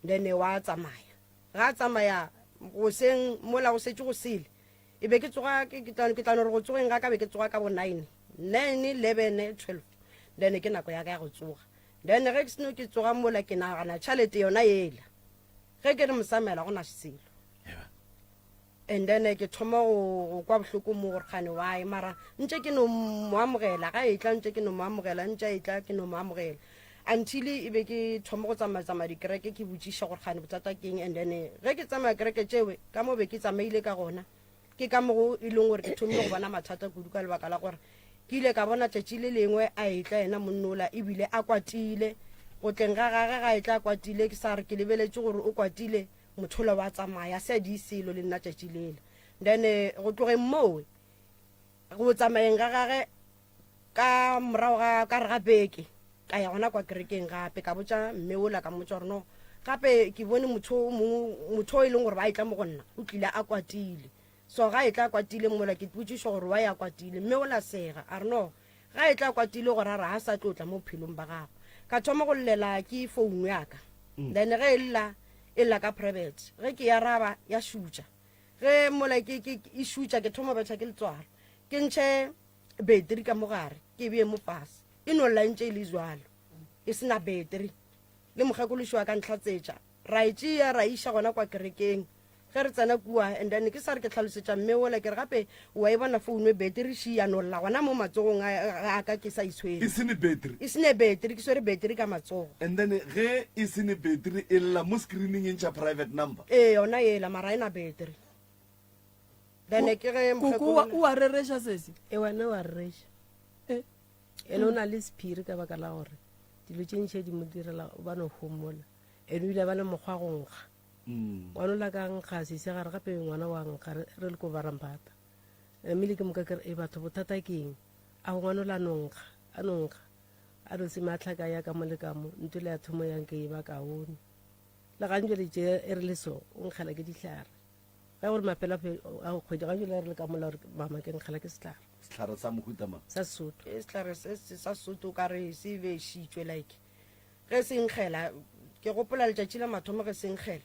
Speaker 11: then wa tsamaya Ga a tsamaya goseng mola go setše go sele, e be ke tsoga ke tla ke tla no re go tsogeng ga ka be ke tsoga ka bo 9, 9, 11, 12. Then ke nako ya ka ya go tsoga. Then ge ke seno ke tsoga mola ke nagana tšhalete yona yela. Ge ke re mosamela go na selo. And then ke thoma go kwa bohloko mo gore kgane why mara ntše ke no mo amogela ga e tla ntše ke no mo amogela ntše e tla ke no mo amogela. Until e be ke thoma go tsamaya-tsamaya dikereke ke botšiša gore kgane bothata ke eng and then ge ke tsamaya kereke tšewe ka mo be ke tsamaile ka gona ke ka mo go e leng gore ke thomile go bona mathata kudu ka lebaka la gore ke ile ka bona tšatši le lengwe a etla yena monnola ebile a kwatile go tleng ga gage ga etla a kwatile ke sa re ke lebeletše gore o kwatile mothola wa tsamaya se a di selo le nna tšatši lela then go tlogeng mowe go tsamayeng ga gage Ka morago ga ka re ga beke ka ya gona kwa kerekeng gape ka botša mme ola ka mmotša gore no gape ke bone motho o mongwe motho o e leng gore ba etla mo go nna o tlile a kwatile so ga e tla kwatile mola ke potšišo gore wa ya kwatile mme ola sega a re no ga e tla kwatile gore a re ga sa tlo tla mo bophelong ba gago ka thoma go llela ke founu ya ka mm. then ge e lla e lla ka private ge ke araba ya šutša ge mola ke ke e šutša ke thoma betha ke letswalo ke ntšhe beteri ka mogare ke e bee mo fase e no lla ntše e le jalo e se na beteri le mokgekološi wa ka ntlhatsetša ra e tšea ra iša gona kwa kerekeng ge re tsena kua and then ke sa re ke tlhalosetša mme ola ke re gape wa e bona founu e beteri še ya no lla gona mo matsogong a ka ke sa itshwere
Speaker 1: e se ne beteri
Speaker 11: e se ne beteri ke swere beteri ka matsogo
Speaker 1: and then ge e se ne beteri e lla mo screening e ntšha private number
Speaker 11: ee yona ela mara e na beteri Then ke ge
Speaker 4: Koko wa- o a rereša sesi?
Speaker 10: E wena wa rereša.
Speaker 4: Eh.
Speaker 10: Ene o na le sephiri ka baka la gore dilo tše ntši di mo direla o ba no homola. Ene o ile a ba le mokgwa go nkga. Ngwana o la ka nkga sesi gare gape ngwana wa nkga re re le ko Barampata. Mme le ke moka ke re e batho bothata ke eng? A go ngwana o la no nkga, a no nkga. A no se matlhaka ya ka mo le ka mo, ntho le ya thomo yang ke e ba kaone. Le gantši le tše e re le so, o nkgela ke dihlare. Ge gore mafelo a kgwedi ga jole re le ka mola gore mama ke nkgela ke setlhare.
Speaker 1: Setlhare sa mohuta mang?
Speaker 10: Sa Sesotho.
Speaker 11: Ke setlhare se se sa Sesotho ka re se bešitšwe like ge se nkgela ke gopola letšatši la mathomo ge se nkgela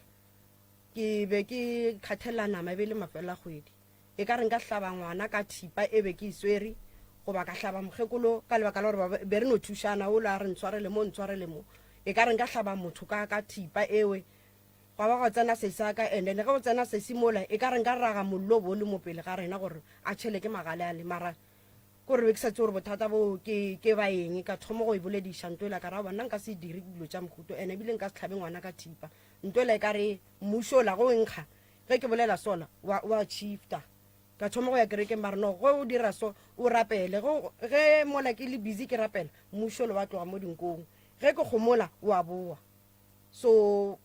Speaker 11: ke be ke khathela nama e be le mafelo a kgwedi e ka re nka hlaba ngwana ka thipa e be ke e swere goba ka hlaba mokgekolo ka lebaka la gore be re no thušana o la re ntshwarele mo ntshwarele mo e ka re nka hlaba motho ka ka thipa ewe Gwa ba gwa tsena sesi a ka and then ge go tsena sesi mola e ka re nka raga mollo bo le mo pele ga rena gore a tšhele ke magale ale mara ko re be ke sa tse gore bothata bo ke ke ba eng ka thoma go e bolediša nto ela ka ra nna nka se dire dilo tša mohuto ene ebile nka se tlhabe ngwana ka thipa nto ela e ka re mmušo ola go nkga ge ke bolela sola wa wa shifta ka thoma go ya kerekeng ba re no ge o dira so o rapele ge mola ke le busy ke rapela mmušo le wa tloga mo dinkong ge ke gomola wa boa So,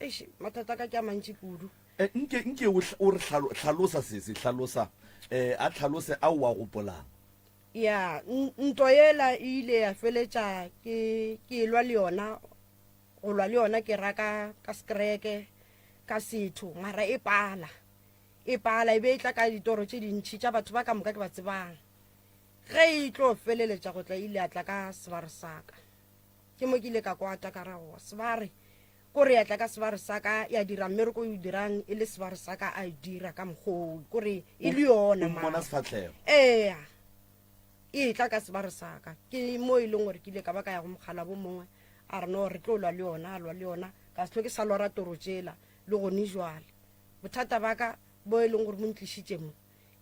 Speaker 11: eish, mathata a ka ke a mantši kudu.
Speaker 1: Eh, nke nke o o re hlalosa sese hlalosa eh a tlhalose a o a gopolang.
Speaker 11: Ya, ntwa yela e ile ya feletša ke ke lwa le yona, go lwa le yona ke raka ka sekereke, ka setho, mara e pala. E pala e be e tla ka ditoro tše dintši tša batho ba ka moka ke ba tsebang. Ge e tlo feleletša go tla ile ya tla ka sebare sa ka. Ke mo ke ile ka kwata ka ra goa sebare kore ya tla ka sebare sa ka ya dira mmereko o dirang e le sebare sa ka a e dira ka mokgoo kore e le yona
Speaker 1: O mmona sefahlego.
Speaker 11: Eya e tla ka sebare sa ka ke mo e leng gore ke ile ka ba ka ya go mokgala bo mongwe a re no re tlo lwa le yona a lwa le yona ka se tlho ke sa lora toro tšela le gone jwale bothata ba ka bo e leng gore bo ntlišitše mo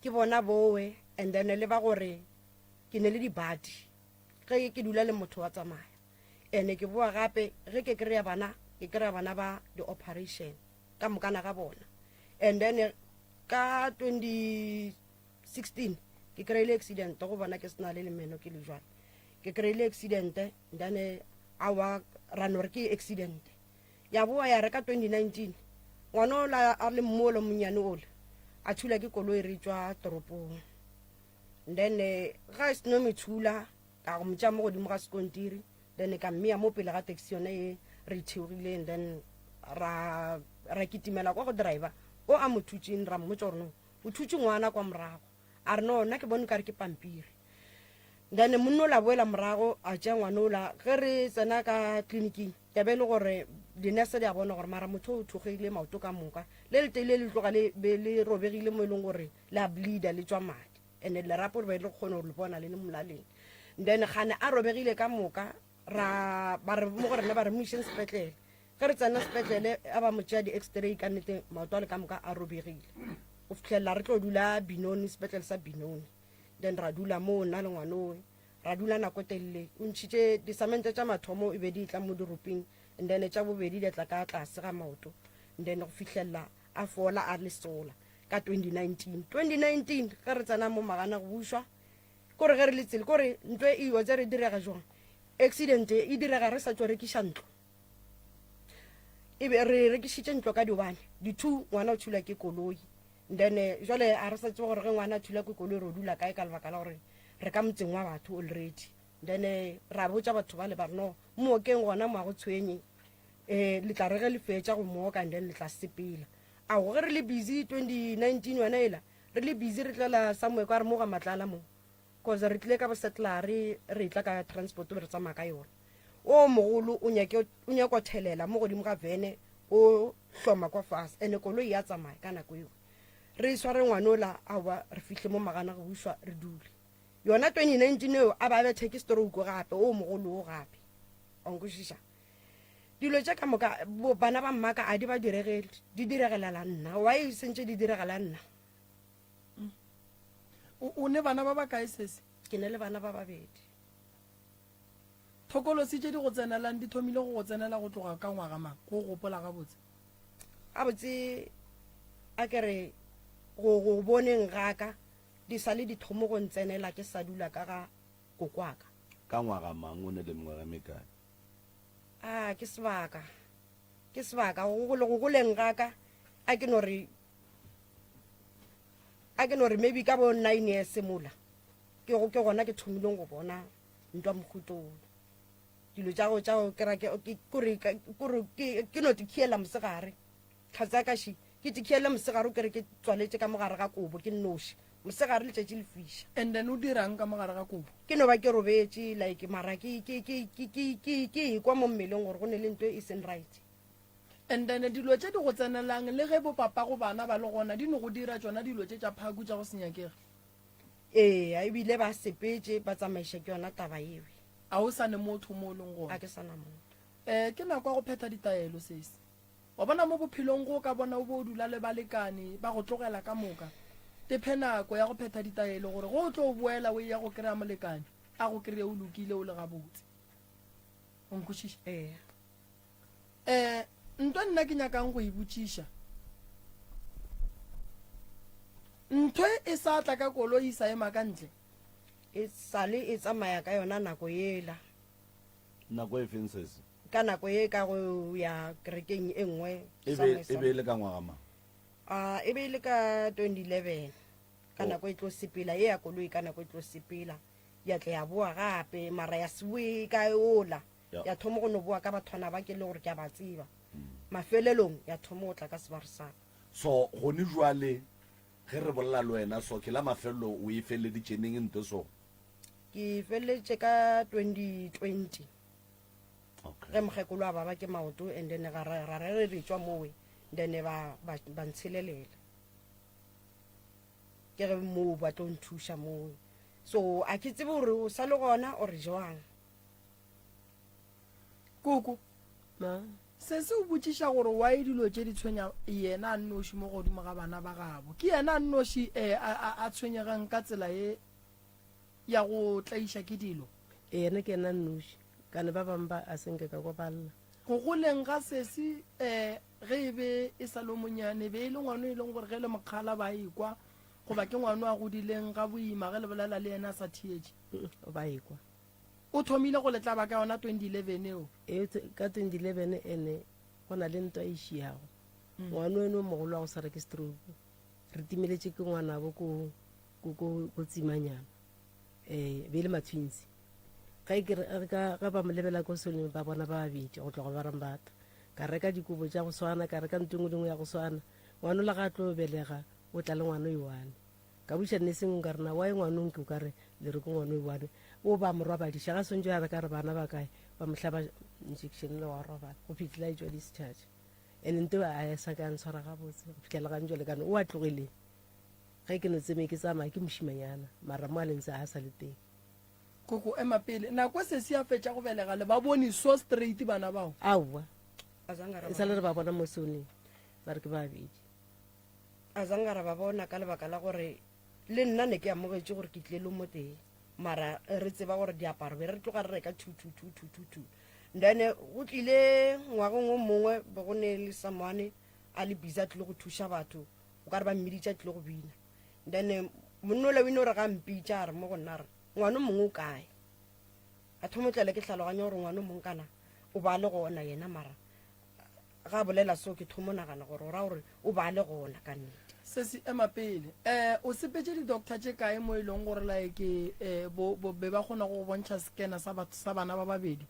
Speaker 11: ke bona bowe and then le ba gore ke ne le dibadi Ge ke dula le motho wa tsamaya ene ke boa gape ge ke kry-a bana ke kry-a bana ba di-operation ka mokana ga bona and then ka 2016 ke kry-ile accident go bona ke sena le lemeno ke le jwale ke kry-ile accident then awa ra no re ke accident ya boa ya re ka 2019 ngwana ola a le mmoolo monnyane ola a thula ke koloi re tswa toropong Then ga e seno me thula ka go motšea mo godimo ga sekontiri then ka mmea mo pele ga taxi yone e re theogileng then ra ra kitimela kwa go driver o a mo thutšeng ra mmotša gore no o thutše ngwana kwa morago a re no nna ke bone kare ke pampiri then monna o la boela morago a tšea ngwana ola ge re tsena ka tleliniking ya be e le gore dinese di a bona gore mara motho o thogile maoto ka moka le letee le le tloga le be le robegile mo e leng gore le a bleeder le tšwa madi and lerapo re be le kgone go le bona le le molaleng then gane a robegile ka moka ra ba re mo go rena ba re mo išeng sepetlele ge re tsena sepetlele a ba mo tšea di-x-ray ka nnete maoto a le ka moka a robegile go fitlhelela re tlo dula binoni sepetlele sa binoni then ra dula moo nna le ngwanoe. Ra dula nako e telele. O ntšhitše disamente tša mathomo e be di etla mo diroping and then tša bobedi di tla ka tlase ga maoto and then go fihlelela a fola a le sola ka 2019. 2019 ge re tsena mo magana go bušwa kore ge re le tsele kore ntwe e wa tse re direga jwang accident e direga re sa tšo rekiša ntlo e be re rekišitše ntlo ka di-one di-two ngwana o thulwa ke koloi then eh, jwale a re sa tsebe gore ge ngwana a thulwa ke koloi re o dula kae ka lebaka la gore re ka motseng wa batho already then eh, ra botša batho ba le ba re no mookeng gona mo a go tshwenye um le tla re ge le fetša go mooka and then le tla sepela ao ge re le busy 2019 yona ela re le busy re tlela somewhere kwa re mo ga matlala mo cause re tlile ka bosetlare re tla ka transport be re tsamaya ka yona o mogolo o nyake o nyako thelela mo godimo ga vene o hloma kwa fase ene koloi ya tsamaya ka nako eo re sware ngwanola aowa re fihle mo magana go bušwa re dule yona 2019 eo a ba bethe ke stroke gape o mogolo o gape wa nkwešiša dilo tše ka moka bana ba mmaka a di ba diregele di diregelela nna why sentše di diregela nna
Speaker 4: mm. o ne bana ba ba kae sese
Speaker 11: ke ne le bana ba babedi
Speaker 4: thokolosi tše di go tsenelang di thomile go go tsenela go tloga ka ngwaga mang go gopola gabotse
Speaker 11: gabotse a ke re go go boneng gaka di sa le dithomo go ntsenela ke sa dula ka ga kokwaka
Speaker 1: ka ngwaga mang o ne le mengwaga mekae
Speaker 11: A ke sebaka, ke sebaka go go go goleng ga ka. A ke no re a ke no re maybe ka bo 9 years mola ke go ke gona ke thomileng go bona ntwa mohuto dilo tša go tša go kera ke kore kore ke ke no tikhiela mosegare tlhatse ya ka še Ke tikhiele mosegare o kere ke tswaletše ka mogare ga kobo ke nnoši. Mosegare letšatši le fiša.
Speaker 4: And then o dirang ka mogare ga kobo?
Speaker 11: Ke no ba ke robetše like mara ke ke ke ke ke ke ke ekwa mo mmeleng gore go ne le nto e seng right.
Speaker 4: And then dilo tše di go tsenelang le ge bo papago bana ba le gona di no go dira tšona dilo tše tša phaku tša go se nyakege?
Speaker 11: Eya ebile ba sepetše ba tsamaiša ke yona taba ewe.
Speaker 4: A o sa ne motho mo o leng gona?
Speaker 11: A ke sa na motho.
Speaker 4: Eh ke nako ya go phetha ditaelo sesi. Wa bona mo bophelong go ka bona o bo o dula le balekane ba go tlogela ka moka. Tephe nako ya go phetha ditaelo gore ge o tlo boela o eya go kry-a molekane, a go kry-e o lokile o le gabotse. O nkwešiša?
Speaker 11: Ee.
Speaker 4: Eh, nto nna ke nyakang go e botšiša. Ntho e sa tla ka koloi e sa ema ka ntle.
Speaker 11: E sale e tsamaya ka yona nako yela.
Speaker 1: Nako e feng sesi?
Speaker 11: Ka nako ye ka go ya kerekeng e nngwe.
Speaker 1: E be e be e le ka ngwaga mang?
Speaker 11: A e be e le ka 2011. Ka nako e tlo sepela ye ya koloi ka nako e tlo sepela ya tle ya boa gape mara ya se boe ka ola ya thoma go no boa ka bathwana ba ke le gore ke a ba tseba. Mm. Mafelelong ya thoma go tla ka sebare sa ka.
Speaker 1: So gone jwale ge re bolela le wena so ke la mafelelo o e feleleditše neng nte so?
Speaker 11: Ke feleleditše ka 2020.
Speaker 1: Okay.
Speaker 11: Ge mokgekolo a baba ke maoto and then ga ra ra re re tšwa mowe then ba ba ba ntshelelela. Ke ge moo ba tlo nthuša moo. So a ke tsebe gore o sa le gona or jwang.
Speaker 4: Koko,
Speaker 10: Ma.
Speaker 4: Se se o botšiša gore why dilo tše di tshwenya yena a nnoši mo godimo ga bana ba gabo. Ke yena a nnoši eh, a, a, a tshwenyegang ka tsela ye ya go tlaiša ke dilo.
Speaker 10: Yena ke yena a nnoši, kane ba bangwe ba a se nke ka kwa ba lla.
Speaker 4: Go goleng ga sesi eh, ge e be e sa le o monyane, e be e le ngwano e leng gore ge le mokgala ba ekwa, goba ke ngwano a godileng ga boima ge le bolela le yena a sa theetše?
Speaker 10: Ba ekwa.
Speaker 4: O thomile go le tlaba ka yona 2011 eo?
Speaker 10: Ee, ka 2011 ene go na le ntwa e šiago. Ngwano eno o mogolo wa go swara ke stroke, re timeletše ke ngwanabo ko ko ko ko tsimanyana eh be le matwins ga ke re ka ga ba mo lebela ko soleng ba bona ba babedi go tloga ba rambata ka reka dikobo tša go swana ka reka ntho engwe le nngwe ya go swana ngwano la ga tlo belega o tla le ngwano e one ka buša nne sengwe ka rena wae ngwanong ke o ka re le re ke ngwano e one o ba mo robadiša ga swantse a re ka re bana ba kae ba mo hlaba injection le wa robala go fitlhela e tswa discharge and nto a sa ka ntshwara gabotse go fitlhela gantšo le kane o a tlogileng Ge ke no tseme ke tsamaya ke mošimanyana, mara mo a leng tse a sa le teng.
Speaker 4: Koko ema pele. Nako sesi a fetša go belega le ba bone so straight bana bao?
Speaker 10: Aowa. E sa le re ba bona mo soneng ba re ke ba babedi.
Speaker 11: A zanga ra ba bona ka lebaka la gore le nna ne ke amogetše gore ke tlile le mo tee. Mara re tseba gore diaparo be re tloga re reka 2 2 2 2 2 2. Then go tlile ngwageng o mongwe be go ne le someone a le busy a tlile go thuša batho, o ka re ba mmiditše a tlile go bina. Then monna ola o ile gore ga mpitša a re mo go nna a re ngwana o mongwe o kae? A thoma o tlele ke hlaloganya gore ngwana o mongwe kana o ba le gona yena mara ga bolela so ke thomo nagana gore o ra gore o ba le gona ka nnete.
Speaker 4: Sesi ema pele. Eh o sepetše di doctor tše kae mo e leng gore like eh bo, bo be ba kgona go go bontšha scanner sa batho sa bana ba babedi?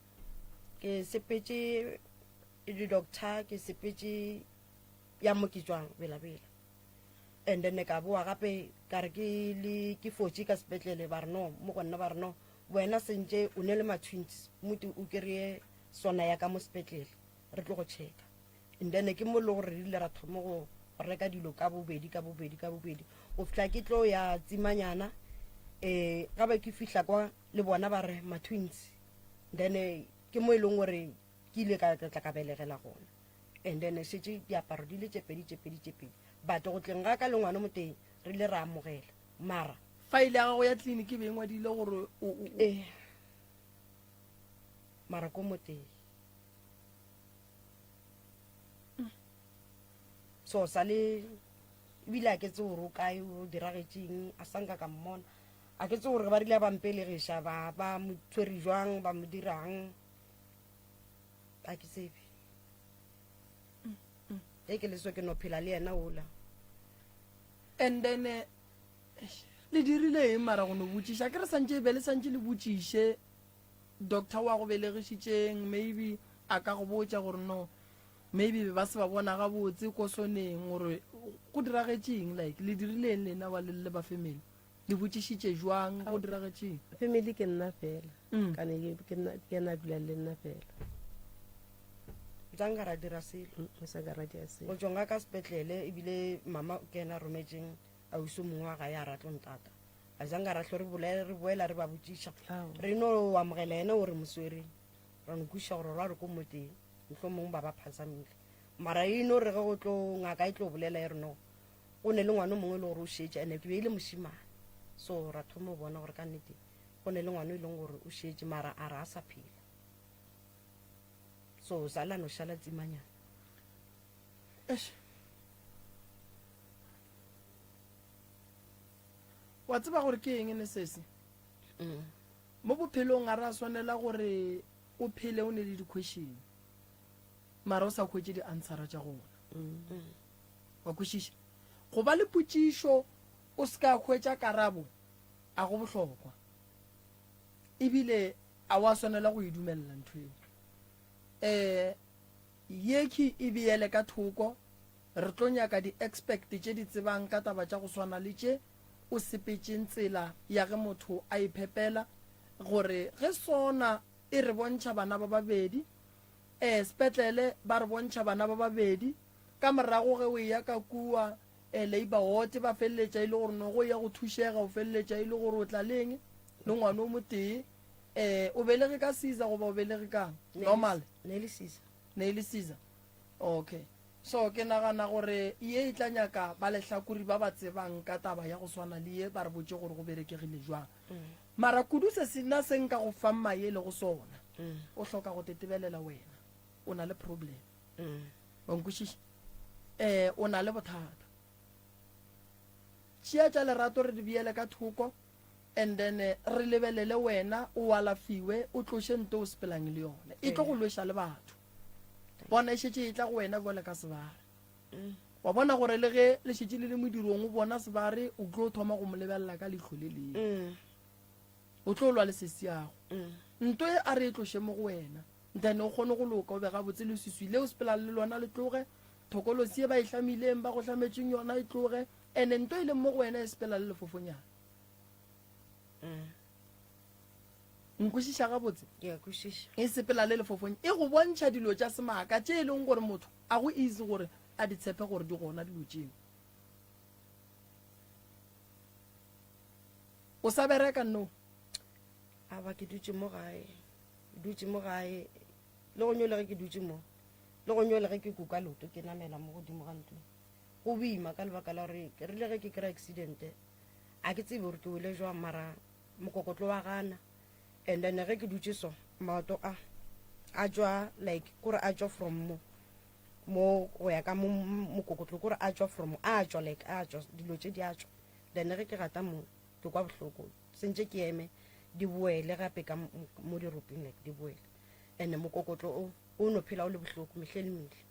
Speaker 11: Ke sepetše di doctor ke sepetše ya mo ke tšwang Bela-Bela. And then ka boa gape ka re ke le ke fotše ka sepetlele ba re no mo go nna ba re no wena sentše o ne le ma twins mote o kry-e sona ya ka mo sepetlele re tlo go checka. And then ke mo le gore re ile ra thoma go reka dilo ka bobedi ka bobedi ka bobedi go fihla ke tlo ya tsimanyana um ga ba ke fihla kwa le bona ba re ma twins. Then ke mo e leng gore ke ile ka tla ka belegela gona. And then šetše diaparo di le tše pedi tše pedi tše pedi, but go tleng ga ka le ngwana moteng re ile ra amogela mara
Speaker 4: File ya gago ya tleliniki e be e ngwadile gore o, o, o.
Speaker 11: Eh, mara ko moteng so sa le ebile a ke tse gore o kae o diragetšeng a sa nka ka mmona a ke tse gore ba rile ba mpelegiša ba ba mo tshwere jwang ba mo dirang a ke tsebe e ke leso ke no phela le yena ola.
Speaker 4: And then eh, le dirile eng mara go no botšiša ke re santše e be le santše le botšiše doctor wa go belegišitšeng maybe a ka go botša gore no maybe be ba se ba bona gabotse ko soneng gore go diragetšeng like le dirile eng lena ba le le ba family le botšišitše jwang go diragetšeng?
Speaker 10: Family ke nna fela mm. kane ke nna ke nna dula le nna fela.
Speaker 11: Tsanga ra dira selo.
Speaker 10: Mm, sa ka ra dira selo.
Speaker 11: Go tsonga ka sepetlele ebile mama ke ena rometseng ausi mongwe wa gae a ratlo ntata. A zanga ra hlo re bolela re boela re ba botšiša. Re no amogela yena o re moswereng. Ra no kwešiša gore ra re ko moteng mohlomongwe ba ba phasamile. Mara e no re ge go tlo ngaka e tlo bolela e re no go ne le ngwana o mongwe e le gore o šetše ene ke be e le mošimane so ra thoma go bona gore ka nnete go ne le ngwana e leng gore o šetše mara a re a sa phela so sa la no šala tsimanyana.
Speaker 4: Eish. Wa tseba gore ke eng ne sesi?
Speaker 11: Mm.
Speaker 4: Mo bophelong ga ra swanela gore o phele o ne le di-question mara o sa hwetše di-answera tša gona.
Speaker 11: Mm.
Speaker 4: Wa kwešiša? Go ba le potšišo o se ka hwetša karabo a go bohlokwa. Ebile a wa swanela go e dumelela ntho eo. Eh, yekhi e beele ka thoko, re tlo nyaka di-expect tše di tsebang ka taba tša go swana le tše o sepetšeng tsela ya ge motho a iphepela, gore ge sona e re bontšha bana ba babedi, eh, sepetlele ba re bontšha bana ba babedi, Ka morago ge o eya ka kua labour ward ba feleletša e le gore no go ya go thušega, o feleletša e le gore o tla le eng le ngwana o motee. Um o belege ka caesar goba o belege kang? Normal?
Speaker 11: Ne e le caesar.
Speaker 4: Ne e le caesar. Okay. So ke nagana gore ye e tla nyaka ba lehlakori ba ba tsebang ka taba ya go swana le ye ba re botše gore go berekegile jwang. Mara kudu se se nna se nka go fang maele go sona, o hloka go tetebelela wena. O na le problem. Wa nkwešiša? Eh, o na le bothata. Tšea tša lerato re di beele ka thoko and then eh, re lebelele wena o alafiwe o tloše nto o sepelang le yone. E tlo go lweša le batho. Bona e šetše e tla go wena bjale ka sebare. Wa bona gore le ge le šetše le le modirong o bona sebare o tlo thoma go mo lebelela ka leihlo le lengwe. O tlo lwa le sesiago. Nto e a re e tloše mo go wena. Then o kgone go loka, o be gabotse, leswiswi le o sepelang le lona le tloge, thokolosi ye ba e hlamileng, ba go hlametšeng yona e tloge, and-e nto e leng mo go wena e sepela le lefofonyana. Nkwešiša gabotse?
Speaker 11: Ke a kwešiša.
Speaker 4: E sepela le lefofonyana, e go bontšha dilo tša semaka tše e leng gore motho a go easy gore a di tshepe gore di gona dilo tšeo. O sa bereka no?
Speaker 11: Aowa, ke dutše mo gae. Ke dutše mo gae le go nyole ge ke dutše mo le go nyole ge ke kuka leoto ke namela mo godimo ga ntlo go boima ka lebaka la gore ke rile ge ke kry accident a ke tsebe gore ke wele jwang mara Mokokotlo wa gana. And then ge ke dutše so, maoto a a tšwa like kore a tšwa from mo mo go ya ka mo mokokotlo kore a tšwa from a tšwa like a tšwa dilo tše di a tšwa. Then ge ke gata mo ke kwa bohloko sentše ke eme di boele gape ka mo diroping like di boele. And mokokotlo o o no phela o le bohloko mehle le mehle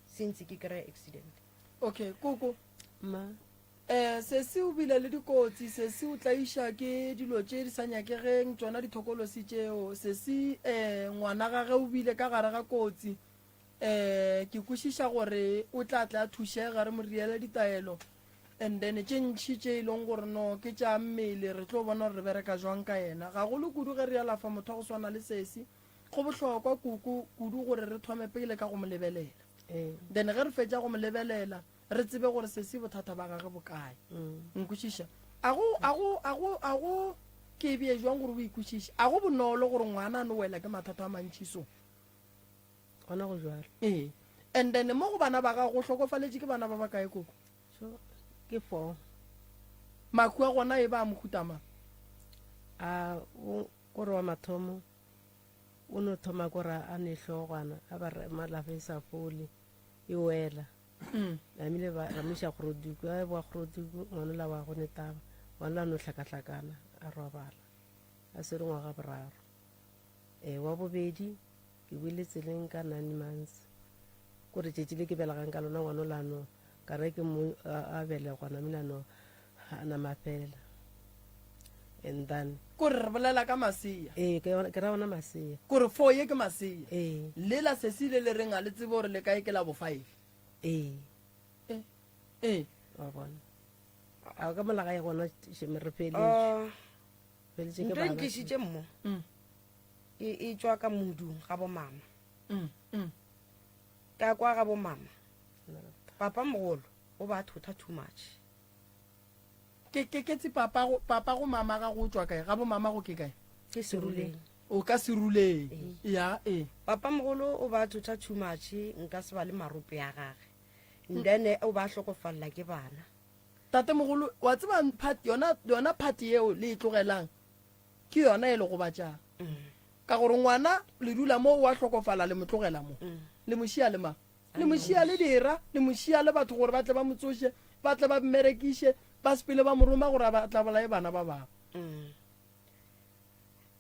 Speaker 11: since ke kry accident.
Speaker 4: Okay, koko.
Speaker 10: Ma.
Speaker 4: Eh, sesi o bile le dikotsi, sesi o tlaiša ke dilo tše di sa nyakegeng, tšona dithokolosi tšeo. Sesi, eh, ngwana gage o bile ka gare ga kotsi. Eh, ke kwešiša gore o tla tla a thušega, re mo riele ditaelo. And then tše ntši tše e leng gore no ke tša mmele, re tlo bona gore re bereka jwang ka yena. Gagolo kudu ge re alafa motho wa go swana le sesi, go bohlokwa kuku kudu gore re thome pele ka go mo lebelela. Then ge re fetša go mo lebelela, re tsebe gore sesi bothata ba gage bo kae. Nkwešiša? A go, a go, a go, a go, ke e bee jwang gore o e kwešiše? A go bonolo gore ngwana a no wela ke mathata a mantši so?
Speaker 10: Gona go jwalo.
Speaker 4: Ee. And then mo go bana ba gago go hlokofaletše ke bana ba bakae koko?
Speaker 10: So, ke four.
Speaker 4: Mahu a gona e ba a mohuta mang?
Speaker 10: A, o, kore wa mathomo o no thoma kore a ne hlogwana a ba re malafa e sa fole e wela. Namile ba ra mo iša Kgoroduku, a boa Kgoroduku ngwanola wa go ne taba, ngwanola a no hlakahlakana a robala a swere ngwaga boraro. E, wa bobedi ke boile tseleng ka nine months kore tšetši le ke belegang ka lona ngwanola no ka re ke mo a belegwa namile a no a nama fela and then
Speaker 4: Kore re bolela ka masea.
Speaker 10: Ee, ke ke ra ona masea.
Speaker 4: Kore fo ye ke masea.
Speaker 10: Ee.
Speaker 4: Lela sesi le le reng a le tsebe gore le kae ke la bo five.
Speaker 10: Ee.
Speaker 4: E. Ee.
Speaker 10: Wa bona. A ka mola gae gona sheme re feletše.
Speaker 11: Ah.
Speaker 10: Feletše ke
Speaker 11: Ntho e
Speaker 10: bana.
Speaker 11: ntlišitše mo e e tšwa ka modung ga bo mama. Ka kwa ga bo mama. Papa mogolo o ba thotha too much.
Speaker 4: Ke, ke, ke tse papa go, papa go mama ga go tšwa kae? Ga bo mama go ke kae?
Speaker 11: Ke Seruleng.
Speaker 4: O ka Seruleng. Ya, ee.
Speaker 11: Papa mogolo o ba thotha too much, nka se ba le marope a gage. Then o ba hlokofalla ke bana.
Speaker 4: Tate mogolo, wa tseba part, yona, yona part yeo le e tlogelang, ke yona e le gobatšang. Ka gore ngwana le dula mo o a hlokofala le mo tlogela mo. Le mo šia le mang? Le mo šia le dira, le mo šia le batho gore ba tle ba mo tsoše, ba tle ba mmerekiše, ba sepele ba mo roma gore a ba tla bolaye bana ba bangwe.
Speaker 11: Mm.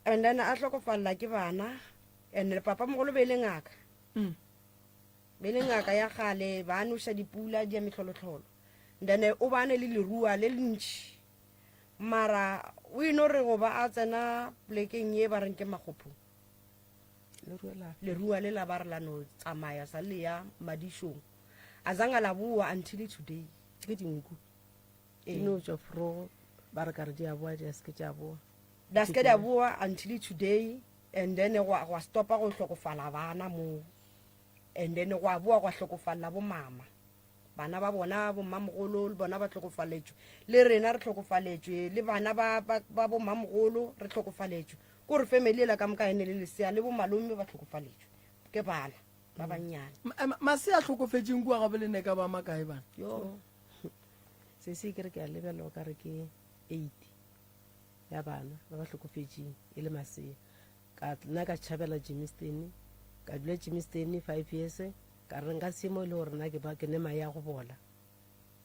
Speaker 11: And then a hlokofalela ke bana and papa mogolo be e le ngaka.
Speaker 4: Mm.
Speaker 11: Be e le ngaka ya kgale ba noša dipula di ya mehlolohlolo. Then o bane le lerua le lentši. Mara o ino re go ba a tsena plekeng ye ba reng ke makgophong. Lerua le la ba re la no tsamaya sa le ya madišong. A zanga la boa until today.
Speaker 10: Ke dinku. Di no tšwa forogo ba re ka re di a boa di a seke tša boa.
Speaker 11: Di a seke di a boa until today and then gwa gwa stopa go hlokofala bana moo. And then gwa boa gwa hlokofalla bo mama. Bana ba bona bo mmamogolo le bona ba hlokofaletšwe. Le rena re hlokofaletšwe le bana ba ba ba bo mmamogolo re hlokofaletšwe. Ko re family ela ka moka ene le lesea le bo malome ba hlokofaletšwe ke bana ba bannyane.
Speaker 4: Masea a hlokofetšeng kua gabo le ne ka ba makae bana?
Speaker 10: Yo. Sesi ke re ke a lebelela o ka re ke eight ya bana ba ba hlokofetšeng e le masea. Ka nna ka tšhabela Germiston, ka dula Germiston five years, ka re nka se mo e le gore nna ke ba ke ne mae a go bola.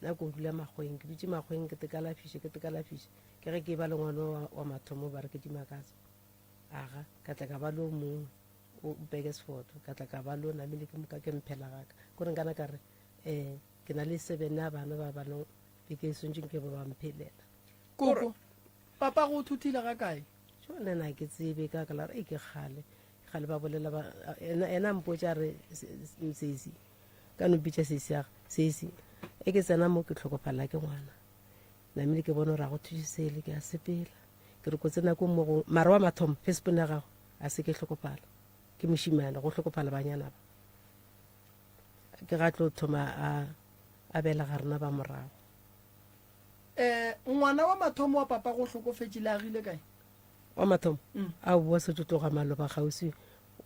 Speaker 10: Nna ko dula makgweng, ke dutše makgweng ke tekalafiše ke tekalafiše. Ke ge ke ba le ngwana wa, wa mathomo ba re ke Dimakatso. Aga, ka tla ka ba le o mongwe o Burgersfort, ka tla ka ba le o namile ke moka ke mphela gaka. Ko re nkana ka re um ke na le seven ya bana ba bano be ke swantšeng ke ba ba mphelela.
Speaker 4: Koko, papa go thuthile ga kae?
Speaker 10: Jo nna na ke tsebe ka ka la re ke kgale kgale ba bolela ba ena ena mpotša re sesi ka no bitša sesi ya sesi e ke tsena mo ke tlhokofala ke ngwana namile ke bone gore a go thuše sele ke a sepela ke re ko tsena ko mo go mara wa mathomo facebook ya gago a se ke hlokofala ke mošimane go hlokofala banyana ba ke ga tlo thoma a a belega rena ba morago
Speaker 4: Um ngwana wa mathomo wa papa go hlokofetše le agile kae?
Speaker 10: Wa mathomo? Mm. A boa setšo tloga maloba kgauswi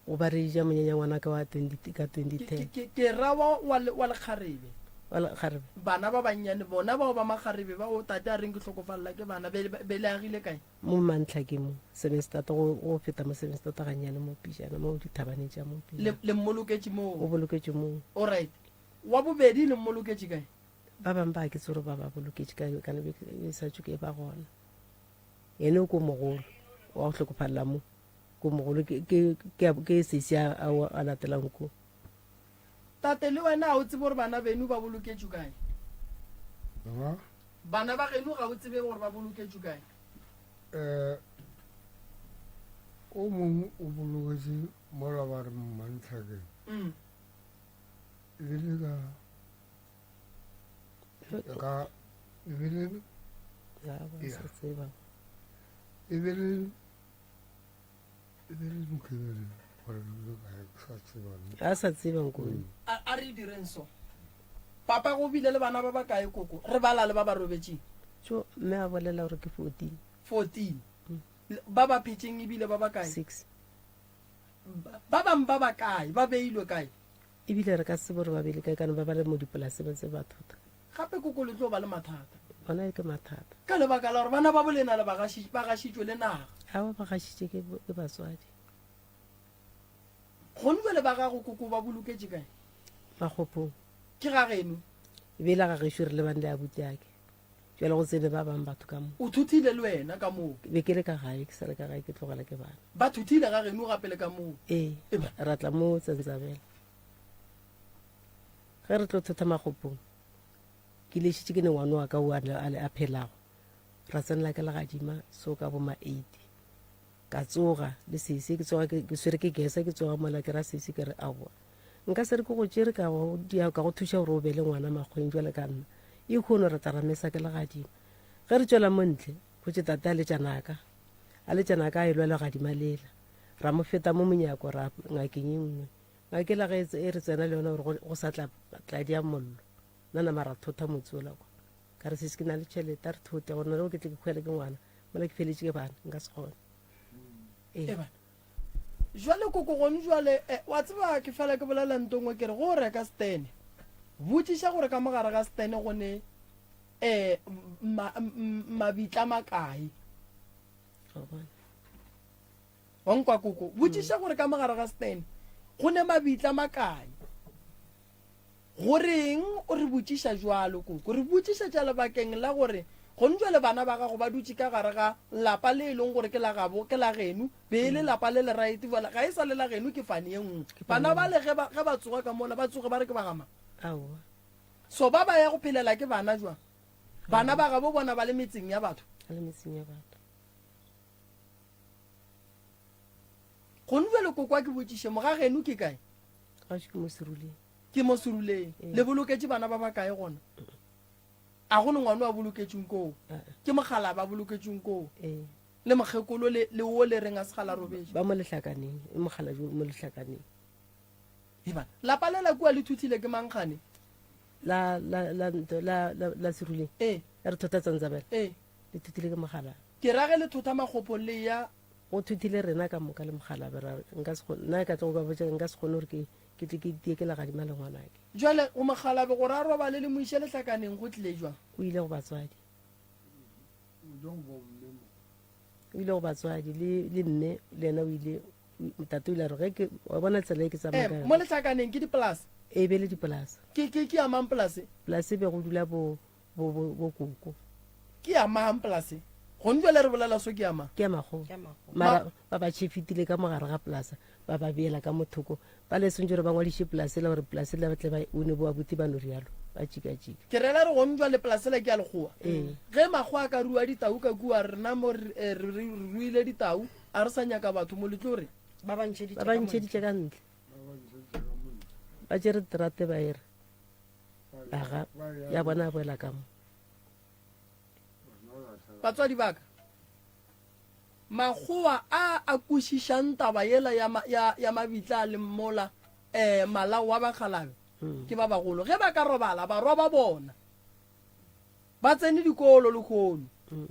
Speaker 10: go ba re ja monyanya ngwana ka wa 20 ka 2010.
Speaker 4: Ke, ke, ke ra wa, wa, wa lekgarebe.
Speaker 10: Wa lekgarebe.
Speaker 4: Bana ba bannyane bona bao ba makgarebe bao tate a reng ke hlokofalela ke bana be, be le agile kae?
Speaker 10: Mo Mantlhake mo, Sevenstad, go, go feta mo Sevenstad gannyane mo pijana, mo dithabaneng tša mo pijana.
Speaker 4: Le, le mmoloketše moo?
Speaker 10: O boloketšwe moo.
Speaker 4: Alright. Wa bobedi le mmoloketše kae?
Speaker 10: Ba bangwe ba ke tsore ba ba boloketše kae, kana be e sa tšwe ke ba gona. Yena o ko mogolo, wa go hlokofalela mo, ko mogolo ke, ke, ke, ke sesi a, a, a latelang ko.
Speaker 4: Tate, le wena ga o tsebe gore bana beno ba boloketšwe kae?
Speaker 9: Ba?
Speaker 4: Bana ba geno ga o tsebe gore ba boloketšwe kae?
Speaker 9: Eh, o mongwe o boloketše mola ba re Mmantlhakeng.
Speaker 4: Mm.
Speaker 9: E be le ka ka e be le
Speaker 10: Ya, ba sa tseba.
Speaker 9: E be le E be le Mokibelo gore le kae ke sa tseba.
Speaker 10: A sa tseba nkone.
Speaker 4: A, a re direng so. Papa go bile le bana ba ba kae koko? Re bala le ba ba robetšeng.
Speaker 10: Tšo, mme a bolela gore ke 14.
Speaker 4: 14. Ba ba phetšeng ebile ba ba kae?
Speaker 10: 6.
Speaker 4: Ba bang ba ba kae? Ba beilwe kae?
Speaker 10: Ebile re ka se tsebe gore ba beile kae ka no ba ba le mo dipolase ba ntse ba thota.
Speaker 4: Gape koko le tlo ba le mathata.
Speaker 10: Gona ke mathata.
Speaker 4: Ka lebaka la gore bana ba bolena le ba gašitšwe le naga.
Speaker 10: Aowa ba gašitše ke, ke batswadi.
Speaker 4: Gone jwale ba gago koko ba boloketše kae?
Speaker 10: Makgopong.
Speaker 4: Ke ga geno?
Speaker 10: E be e le ga gešo re lebane le abutiake. Jwale go tsene ba bang batho ka mo.
Speaker 4: O thuthile le wena ka moo?
Speaker 10: Be ke le ka gae, ke sa le ka gae ke tlogela ke bana.
Speaker 4: Ba thuthile ga geno gape le ka moo?
Speaker 10: Ee, ra tla mo Tsentsabela. Ge re tlo thotha Makgopong, ke lešitše ke ne ngwane wa ka o a le a phelago. Ra tsenela ke legadima so ka bo ma eight. Ka tsoga le sesi ke tsoga ke swere ke gesa ke tsoga mola ke ra sesi ke re aowa. Nka se re ke go tšere ka go dia ka go thuša gore o be le ngwana makgweng jwale ka nna. E kgono re tla ra mesa ke legadima. Ge re tšwela mo ntle, go tše tate a letša naka. A letša naka a e lwa legadima lela. Ra mo feta mo monyako ra ngakeng e nngwe. Ngaka ela ge e re tsena le yona gore go sa tla tladi ya mollo nna nama ra thotha motse ola kwa ka re sese ke na le tšhelete a re thote gore na le ke tle ke kgwele ke ngwana mola ke feletše ke bana nka se kgone
Speaker 4: ee jwale koko gone jwale eh, wa tseba ke fela ke bolela nto nngwe ke re go reka stene botšiša gore ka mogare ga stene go ne um mabitla makae Wa nkwa koko? Botšiša gore ka mogare ga stand go ne mabitla makae. Goreng o re botšiša jwalo koko? Re botšišetša lebakeng la gore gone jwale bana ba gago ba dutše ka gare ga lapa le e leng gore ke la gabo, ke la geno, be e le lapa le le right, jwale ga e sa le la geno ke fane ye nngwe. Bana bale ge ba, ge ba tsoga ka mola ba tsoge ba re ke ba ga mang?
Speaker 10: Aowa.
Speaker 4: So ba ba ya go phelela ke bana jwang? Bana ba gabo bona ba le metseng ya batho.
Speaker 10: Ba le metseng ya batho.
Speaker 4: Gone bjale koko a ke botšiše, mogageno ke kae?
Speaker 10: Gašo ke mo Seruleng.
Speaker 4: Ke mo Seruleng.
Speaker 10: Ee.
Speaker 4: Le boloketše bana ba bakae gona? A go ne ngwana o a boloketšweng koo? Ke mokgalaba a boloketšweng koo?
Speaker 10: Ee.
Speaker 4: Le mokgekolo le, le wo le reng a segala robetše?
Speaker 10: Ba mo lehlakaneng, e mokgalabje o mo lehlakaneng.
Speaker 4: Ebana, lapa lela kua le thuthile ke mang kgane?
Speaker 10: La, la, la, nto, la, la, la Seruleng?
Speaker 4: Ee.
Speaker 10: La re thota Tsantsabela?
Speaker 4: Ee.
Speaker 10: Le thuthile ke mokgalaba.
Speaker 4: Ke ra ge le thotha makgopong le eya.
Speaker 10: Go thuthile rena ka moka le mokgalabje ra re, Nka se kgone, nna ka tlo go ba botša nka se kgone gore ke, ke tle ke itie ke legadima le ngwanake.
Speaker 4: Jwale go mokgalabje gore a robale le mo iše lehlakaneng go tlile jwang?
Speaker 10: O ile go batswadi. O ile go batswadi le, le mme le yena o ile, tate o ile a re ge ke, wa bona tsela e ke tsamaya
Speaker 4: Eh,
Speaker 10: ka yona.
Speaker 4: mo lehlakaneng ke dipolase?
Speaker 10: E be le dipolase.
Speaker 4: Ke, ke, ke ya mang polase?
Speaker 10: Polase e be go dula bo, bo, bo, bo koko.
Speaker 4: Ke ya mang polase? Gone jwale re bolela so ke ya mang?
Speaker 10: Ke ya makgowa. Mara ba ba tšhefitile ka mogare ga polasa, ba ba beela ka mothoko. Ba le swantše gore ba ngwadiše polase la gore polase la ba tle ba one bo abuti ba no rialo, ba tšika-tšika.
Speaker 4: Ke rela re gone jwale polase la ke ya lekgowa.
Speaker 10: Ee.
Speaker 4: Ge makgowa a ka rua ditau ka kua, rena mo re, eh, re, re ruile ditau, a re sa nyaka batho mo le tlo re.
Speaker 11: Ba ba ntšheditše
Speaker 10: Ba ba ntšheditše ka ntle. Ba tšere terate ba e re. Aga, ya bona a boela ka mo.
Speaker 4: Batswadi ba ka, makgowa a a kwešišang taba yela ya, ya, ya mabitla le mmola eh, malao wa bakgalabe hmm. ke ba bagolo. Ge ba ka robala, barwa ba bona ba tsene dikolo lehono. Hmm.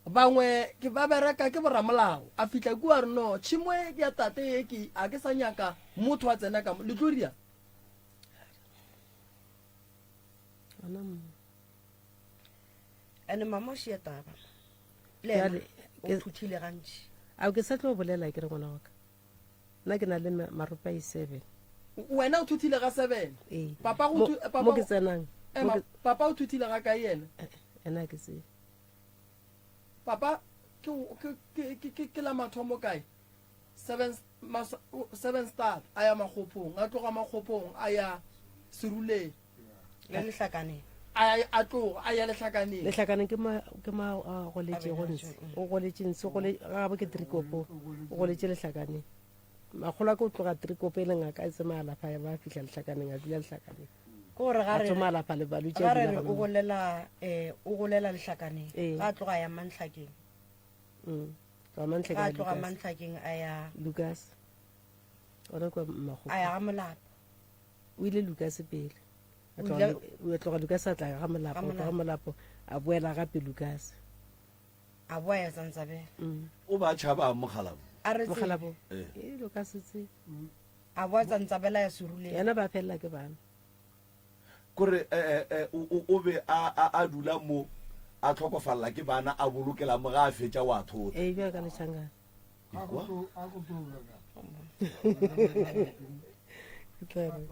Speaker 4: Bangwe ke ba bereka ke boramolao. A fihla kua re no, tšhemo e ya tate e ke a ke sa nyaka motho a tsena ka mo. Le tlo ria?
Speaker 10: Gona mo.
Speaker 11: Ene mama o šia taba. Le ena o thuthile gantši.
Speaker 10: A ke sa tlo bolela ke re ngwana wa ka. Nna ke na le marope a seven.
Speaker 4: Wena o thuthile ga seven?
Speaker 10: Ee.
Speaker 4: Papa go papa
Speaker 10: mo ke tsenang.
Speaker 4: Ema, papa o thuthile ga kae yena?
Speaker 10: Eh, ena ke tsebe.
Speaker 4: Papa ke ke ke ke ke la mathomo kae? Seven mas, seven star a ya Makgophong, a tloga Makgophong a ya Seruleng.
Speaker 11: Le Lehlakaneng.
Speaker 4: A a tloga a ya Lehlakaneng.
Speaker 10: Lehlakaneng ke ma ke ma a goletšego ntshe. O goletše ntshe gole ga bo ke Trikopo. O goletše Lehlakaneng. Makgolo a ke o tloga Trikopo e le ngaka e tsema alafa ya ba fihla Lehlakaneng a dula Lehlakaneng.
Speaker 11: Ke gore ga
Speaker 10: A
Speaker 11: re
Speaker 10: tsoma alafa le balwetši
Speaker 11: ga
Speaker 10: a
Speaker 11: re
Speaker 10: dula
Speaker 11: re o
Speaker 10: gona.
Speaker 11: golela eh o golela Lehlakaneng.
Speaker 10: Ee.
Speaker 11: Ga a tloga ya Mantlhakeng.
Speaker 10: Mm. Tloga Mantlhakeng
Speaker 11: Ga
Speaker 10: a
Speaker 11: a tloga
Speaker 10: Lucas.
Speaker 11: Mantlhakeng a ya
Speaker 10: Lucas. Gona kwa Makgopo.
Speaker 11: A ya ga Molapo.
Speaker 10: O ile Lucas pele. A
Speaker 11: O
Speaker 10: tloga
Speaker 11: ile-
Speaker 10: Lu- o tloga Lucas a tla ga Molapo,
Speaker 11: Ga
Speaker 10: a tloga Molapo a boela gape Lucas.
Speaker 11: A boa ya Tsantsabela.
Speaker 10: Mm.
Speaker 1: O ba tšhaba Mokgalabo.
Speaker 11: A re tse-
Speaker 10: Mokgalabo.
Speaker 1: Eh.
Speaker 10: E Lucas tse.
Speaker 11: A boa Tsantsabela ya Seruleng.
Speaker 10: Yena ba felela ke bana.
Speaker 1: Kore eh, eh, o, o, o be a, a, a dula mo a tlhokofalela ke bana a bolokela mo ga a fetša wa thota.
Speaker 10: Ee, bjalo ka letšhangana.
Speaker 1: Ekwa?
Speaker 10: Ke tla re.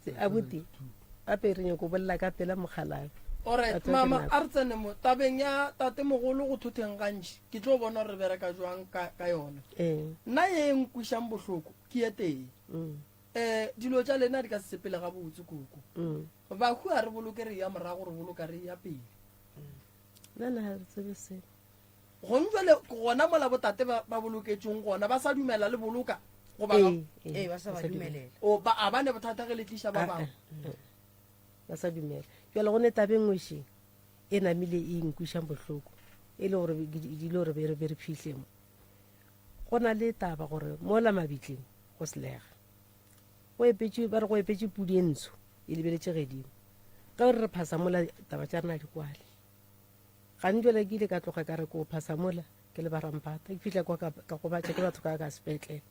Speaker 10: Se, abuti, gape re nyako bolela ka pela mokgalabje.
Speaker 4: Alright,
Speaker 10: Batho ba ke
Speaker 4: mama,
Speaker 10: nako.
Speaker 4: a re tsene mo tabeng ya tatemogolo go thotheng gantši. Ke tlo bona gore re bereka jwang ka, ka yona.
Speaker 10: Ee.
Speaker 4: Nna ye e nkwišang bohloko ke ye tee.
Speaker 10: Mm.
Speaker 4: Um dilo tša lena di ka se sepele gabotse, koko.
Speaker 10: Mm.
Speaker 4: Bahu a re boloke re eya morago, re boloka re eya pele.
Speaker 10: Nna na ga re tsebe selo.
Speaker 4: Gong jwale gona mola botate ba, ba boloketšweng gona ba sa dumela le boloka goba ga-
Speaker 10: Ee, ee,
Speaker 11: Ee, ba sa ba dumelela.
Speaker 4: O, ba a ba ne bothata ge le tliša ba
Speaker 10: Ah,
Speaker 4: bangwe.
Speaker 10: ah, ah. Ba sa dumela. Jwale go ne taba e nngwe še e namile e nkwišang bohloko e le gore ke di le gore be re be re fihle mo. Go na le taba gore mola mabitleng go selega. Go epetše ba re go epetše pudi e ntsho e lebeletše gedimo. Ge re re phasa mola taba tša rena di kwale. Gane jwale ke ile ka tloga ka re ko phasa mola ke le barampata ke fihla kwa ka ka gobatša ke batho ka ka sepetlele.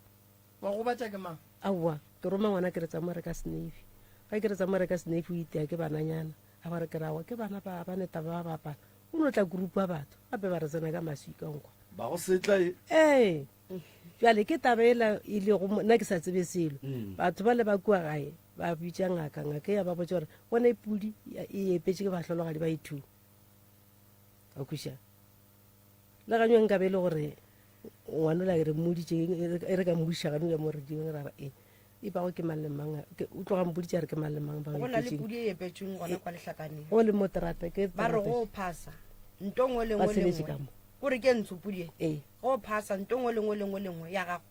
Speaker 4: Wa gobatša ke mang?
Speaker 10: Aowa, ke roma ngwana ke re tsamaya reka senefi. Ge ke re tsamaya reka senefi o itea ke bananyana. A ba re ke re aowa ke bana ba ba ne taba ba bapala. Go no tla group ya batho gape ba re tsena ka maswika nkwa.
Speaker 1: Ba go setla e.
Speaker 10: Ee. Bjale ke taba ela e lego mo, nna ke sa tsebe selo. Batho ba le ba kua gae ba bitša ngaka, ngaka ya ba botša gore bona e pudi e epetše ke bahlologadi ba e two. Wa kweša? Le ganywe nka be e le gore ngwanola re mmoditše e re ka mmuša gane mo radiong ra re e e bago ke mang le mang o tloga mpoditše a re ke mang le mang ba
Speaker 11: Go na le pudi e epetšweng gona kwa Lehlakaneng.
Speaker 10: Go le mo terata ke
Speaker 11: Ba re go phasa nto nngwe le
Speaker 10: Ba
Speaker 11: nngwe le
Speaker 10: tsheletše
Speaker 11: nngwe.
Speaker 10: ka mo.
Speaker 11: Kore ke ntsho pudi e.
Speaker 10: Ee.
Speaker 11: Go phasa nto nngwe le nngwe le nngwe le nngwe ya gago.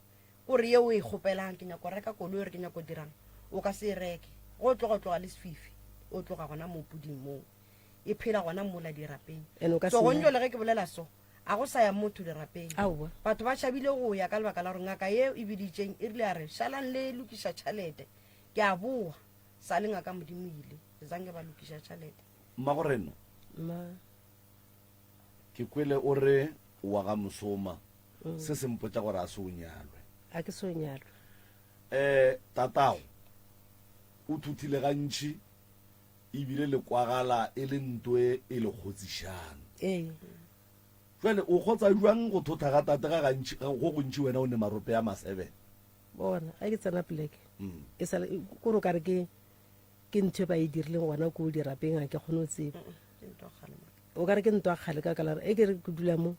Speaker 11: Kore ye o e kgopelang ke nyako reka koloi re ke nyako dirang o ka se e reke. Go tloga o tloga le sefifi o tloga gona mo puding moo. E phela gona mola dirapeng.
Speaker 10: And o ka
Speaker 11: So
Speaker 10: se
Speaker 11: gong jwale ge ke bolela so a go sa ya motho dirapeng.
Speaker 10: Aowa.
Speaker 11: Batho ba tšhabile go ya ka lebaka la gore ngaka ye e biditšeng e rile a re šalang le lokiša tšhalete ke a boa sa le ngaka Modimo ile zange ba lokiša tšhalete.
Speaker 1: Mmagorena,
Speaker 10: Mma.
Speaker 1: ke kwele o re o wa ga Mosoma, se se mpotša gore a se o nyalwe.
Speaker 10: A ke se o nyalwe.
Speaker 1: Um tatago o thuthile gantši ebile le kwagala e le nto e e le kgotsišang.
Speaker 10: Ee.
Speaker 1: Jwale o kgotsa jwang go thotha ga tate ga gantši, go gontši wena o ne marope a masebe?
Speaker 10: Bona, ge ke tsena poleke, e sa le, kore o ka re ke, ke ntho e ba e dirileng gona ko dirapeng, ga ke kgone go tseba. O ka re ke ntwa kgale ka kala e ke re ke dula mo,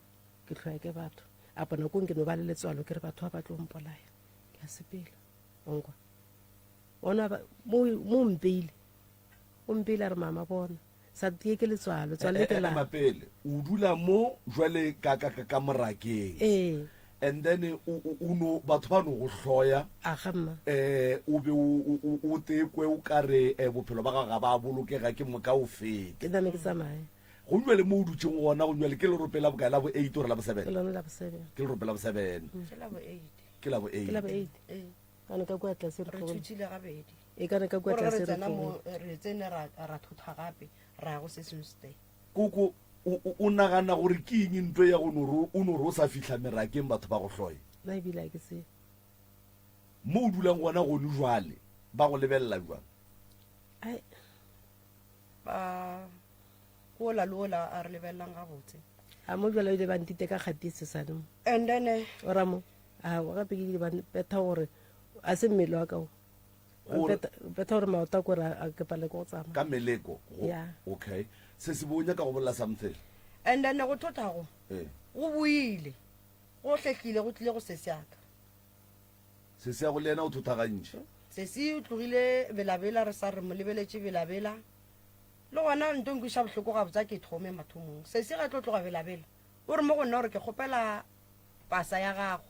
Speaker 10: ke hloya ke batho. A bona kong ke no ba le letswalo, ke re batho ba ba tlo mpolaya. Ke a sepela. Wa nkwa? Bona ba, mo, mo mpeile. O mpeile a re mama bona. Sa tie ke letswalo, tswalo le ke la.
Speaker 1: Ema pele, o dula mo jwale ka, ka, ka, ka morakeng.
Speaker 10: Ee.
Speaker 1: And then o, o, o no, batho ba no go hloya.
Speaker 10: Aga mma.
Speaker 1: Eh, o be o, o, o, o tekwe o ka re eh, bophelo ba gago ga ba bolokega ke moka o fete.
Speaker 10: Ke name ke tsamaye.
Speaker 1: Go jwale mo o dutšeng gona, go jwale ke lerope la bokae, la bo eight or la bo seven?
Speaker 10: Ke lona la bo seven.
Speaker 1: Ke lerope la bo seven.
Speaker 11: Ke la bo eight.
Speaker 1: Ke la bo eight.
Speaker 10: Ke la bo eight.
Speaker 11: Ee.
Speaker 10: Ka ne ka kua tlase re
Speaker 11: Re
Speaker 10: tlogele.
Speaker 11: thuthile gabedi.
Speaker 10: E ka re ka kua
Speaker 11: Gore ge re
Speaker 10: tlase re
Speaker 11: tsena mo,
Speaker 10: tlogele.
Speaker 11: re tsene ra, ra thotha gape, ra ya go se sengwe ste.
Speaker 1: Koko, o, o, o nagana gore ke eng nto ya go no re o no re o sa fihla merakeng batho ba go hloye?
Speaker 10: Nna ebile ga ke tsebe.
Speaker 1: Mo o dulang gona gone jwale. Ba go lebelela bjang?
Speaker 10: Ai.
Speaker 11: Ba ola le ola a re lebelelang gabotse.
Speaker 10: A mo bjala ile ba ntite ka kgati sesane mo.
Speaker 11: And then eh,
Speaker 10: O ra mo. A wa gape ke ile ba betha gore a se mmele wa ka o.
Speaker 1: Gore-
Speaker 10: Betha gore maoto a kore a ke pale ke go tsamaya.
Speaker 1: Ka meleko. Go,
Speaker 10: Yeah.
Speaker 1: Okay. Se se bo nyaka go bolela something.
Speaker 11: And then go thotha go
Speaker 1: Eh.
Speaker 11: go boile go hlehlile go tlile go sesi aka.
Speaker 1: Sesi ya go le yena o thotha gantši.
Speaker 11: Sesi o tlogile belabela re sa re mo lebeletše belabela. Le gona nto nkweša bohloko gabotse a ke thome mathomong. Sesi ga tlo tloga belabela o re mo go nna gore ke kgopela pasa ya gago.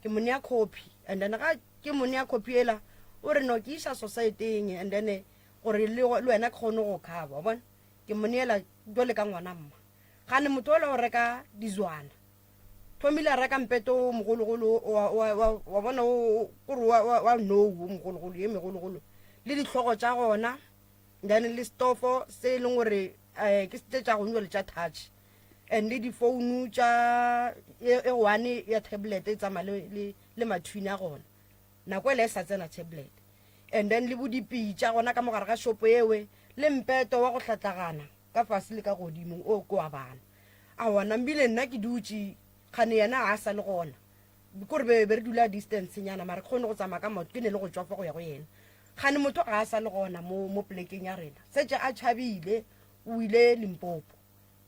Speaker 11: Ke mo nea copy and then ga ke mo nea copy ela o re no ke iša society-eng and then gore le wena ke kgone go cover wa bona. Ke mo neela jwale ka ngwana mma. Gane motho ola o reka dizwana. Thomile a reka mpete o mogologolo wa, wa, wa, wa bona o kore wa, wa, wa nou o mogologolo ye megologolo le dihlogo tša gona then le stofo se e leng gore um ke tše tša gongwe le tša touch and le difounu tša e, e one ya tablet e tsamaya le, le, le mathwini a gona nako ele e sa tsena tablet and then le bodipitša gona ka mogare ga shopo ewe le mpeto wa go hlatlagana ka fase le ka godimo o ke wa bana. Aowa, nambile nna ke dutše, kgane yena ga a sa le gona. Kore be, be re dula distance nyana, mara ke kgone go tsamaya ka maoto, ke ne le go tšwafa go ya go yena. Kgane motho ga a sa le gona mo, mo polekeng ya rena. Setše a tšhabile, o ile Limpopo.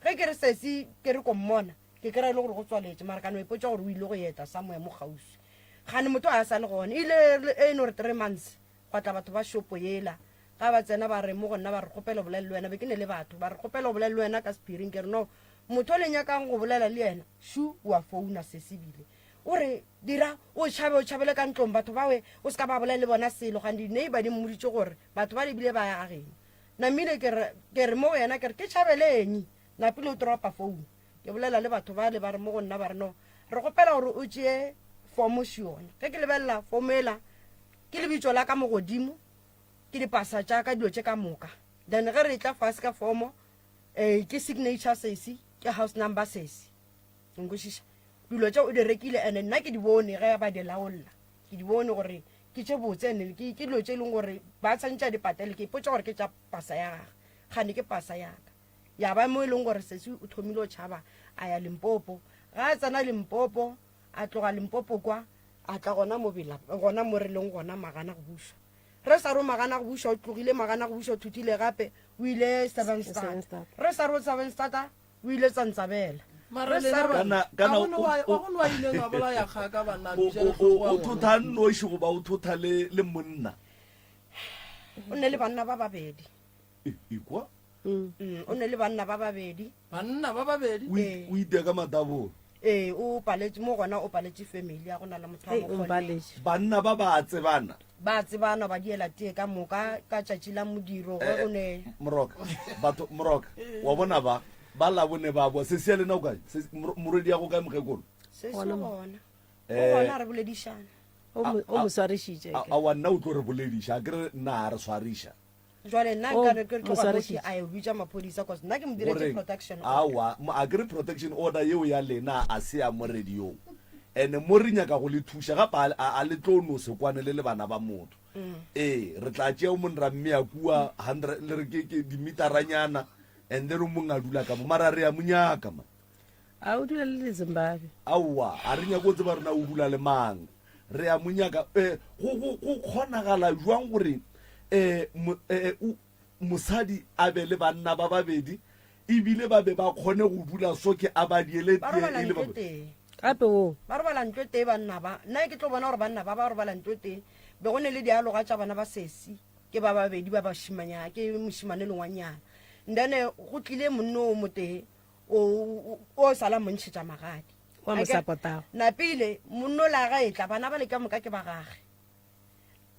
Speaker 11: Ge ke re sesi, ke re ko mmona, ke kry-a e le gore go tswaletše, mara ka no ipotša gore o ile go eta somewhere mo kgauswi. Kgane motho ga a sa le gona. E ile e no re three months, Gwa tla batho ba šopo yela. Ga ba tsena ba re mo go nna ba re kgopela go bolela le wena. Be ke ne le batho ba re kgopela go bolela le wena ka sephiring. Ke re no, motho o le nyakang go bolela le yena šu o a founa sesi bile. O re dira o tšhabe o tšhabele ka ntlong batho bawe o se ka ba bolela le bona selo gane di-neighbor di mmoditše gore batho ba lebile ba ya ga geno. Namile ke re ke re mo go yena ke re ke tšhabele eng? Napile o dropa founu. Ke bolela le batho bale ba re mo go nna ba re no re kgopela gore o tšee fomo še yona. Ge ke lebelela fomo ela Ke lebitso la ka mo godimo, ke dipasa tša ka, dilo tše ka moka. Then ge re etla fase ka fomo, eh, ke signature sesi, ke house number sesi. Nkwešiša? Dilo tše o di rekile and nna ke di bone ge ba di laolla. Ke di bone gore ke tše botse and ke ke dilo tše e leng gore ba tshwanetse a di patele. Ke ipotša gore ke tša pasa ya gage. Kgane ke pasa ya ka. Ya ba mo e leng gore sesi o thomile o tšhaba a ya Limpopo. Ga a tsena Limpopo, A tloga Limpopo kwa, a tla gona mo bela, gona mo re leng gona Magana go bušwa. Re sa ro Magana go bušwa, o tlogile Magana go bušwa, o thuthile gape, o ile Sevenstad. Re sa ro Sevenstad, o ile Tsantsabela.
Speaker 8: Mara
Speaker 11: Re sa
Speaker 8: lena
Speaker 11: ro.
Speaker 8: bana,
Speaker 1: Kana, kana
Speaker 8: ga go no
Speaker 1: o,
Speaker 8: wa,
Speaker 1: o,
Speaker 8: ga go no wa ileng a bolaya kgaka banna, a
Speaker 1: o,
Speaker 8: bitša
Speaker 1: o,
Speaker 8: lehlogo
Speaker 1: o,
Speaker 8: wa
Speaker 1: o
Speaker 8: ngwana.
Speaker 1: thotha nnoši goba o thotha le, le monna?
Speaker 11: O ne le banna ba babedi.
Speaker 1: E, ekwa?
Speaker 11: Mm, o ne le banna ba babedi.
Speaker 8: Banna ba babedi?
Speaker 1: O
Speaker 11: Ee.
Speaker 1: o itea ka madabolo.
Speaker 11: Ee, o paletše mo gona, o paletše family, ga go na le motho a
Speaker 10: Hei,
Speaker 11: mo
Speaker 10: o
Speaker 11: kgonne.
Speaker 10: mpaletše.
Speaker 1: Banna ba ba a tsebana.
Speaker 11: Ba tsebana, ba diela tee ka moka ka tšatši la modiro ge go ne.
Speaker 1: Moroka, batho, Moroka, wa bona ba, ba labone ba boa. Sesi ya lena o kae? Sesi, mor- morwedi ya go kae mokgekolo?
Speaker 11: Sesi
Speaker 10: Gona
Speaker 11: o
Speaker 10: mo.
Speaker 11: gona. O
Speaker 1: Eh,
Speaker 11: gona re boledišana.
Speaker 10: O mo- o mo swarišitše.
Speaker 1: A, aowa, nna o tlo re bolediša, a ke re nna a re swariša.
Speaker 11: Jwale nna
Speaker 10: O
Speaker 11: nka re ke tloga mo ke
Speaker 10: moswarišitše.
Speaker 11: a yo bitša maphodisa cause nna ke mo diretše
Speaker 1: Goreng?
Speaker 11: protection order.
Speaker 1: Aowa, mo- a ke re protection order yeo ya lena a se ya mo radiong. Ene mo re nyaka go le thuša gape a, a, a le tlo no se kwane le le bana ba motho. Ee, re tla tšea o mong ra mmea kua 100 le re ke, ke dimitaranyana and then o mong a dula ka mo. Mara re a mo nyaka man.
Speaker 10: A o dula le le Zimbabwe.
Speaker 1: Aowa, a re nyake go tseba rena o dula le mang. Re a mo nyaka. Eh, go, go, go kgonagala jwang gore eh, mo, eh, o, mosadi a be le banna ba babedi ebile ba be ba kgone go dula soke a ba diele
Speaker 11: Ba
Speaker 1: tee
Speaker 11: robala
Speaker 1: e le
Speaker 11: ntlo
Speaker 1: ba
Speaker 11: e tee.
Speaker 10: Gape wo.
Speaker 11: Ba robala ntlo e tee banna ba. Nna ke tlo bona gore banna ba ba robala ntlo e tee. Be go ne le dialoga tša bana ba sesi. Ke ba babedi ba bašimanyana, ke mošimane le ngwanyana. And then go tlile monno o motee o o sala mo ntšhetša magadi.
Speaker 10: Wa mo supportago.
Speaker 11: Napile monno la ga etla bana ba le ka moka ke ba gage.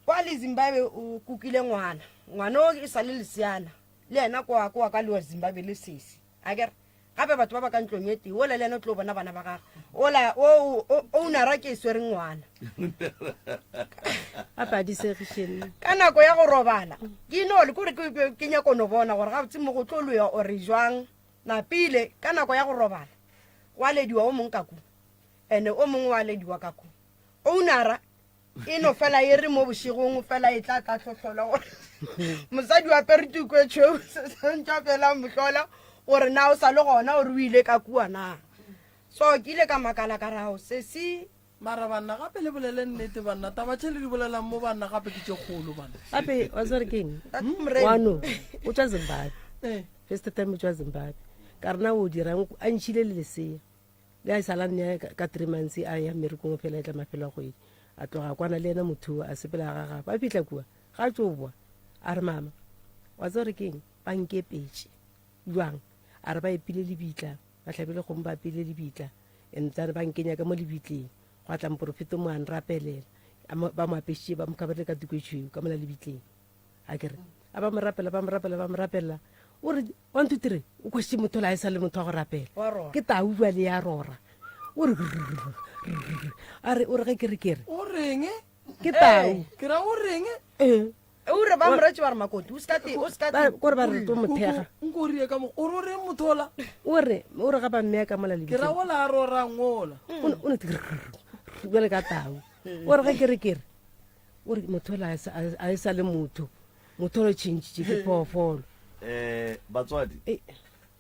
Speaker 11: Kwa le Zimbabwe o kukile ngwana. Ngwana o e sa le leseana. Le yena kwa kwa ka le wa Zimbabwe le sesi. A ke re gape batho ba ba ka ntlong e tee ola le yena o tlo bona bana ba gage. Ola o ownera ke e swere ngwana.
Speaker 10: Gape a di segiše nna.
Speaker 11: Ka nako ya go robala ke no le kore ke nyako no bona gore gabotse mo go tlo loya ore jwang. Napile ka nako ya go robala gwa lediwa o mong ka ku ene o mongwe wa lediwa ka ku. Ownera. E no fela e re mo bošegong fela e tla tla hlohlola gore mosadi wa apere tuku e tšhweu se santša fela mohlola gore na o sa le gona gore o ile ka kua na. So ke ile ka makala ka re ao sesi
Speaker 4: Mara banna gape le bolele nnete banna taba tše le di bolelang mo banna gape ke tše kgolo banna.
Speaker 10: Gape wa tseba ke eng? Ngwano o tšwa Zimbabwe. Eh. First time o tšwa Zimbabwe. Ka rena o dirang a ntšhile le lesea. Le a sala nne ka 3 months a ya mmerekong fela e tla mafelo a kgwedi. A tloga kwana le yena motho a sepela ga gagwe. Ba fihla kua ga tšo boa. A re mama wa tseba ke eng? Ba nkepetše. Jwang? A re ba epile lebitla, ba hlabile kgomo ba epile lebitla. And then ba nkenya ka mo lebitleng, gwa tla moporofeta mo a nrapelela. A mo, ba mo apešitše, ba mo khabarile ka tuku e tšhweu ka mola lebitleng. A ke re, a ba mo rapela, ba mo rapela, ba mo rapelela. O re, one, two, three, o kwešitše motho ola a e sa le motho wa go rapela.
Speaker 11: Wa rora.
Speaker 10: Ke tau bjale ya rora. O re, rrr, rrr, a re, o re ge ke re ke re.
Speaker 4: O reng?
Speaker 10: Ke tau.
Speaker 4: Ke ra o reng?
Speaker 10: Ee.
Speaker 11: Eure ba moretše ba re makoti o ska te o ska te
Speaker 10: kore ba re tlo mothega
Speaker 4: nko o rie ka mo o re o reng mothola
Speaker 10: o re o re ga ba mmea ka mola
Speaker 4: ke ra ola a rorang ola
Speaker 10: o ne jale ka tau o re ge ke re ke re o re motho ola a e sa le motho motho ola tšhentšhitše ke phoofolo
Speaker 1: um batswadi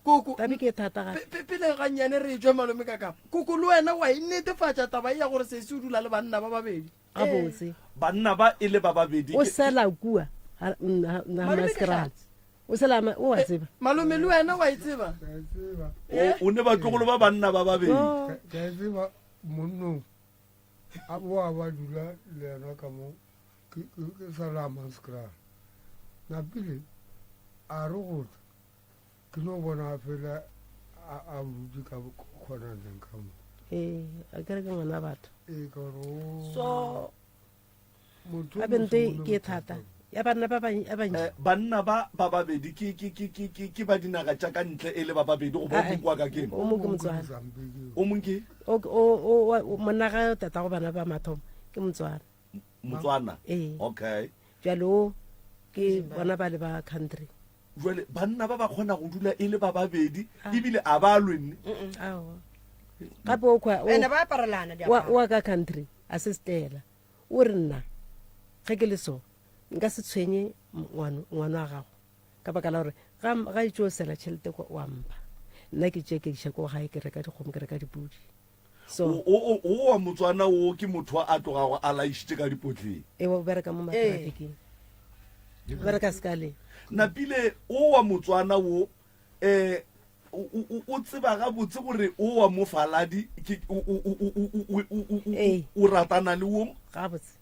Speaker 4: koko
Speaker 10: tabe ke thata gape
Speaker 4: pele gannyane re tswe malome ka kapa koko le wena wa e netefatša taba e ya gore sesi o dula le banna ba babedi
Speaker 10: Gabotse.
Speaker 1: Banna ba e le ba babedi.
Speaker 10: O sela kua ga Hammanskraal. O sela o a tseba.
Speaker 4: Malome le wena wa e tseba?
Speaker 9: Ke a e tseba.
Speaker 1: O ne batlogolo ba banna ba babedi.
Speaker 9: Ke a e tseba monnong a boa ba dula le yena ka mo ke sa le Hammanskraal. Napile a re go tla Ke no bona fela a dutše ka khonaneng ka mo.
Speaker 10: Ee, a kere ke ngwana batho.
Speaker 9: Ee, ka gore o.
Speaker 10: So
Speaker 9: motho
Speaker 10: gape nto e ke e thata ya banna ba bantši.
Speaker 1: Eh, banna ba ba babedi ke ke ke ke ke ke ba dinaga tša ka ntle e le ba babedi goba o mongwe kwa ka keng?
Speaker 10: O mongwe ke Motswana.
Speaker 1: O mongwe ke?
Speaker 10: O o o monna ga tata go bana ba mathomo ke Motswana.
Speaker 1: Motswana?
Speaker 10: Ee.
Speaker 1: Okay.
Speaker 10: Bjale o ke bona ba le ba country.
Speaker 1: Jwale banna ba ba kgona go dula e le ba babedi ah. ebile a ba lwe nne.
Speaker 10: Gape o kwa
Speaker 11: ene ba aparelana
Speaker 10: diaparo. Wa ka country a se stela. O re nna ge ke le so nka se tshwenye ngwano ngwano wa gago ka baka la gore ga ga itse o sela tšhelete wa mpha nna ke tšee ke iša ko gae ke reka dikgomo ke reka dipudi
Speaker 1: So o o wa Motswana o ke motho a tlogago a laišitše ka dipotleng.
Speaker 10: Ewa o bereka mo matrafiking. O bereka sekaleng.
Speaker 1: Napile o wa Motswana wo eh o tseba gabotse gore o wa mofaladi ke o ratana le wo
Speaker 10: gabotse.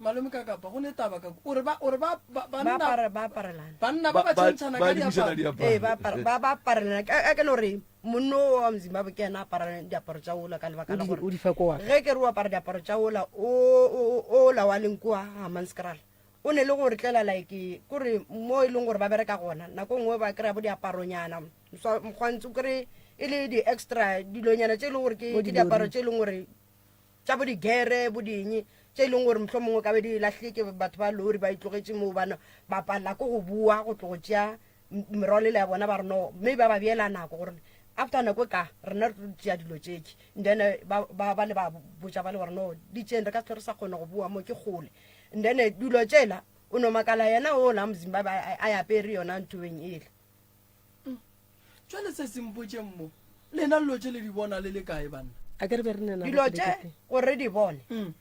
Speaker 4: Malome ka kapa go ne taba ka o re ba o re ba
Speaker 11: ba banna ba ba aparelana
Speaker 4: banna ba ba tšhentšhana ka
Speaker 1: diaparo
Speaker 11: ee ba apara ba ba aparelana ka ke no re monno wa Zimbabwe ke yena apara diaparo tša ola ka lebaka la gore
Speaker 10: o di fa ko wa
Speaker 11: ge ke re o apara diaparo tša ola o o ola wa leng kwa Hammanskraal o ne le gore tlela like kore mo e leng gore ba bereka gona nako nngwe ba kry-a bo diaparonyana mokgwantse o kry e le di-extra dilonyana tse e leng gore ke diaparo tse e leng gore tša bo digere bo ding tše e leng gore mohlomongwe mongwe ka be di lahlile ke batho ba lori ba itlogetše moo bana ba palela ko go boa go tlo go tšea merwalo ele ya bona ba re no mme ba ba beela nako gore after nako e ka rena re tlo tšea dilo tšeke then eh, ba ba ba le ba botša ba le gore no di tšeng re ka se re sa kgona go boa mo ke kgole then eh, dilo tšela o no makala yena o la mozimbabwe a a apere yona nthoweng ele
Speaker 4: Jwale se se mpotšeng mo, lena dilo tše le di bona le le kae banna?
Speaker 10: A ke re be re ne
Speaker 11: Dilo tše gore re di bone. Mm.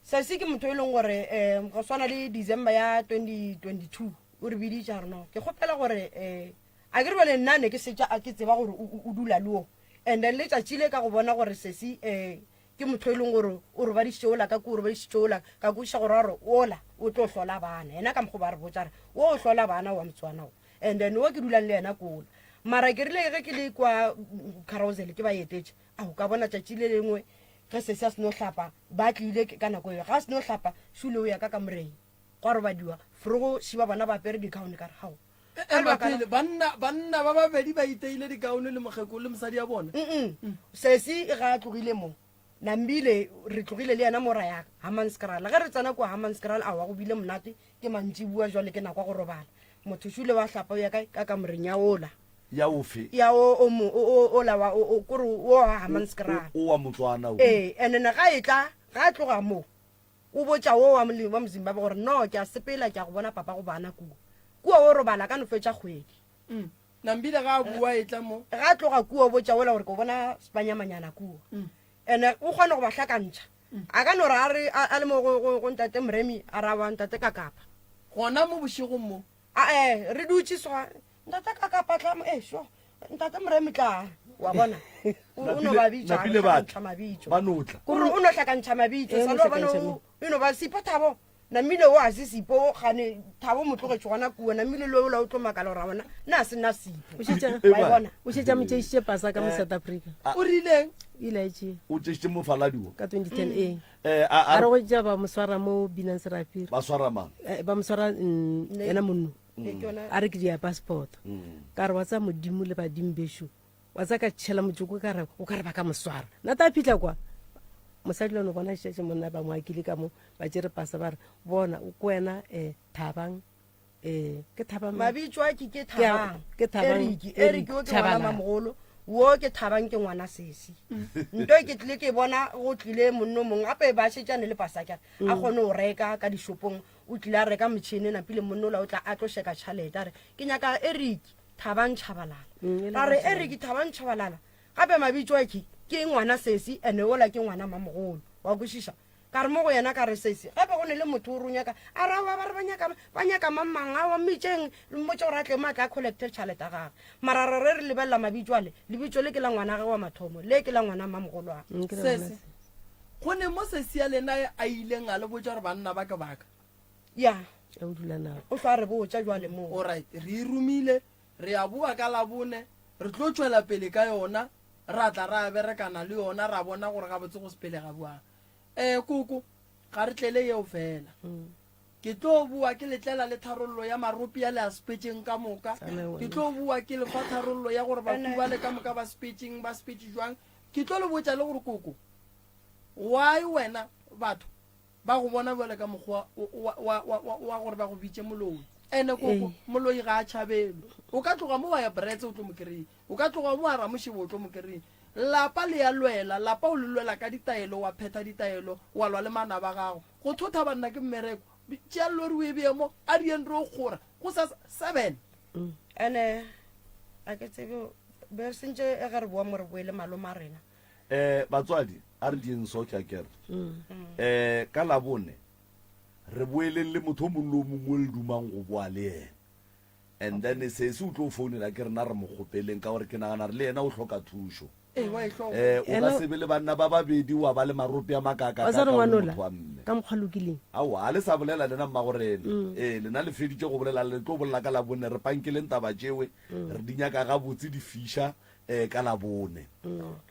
Speaker 11: Sesi ke motho e leng gore um go swana le December ya 2022 o re biditše a re no ke kgopela gore um a ke re bjale nna ne ke setša a ke tseba gore o dula le o and then letšatši le ka go bona gore sesi um ke motho e leng gore o robadišitše ola ka ko o robadišitše ola ka kwešiša gore gore ola o tlo hlola bana yena ka mokgo ba re botša re o o hlola bana wa motswana o and then wo ke dulang le yena kola mara ke rile ge ke le kwa carousel ke ba etetše ao ka bona tšatši le lengwe ge sesi a seno hlapa ba tlile ka nako eo ga a seno hlapa šule o ya ka kamoreng gwa robadiwa forogo šiba bona ba apere dikaone ka re gao
Speaker 4: Ema pele, banna banna ba babedi ba iteile dikaone le mokgekolo le mosadi ya bona.
Speaker 11: Mm sesi ga a tlogile mo nambile re tlogile le yena mo ra ya Hammanskraal ge re tsena kua Hammanskraal aowa go bile monate ke mantšibua jwale ke nako ya go robala motho šule wa hlapa o ya kae ka kamoreng ya ola
Speaker 1: Ya ofe?
Speaker 11: Ya o o mo o o ola wa o o kore o wa Hammanskraal
Speaker 1: O wa Motswana o.
Speaker 11: Ee and then ga e tla ga a tloga mo. O botša wo wa wa Mozimbabwe gore no ke a sepela ke ya go bona papa go bana kua. Kua o robala ka no fetša kgwedi.
Speaker 4: Mm. Nambile ga a bua e tla mo.
Speaker 11: Ga a tloga kua o botša wola gore ke o bona sepanyamanyana kua.
Speaker 4: Mm.
Speaker 11: Ene o kgona go ba hlakantšha.
Speaker 4: Mm.
Speaker 11: A ka no re a re a le mo go, go, go ntate Moremi a ra wa ntate Kakapa.
Speaker 4: Gona mo bošegong mo.
Speaker 11: A eh re dutše swa ntate Kakapa tla mo eh sho ntate Moremi tla wa bona. O o no ba bitša a
Speaker 1: Napile ba
Speaker 11: hlakantšha mabitso.
Speaker 1: Ba no tla.
Speaker 11: Gore o no hlakantšha mabitso
Speaker 10: Eh, o
Speaker 11: sa
Speaker 10: no
Speaker 11: le wa bona
Speaker 10: hlakantšha
Speaker 11: o e no ba Sipho Thabo. Namile o a se Sipho o gane Thabo mo tlogetše gona kua namile le ola o tlo makala gore a bona na se nna Sipho.
Speaker 10: O šetše
Speaker 11: Wa e bona?
Speaker 10: o šetše a mo tšeišitše pasa ka mo South Africa.
Speaker 4: O rileng?
Speaker 10: O ile a e tšea.
Speaker 1: O tšeišitše mofaladi wo?
Speaker 10: Ka 2010 ee.
Speaker 1: Eh, a, a
Speaker 10: A re go tšea ba mo swara mo Binang Serafiri.
Speaker 1: Ba swara mang?
Speaker 10: Eh, ba mo swara mm,
Speaker 11: Ne-
Speaker 10: yena monno.
Speaker 11: Ne ke yona-
Speaker 10: A re ke dia passport. Ka re wa tsa modimo le badimo bešo. Wa tsa ka tšhela motšoko ka re o ka re ba ka mo swara. Nna ta fihla kwa mosadi le no bona šetše monna ba mo akile ka mo ba tšere pasa ba re bona o ko wena um Thabang um ke Thabang mang?
Speaker 11: Mabitso a ke ke
Speaker 10: Ke a-
Speaker 11: Thabang.
Speaker 10: ke Thabang,
Speaker 11: Eric,
Speaker 10: Eric
Speaker 11: Eric o ke ngwana
Speaker 10: Tshabalala.
Speaker 11: mamogolo. Wo ke Thabang ke ngwana sesi. Nto e ke tlile ke bona go tlile monno mongwe gape ba šetšane le pasa kere a kgone go reka ka dishopong o tlile a reka motšhene napile monno ola o tla a tlo sheka tšhalete a re ke nyaka Eric Thabang Tshabalala.
Speaker 10: E le
Speaker 11: Ra re
Speaker 10: Tshabalala.
Speaker 11: Eric Thabang Tshabalala gape mabitso a ke ke ngwana sesi ene ola ke ngwana mamogolo wa kwešiša ka re mo go yena ka re sesi gape go ne le motho o re o nyaka a re aowa ba re ba nyaka ba nyaka mang mang aowa mmitšeng le mmotše gore a tle mo a tla a collecte tšhalete ya gagwe mara re re re lebelela mabitso ale lebitso le ke la ngwana ge wa mathomo le ke la ngwana mamogolo wa
Speaker 10: Mm, ke la ngwana
Speaker 4: Sesi, go ne mo sesi ya lena a ileng a le botša gore banna ba ke baka.
Speaker 11: Ya.
Speaker 10: O dula nabo.
Speaker 11: O hlwa re botša jwale moo.
Speaker 4: Alright, re e romile, re a boa ka Labone, re tlo tšwela pele ka yona, ra tla ra berekana le yona, ra bona gore gabotse go sepelega bjang. Eh, koko, ga re tlele yeo fela. Ke tlo boa ke le tlela le tharollo ya maropi a le a sepetšeng ka moka. Ke tlo boa ke le fa tharollo ya gore bahu bale ka moka ba sepetšeng, ba sepetše jwang. Ke tlo le botša le gore koko, why wena batho Ba go bona bjale ka mokgwa wa, wa, wa, wa, wa gore ba go bitše moloi. Ene koko, moloi ga a tšhabelwe. O ka tloga mo wa ya Brets o tlo mo kry-a. O ka tloga mo wa Ramoshebo o tlo mo kry-a. Lapa le ya lwela, lapa o le lwela ka ditaelo, wa phetha ditaelo, wa lwa le manaba a gago. Go thotha banna ke mmereko. Tšea lori o e bee mo, a re yeng re o kgora. Gosasa, seven.
Speaker 11: Ene ga ke tsebe, be re sentše ge re boa mo re boele malome a rena.
Speaker 1: Eh batswadi a re dieng so ke akere. Eh ka labone re boeleng le motho o mongwe le o mongwe o le dumang go boa le yena. And then se se o tlo founela ke rena re mo kgopeleng ka gore ke nagana re le yena o hloka thušo.
Speaker 4: Ee, wa e hloka.
Speaker 1: Eh o ka
Speaker 10: Ena-
Speaker 1: se be le banna ba babedi wa ba le marope a makaka
Speaker 10: Wa
Speaker 1: ka
Speaker 10: tseba
Speaker 1: ka o le
Speaker 10: ngwanola
Speaker 1: motho wa mme.
Speaker 10: ka mokgwa lokileng.
Speaker 1: Aowa, a le sa bolela lena mmago rena. Ee, lena le feditše go bolela, le tlo bolela ka Labone. Re pankeleng taba tšewe, re di nyaka gabotse di fiša. eh ka labone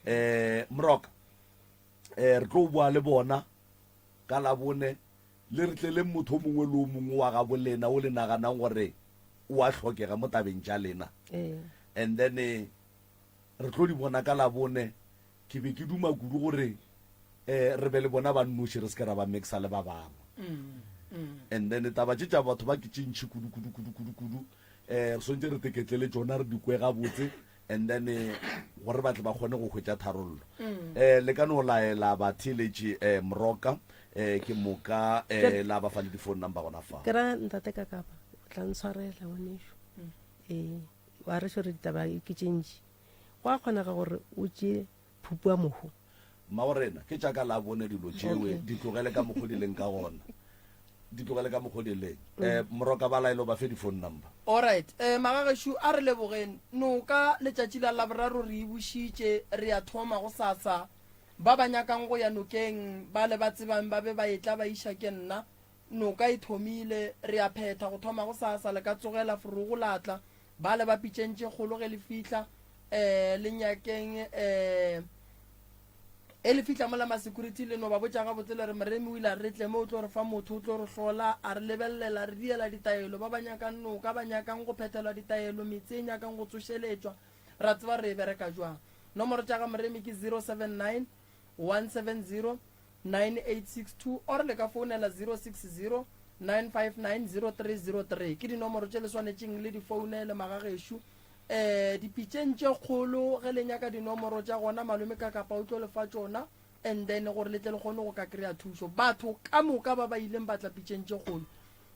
Speaker 1: eh mroka eh re tlo boa le bona ka labone le re tleleng motho o mongwe le o mongwe wa gabo lena o le naganang gore o a hlokega mo tabeng tša lena
Speaker 10: Ee.
Speaker 1: and then eh, re tlo di bona ka labone ke be ke duma kudu gore eh re be le bona ba nnoši re se ke ra ba mixa le ba bangwe and then taba tše tša batho ba ke tše ntšhi kudu kudu kudu kudu kudu eh re swantse re teketlele tšona re di kwe gabotse and then eh, gore ba tle ba kgone go hwetša tharollo eh le ka no laela batheeletši eh moroka eh ke moka eh la ba fa le di-phone number gona fa
Speaker 10: Ke ra ntate ka kapa o tla ntshwarela ngwanešu. Ee, wa re gore ditaba ke tše ntši. Go a kgonega gore o tšee phupu ya mohu.
Speaker 1: Mmagorena, ke tša ka Labone dilo tšewe, di tlogele ka mokgo di leng ka gona. Di tlogele ka mokgo di leng. Eh, Moroka ba laele o ba fe di-phone number.
Speaker 4: Alright, eh, magagešo a re lebogeng. Noka letšatši la Laboraro re e bušitše, re ya thoma gosasa. Ba ba nyakang go ya nokeng, bale ba tsebang ba be ba etla ba iša ke nna. Noka e thomile, re ya phetha go thoma gosasa. Le ka tsogela forogo la tla. Bale ba pitšeng tše kgolo ge le fihla, eh, le nyakeng, eh, e le fihla mola ma-security le no ba botša gabotse le re Moremi o ile a re re tle mo o tlo re fa motho o tlo re hlola a re lebelela a re diela ditaelo ba ba nyakang noka ba nyakang go phethelwa ditaelo metse e nyakang go tsošeletšwa ra tseba re e bereka jwang nomoro tša ga Moremi ke 079 170 9862 or le ka founela 060 959 0303 ke dinomoro tše le swanetšeng le di founele magagešo um dipitšeng tše kgolo ge le nyaka dinomoro tša gona malome ka kapa o tlo le fa tšona. And then gore le tle le kgone go ka kry-a thušo. Batho ka moka ba ba ileng ba tla pitšeng tše kgolo,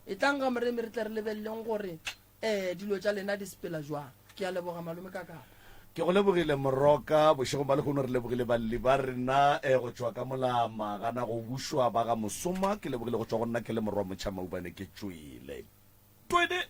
Speaker 4: etlang ga Moremi re tle re lebeleleng gore um dilo tša lena di sepela jwang. Ke a leboga malome Kakapa.
Speaker 1: Ke go lebogile Moroka. Bošegong ba lehono re lebogile balli ba rena eh, go tšwa ka mola magana go bušwa ba ga Mosoma. Ke lebogile go tšwa go nna ke le morwa Motšha Maubane ke tšwele. Twede!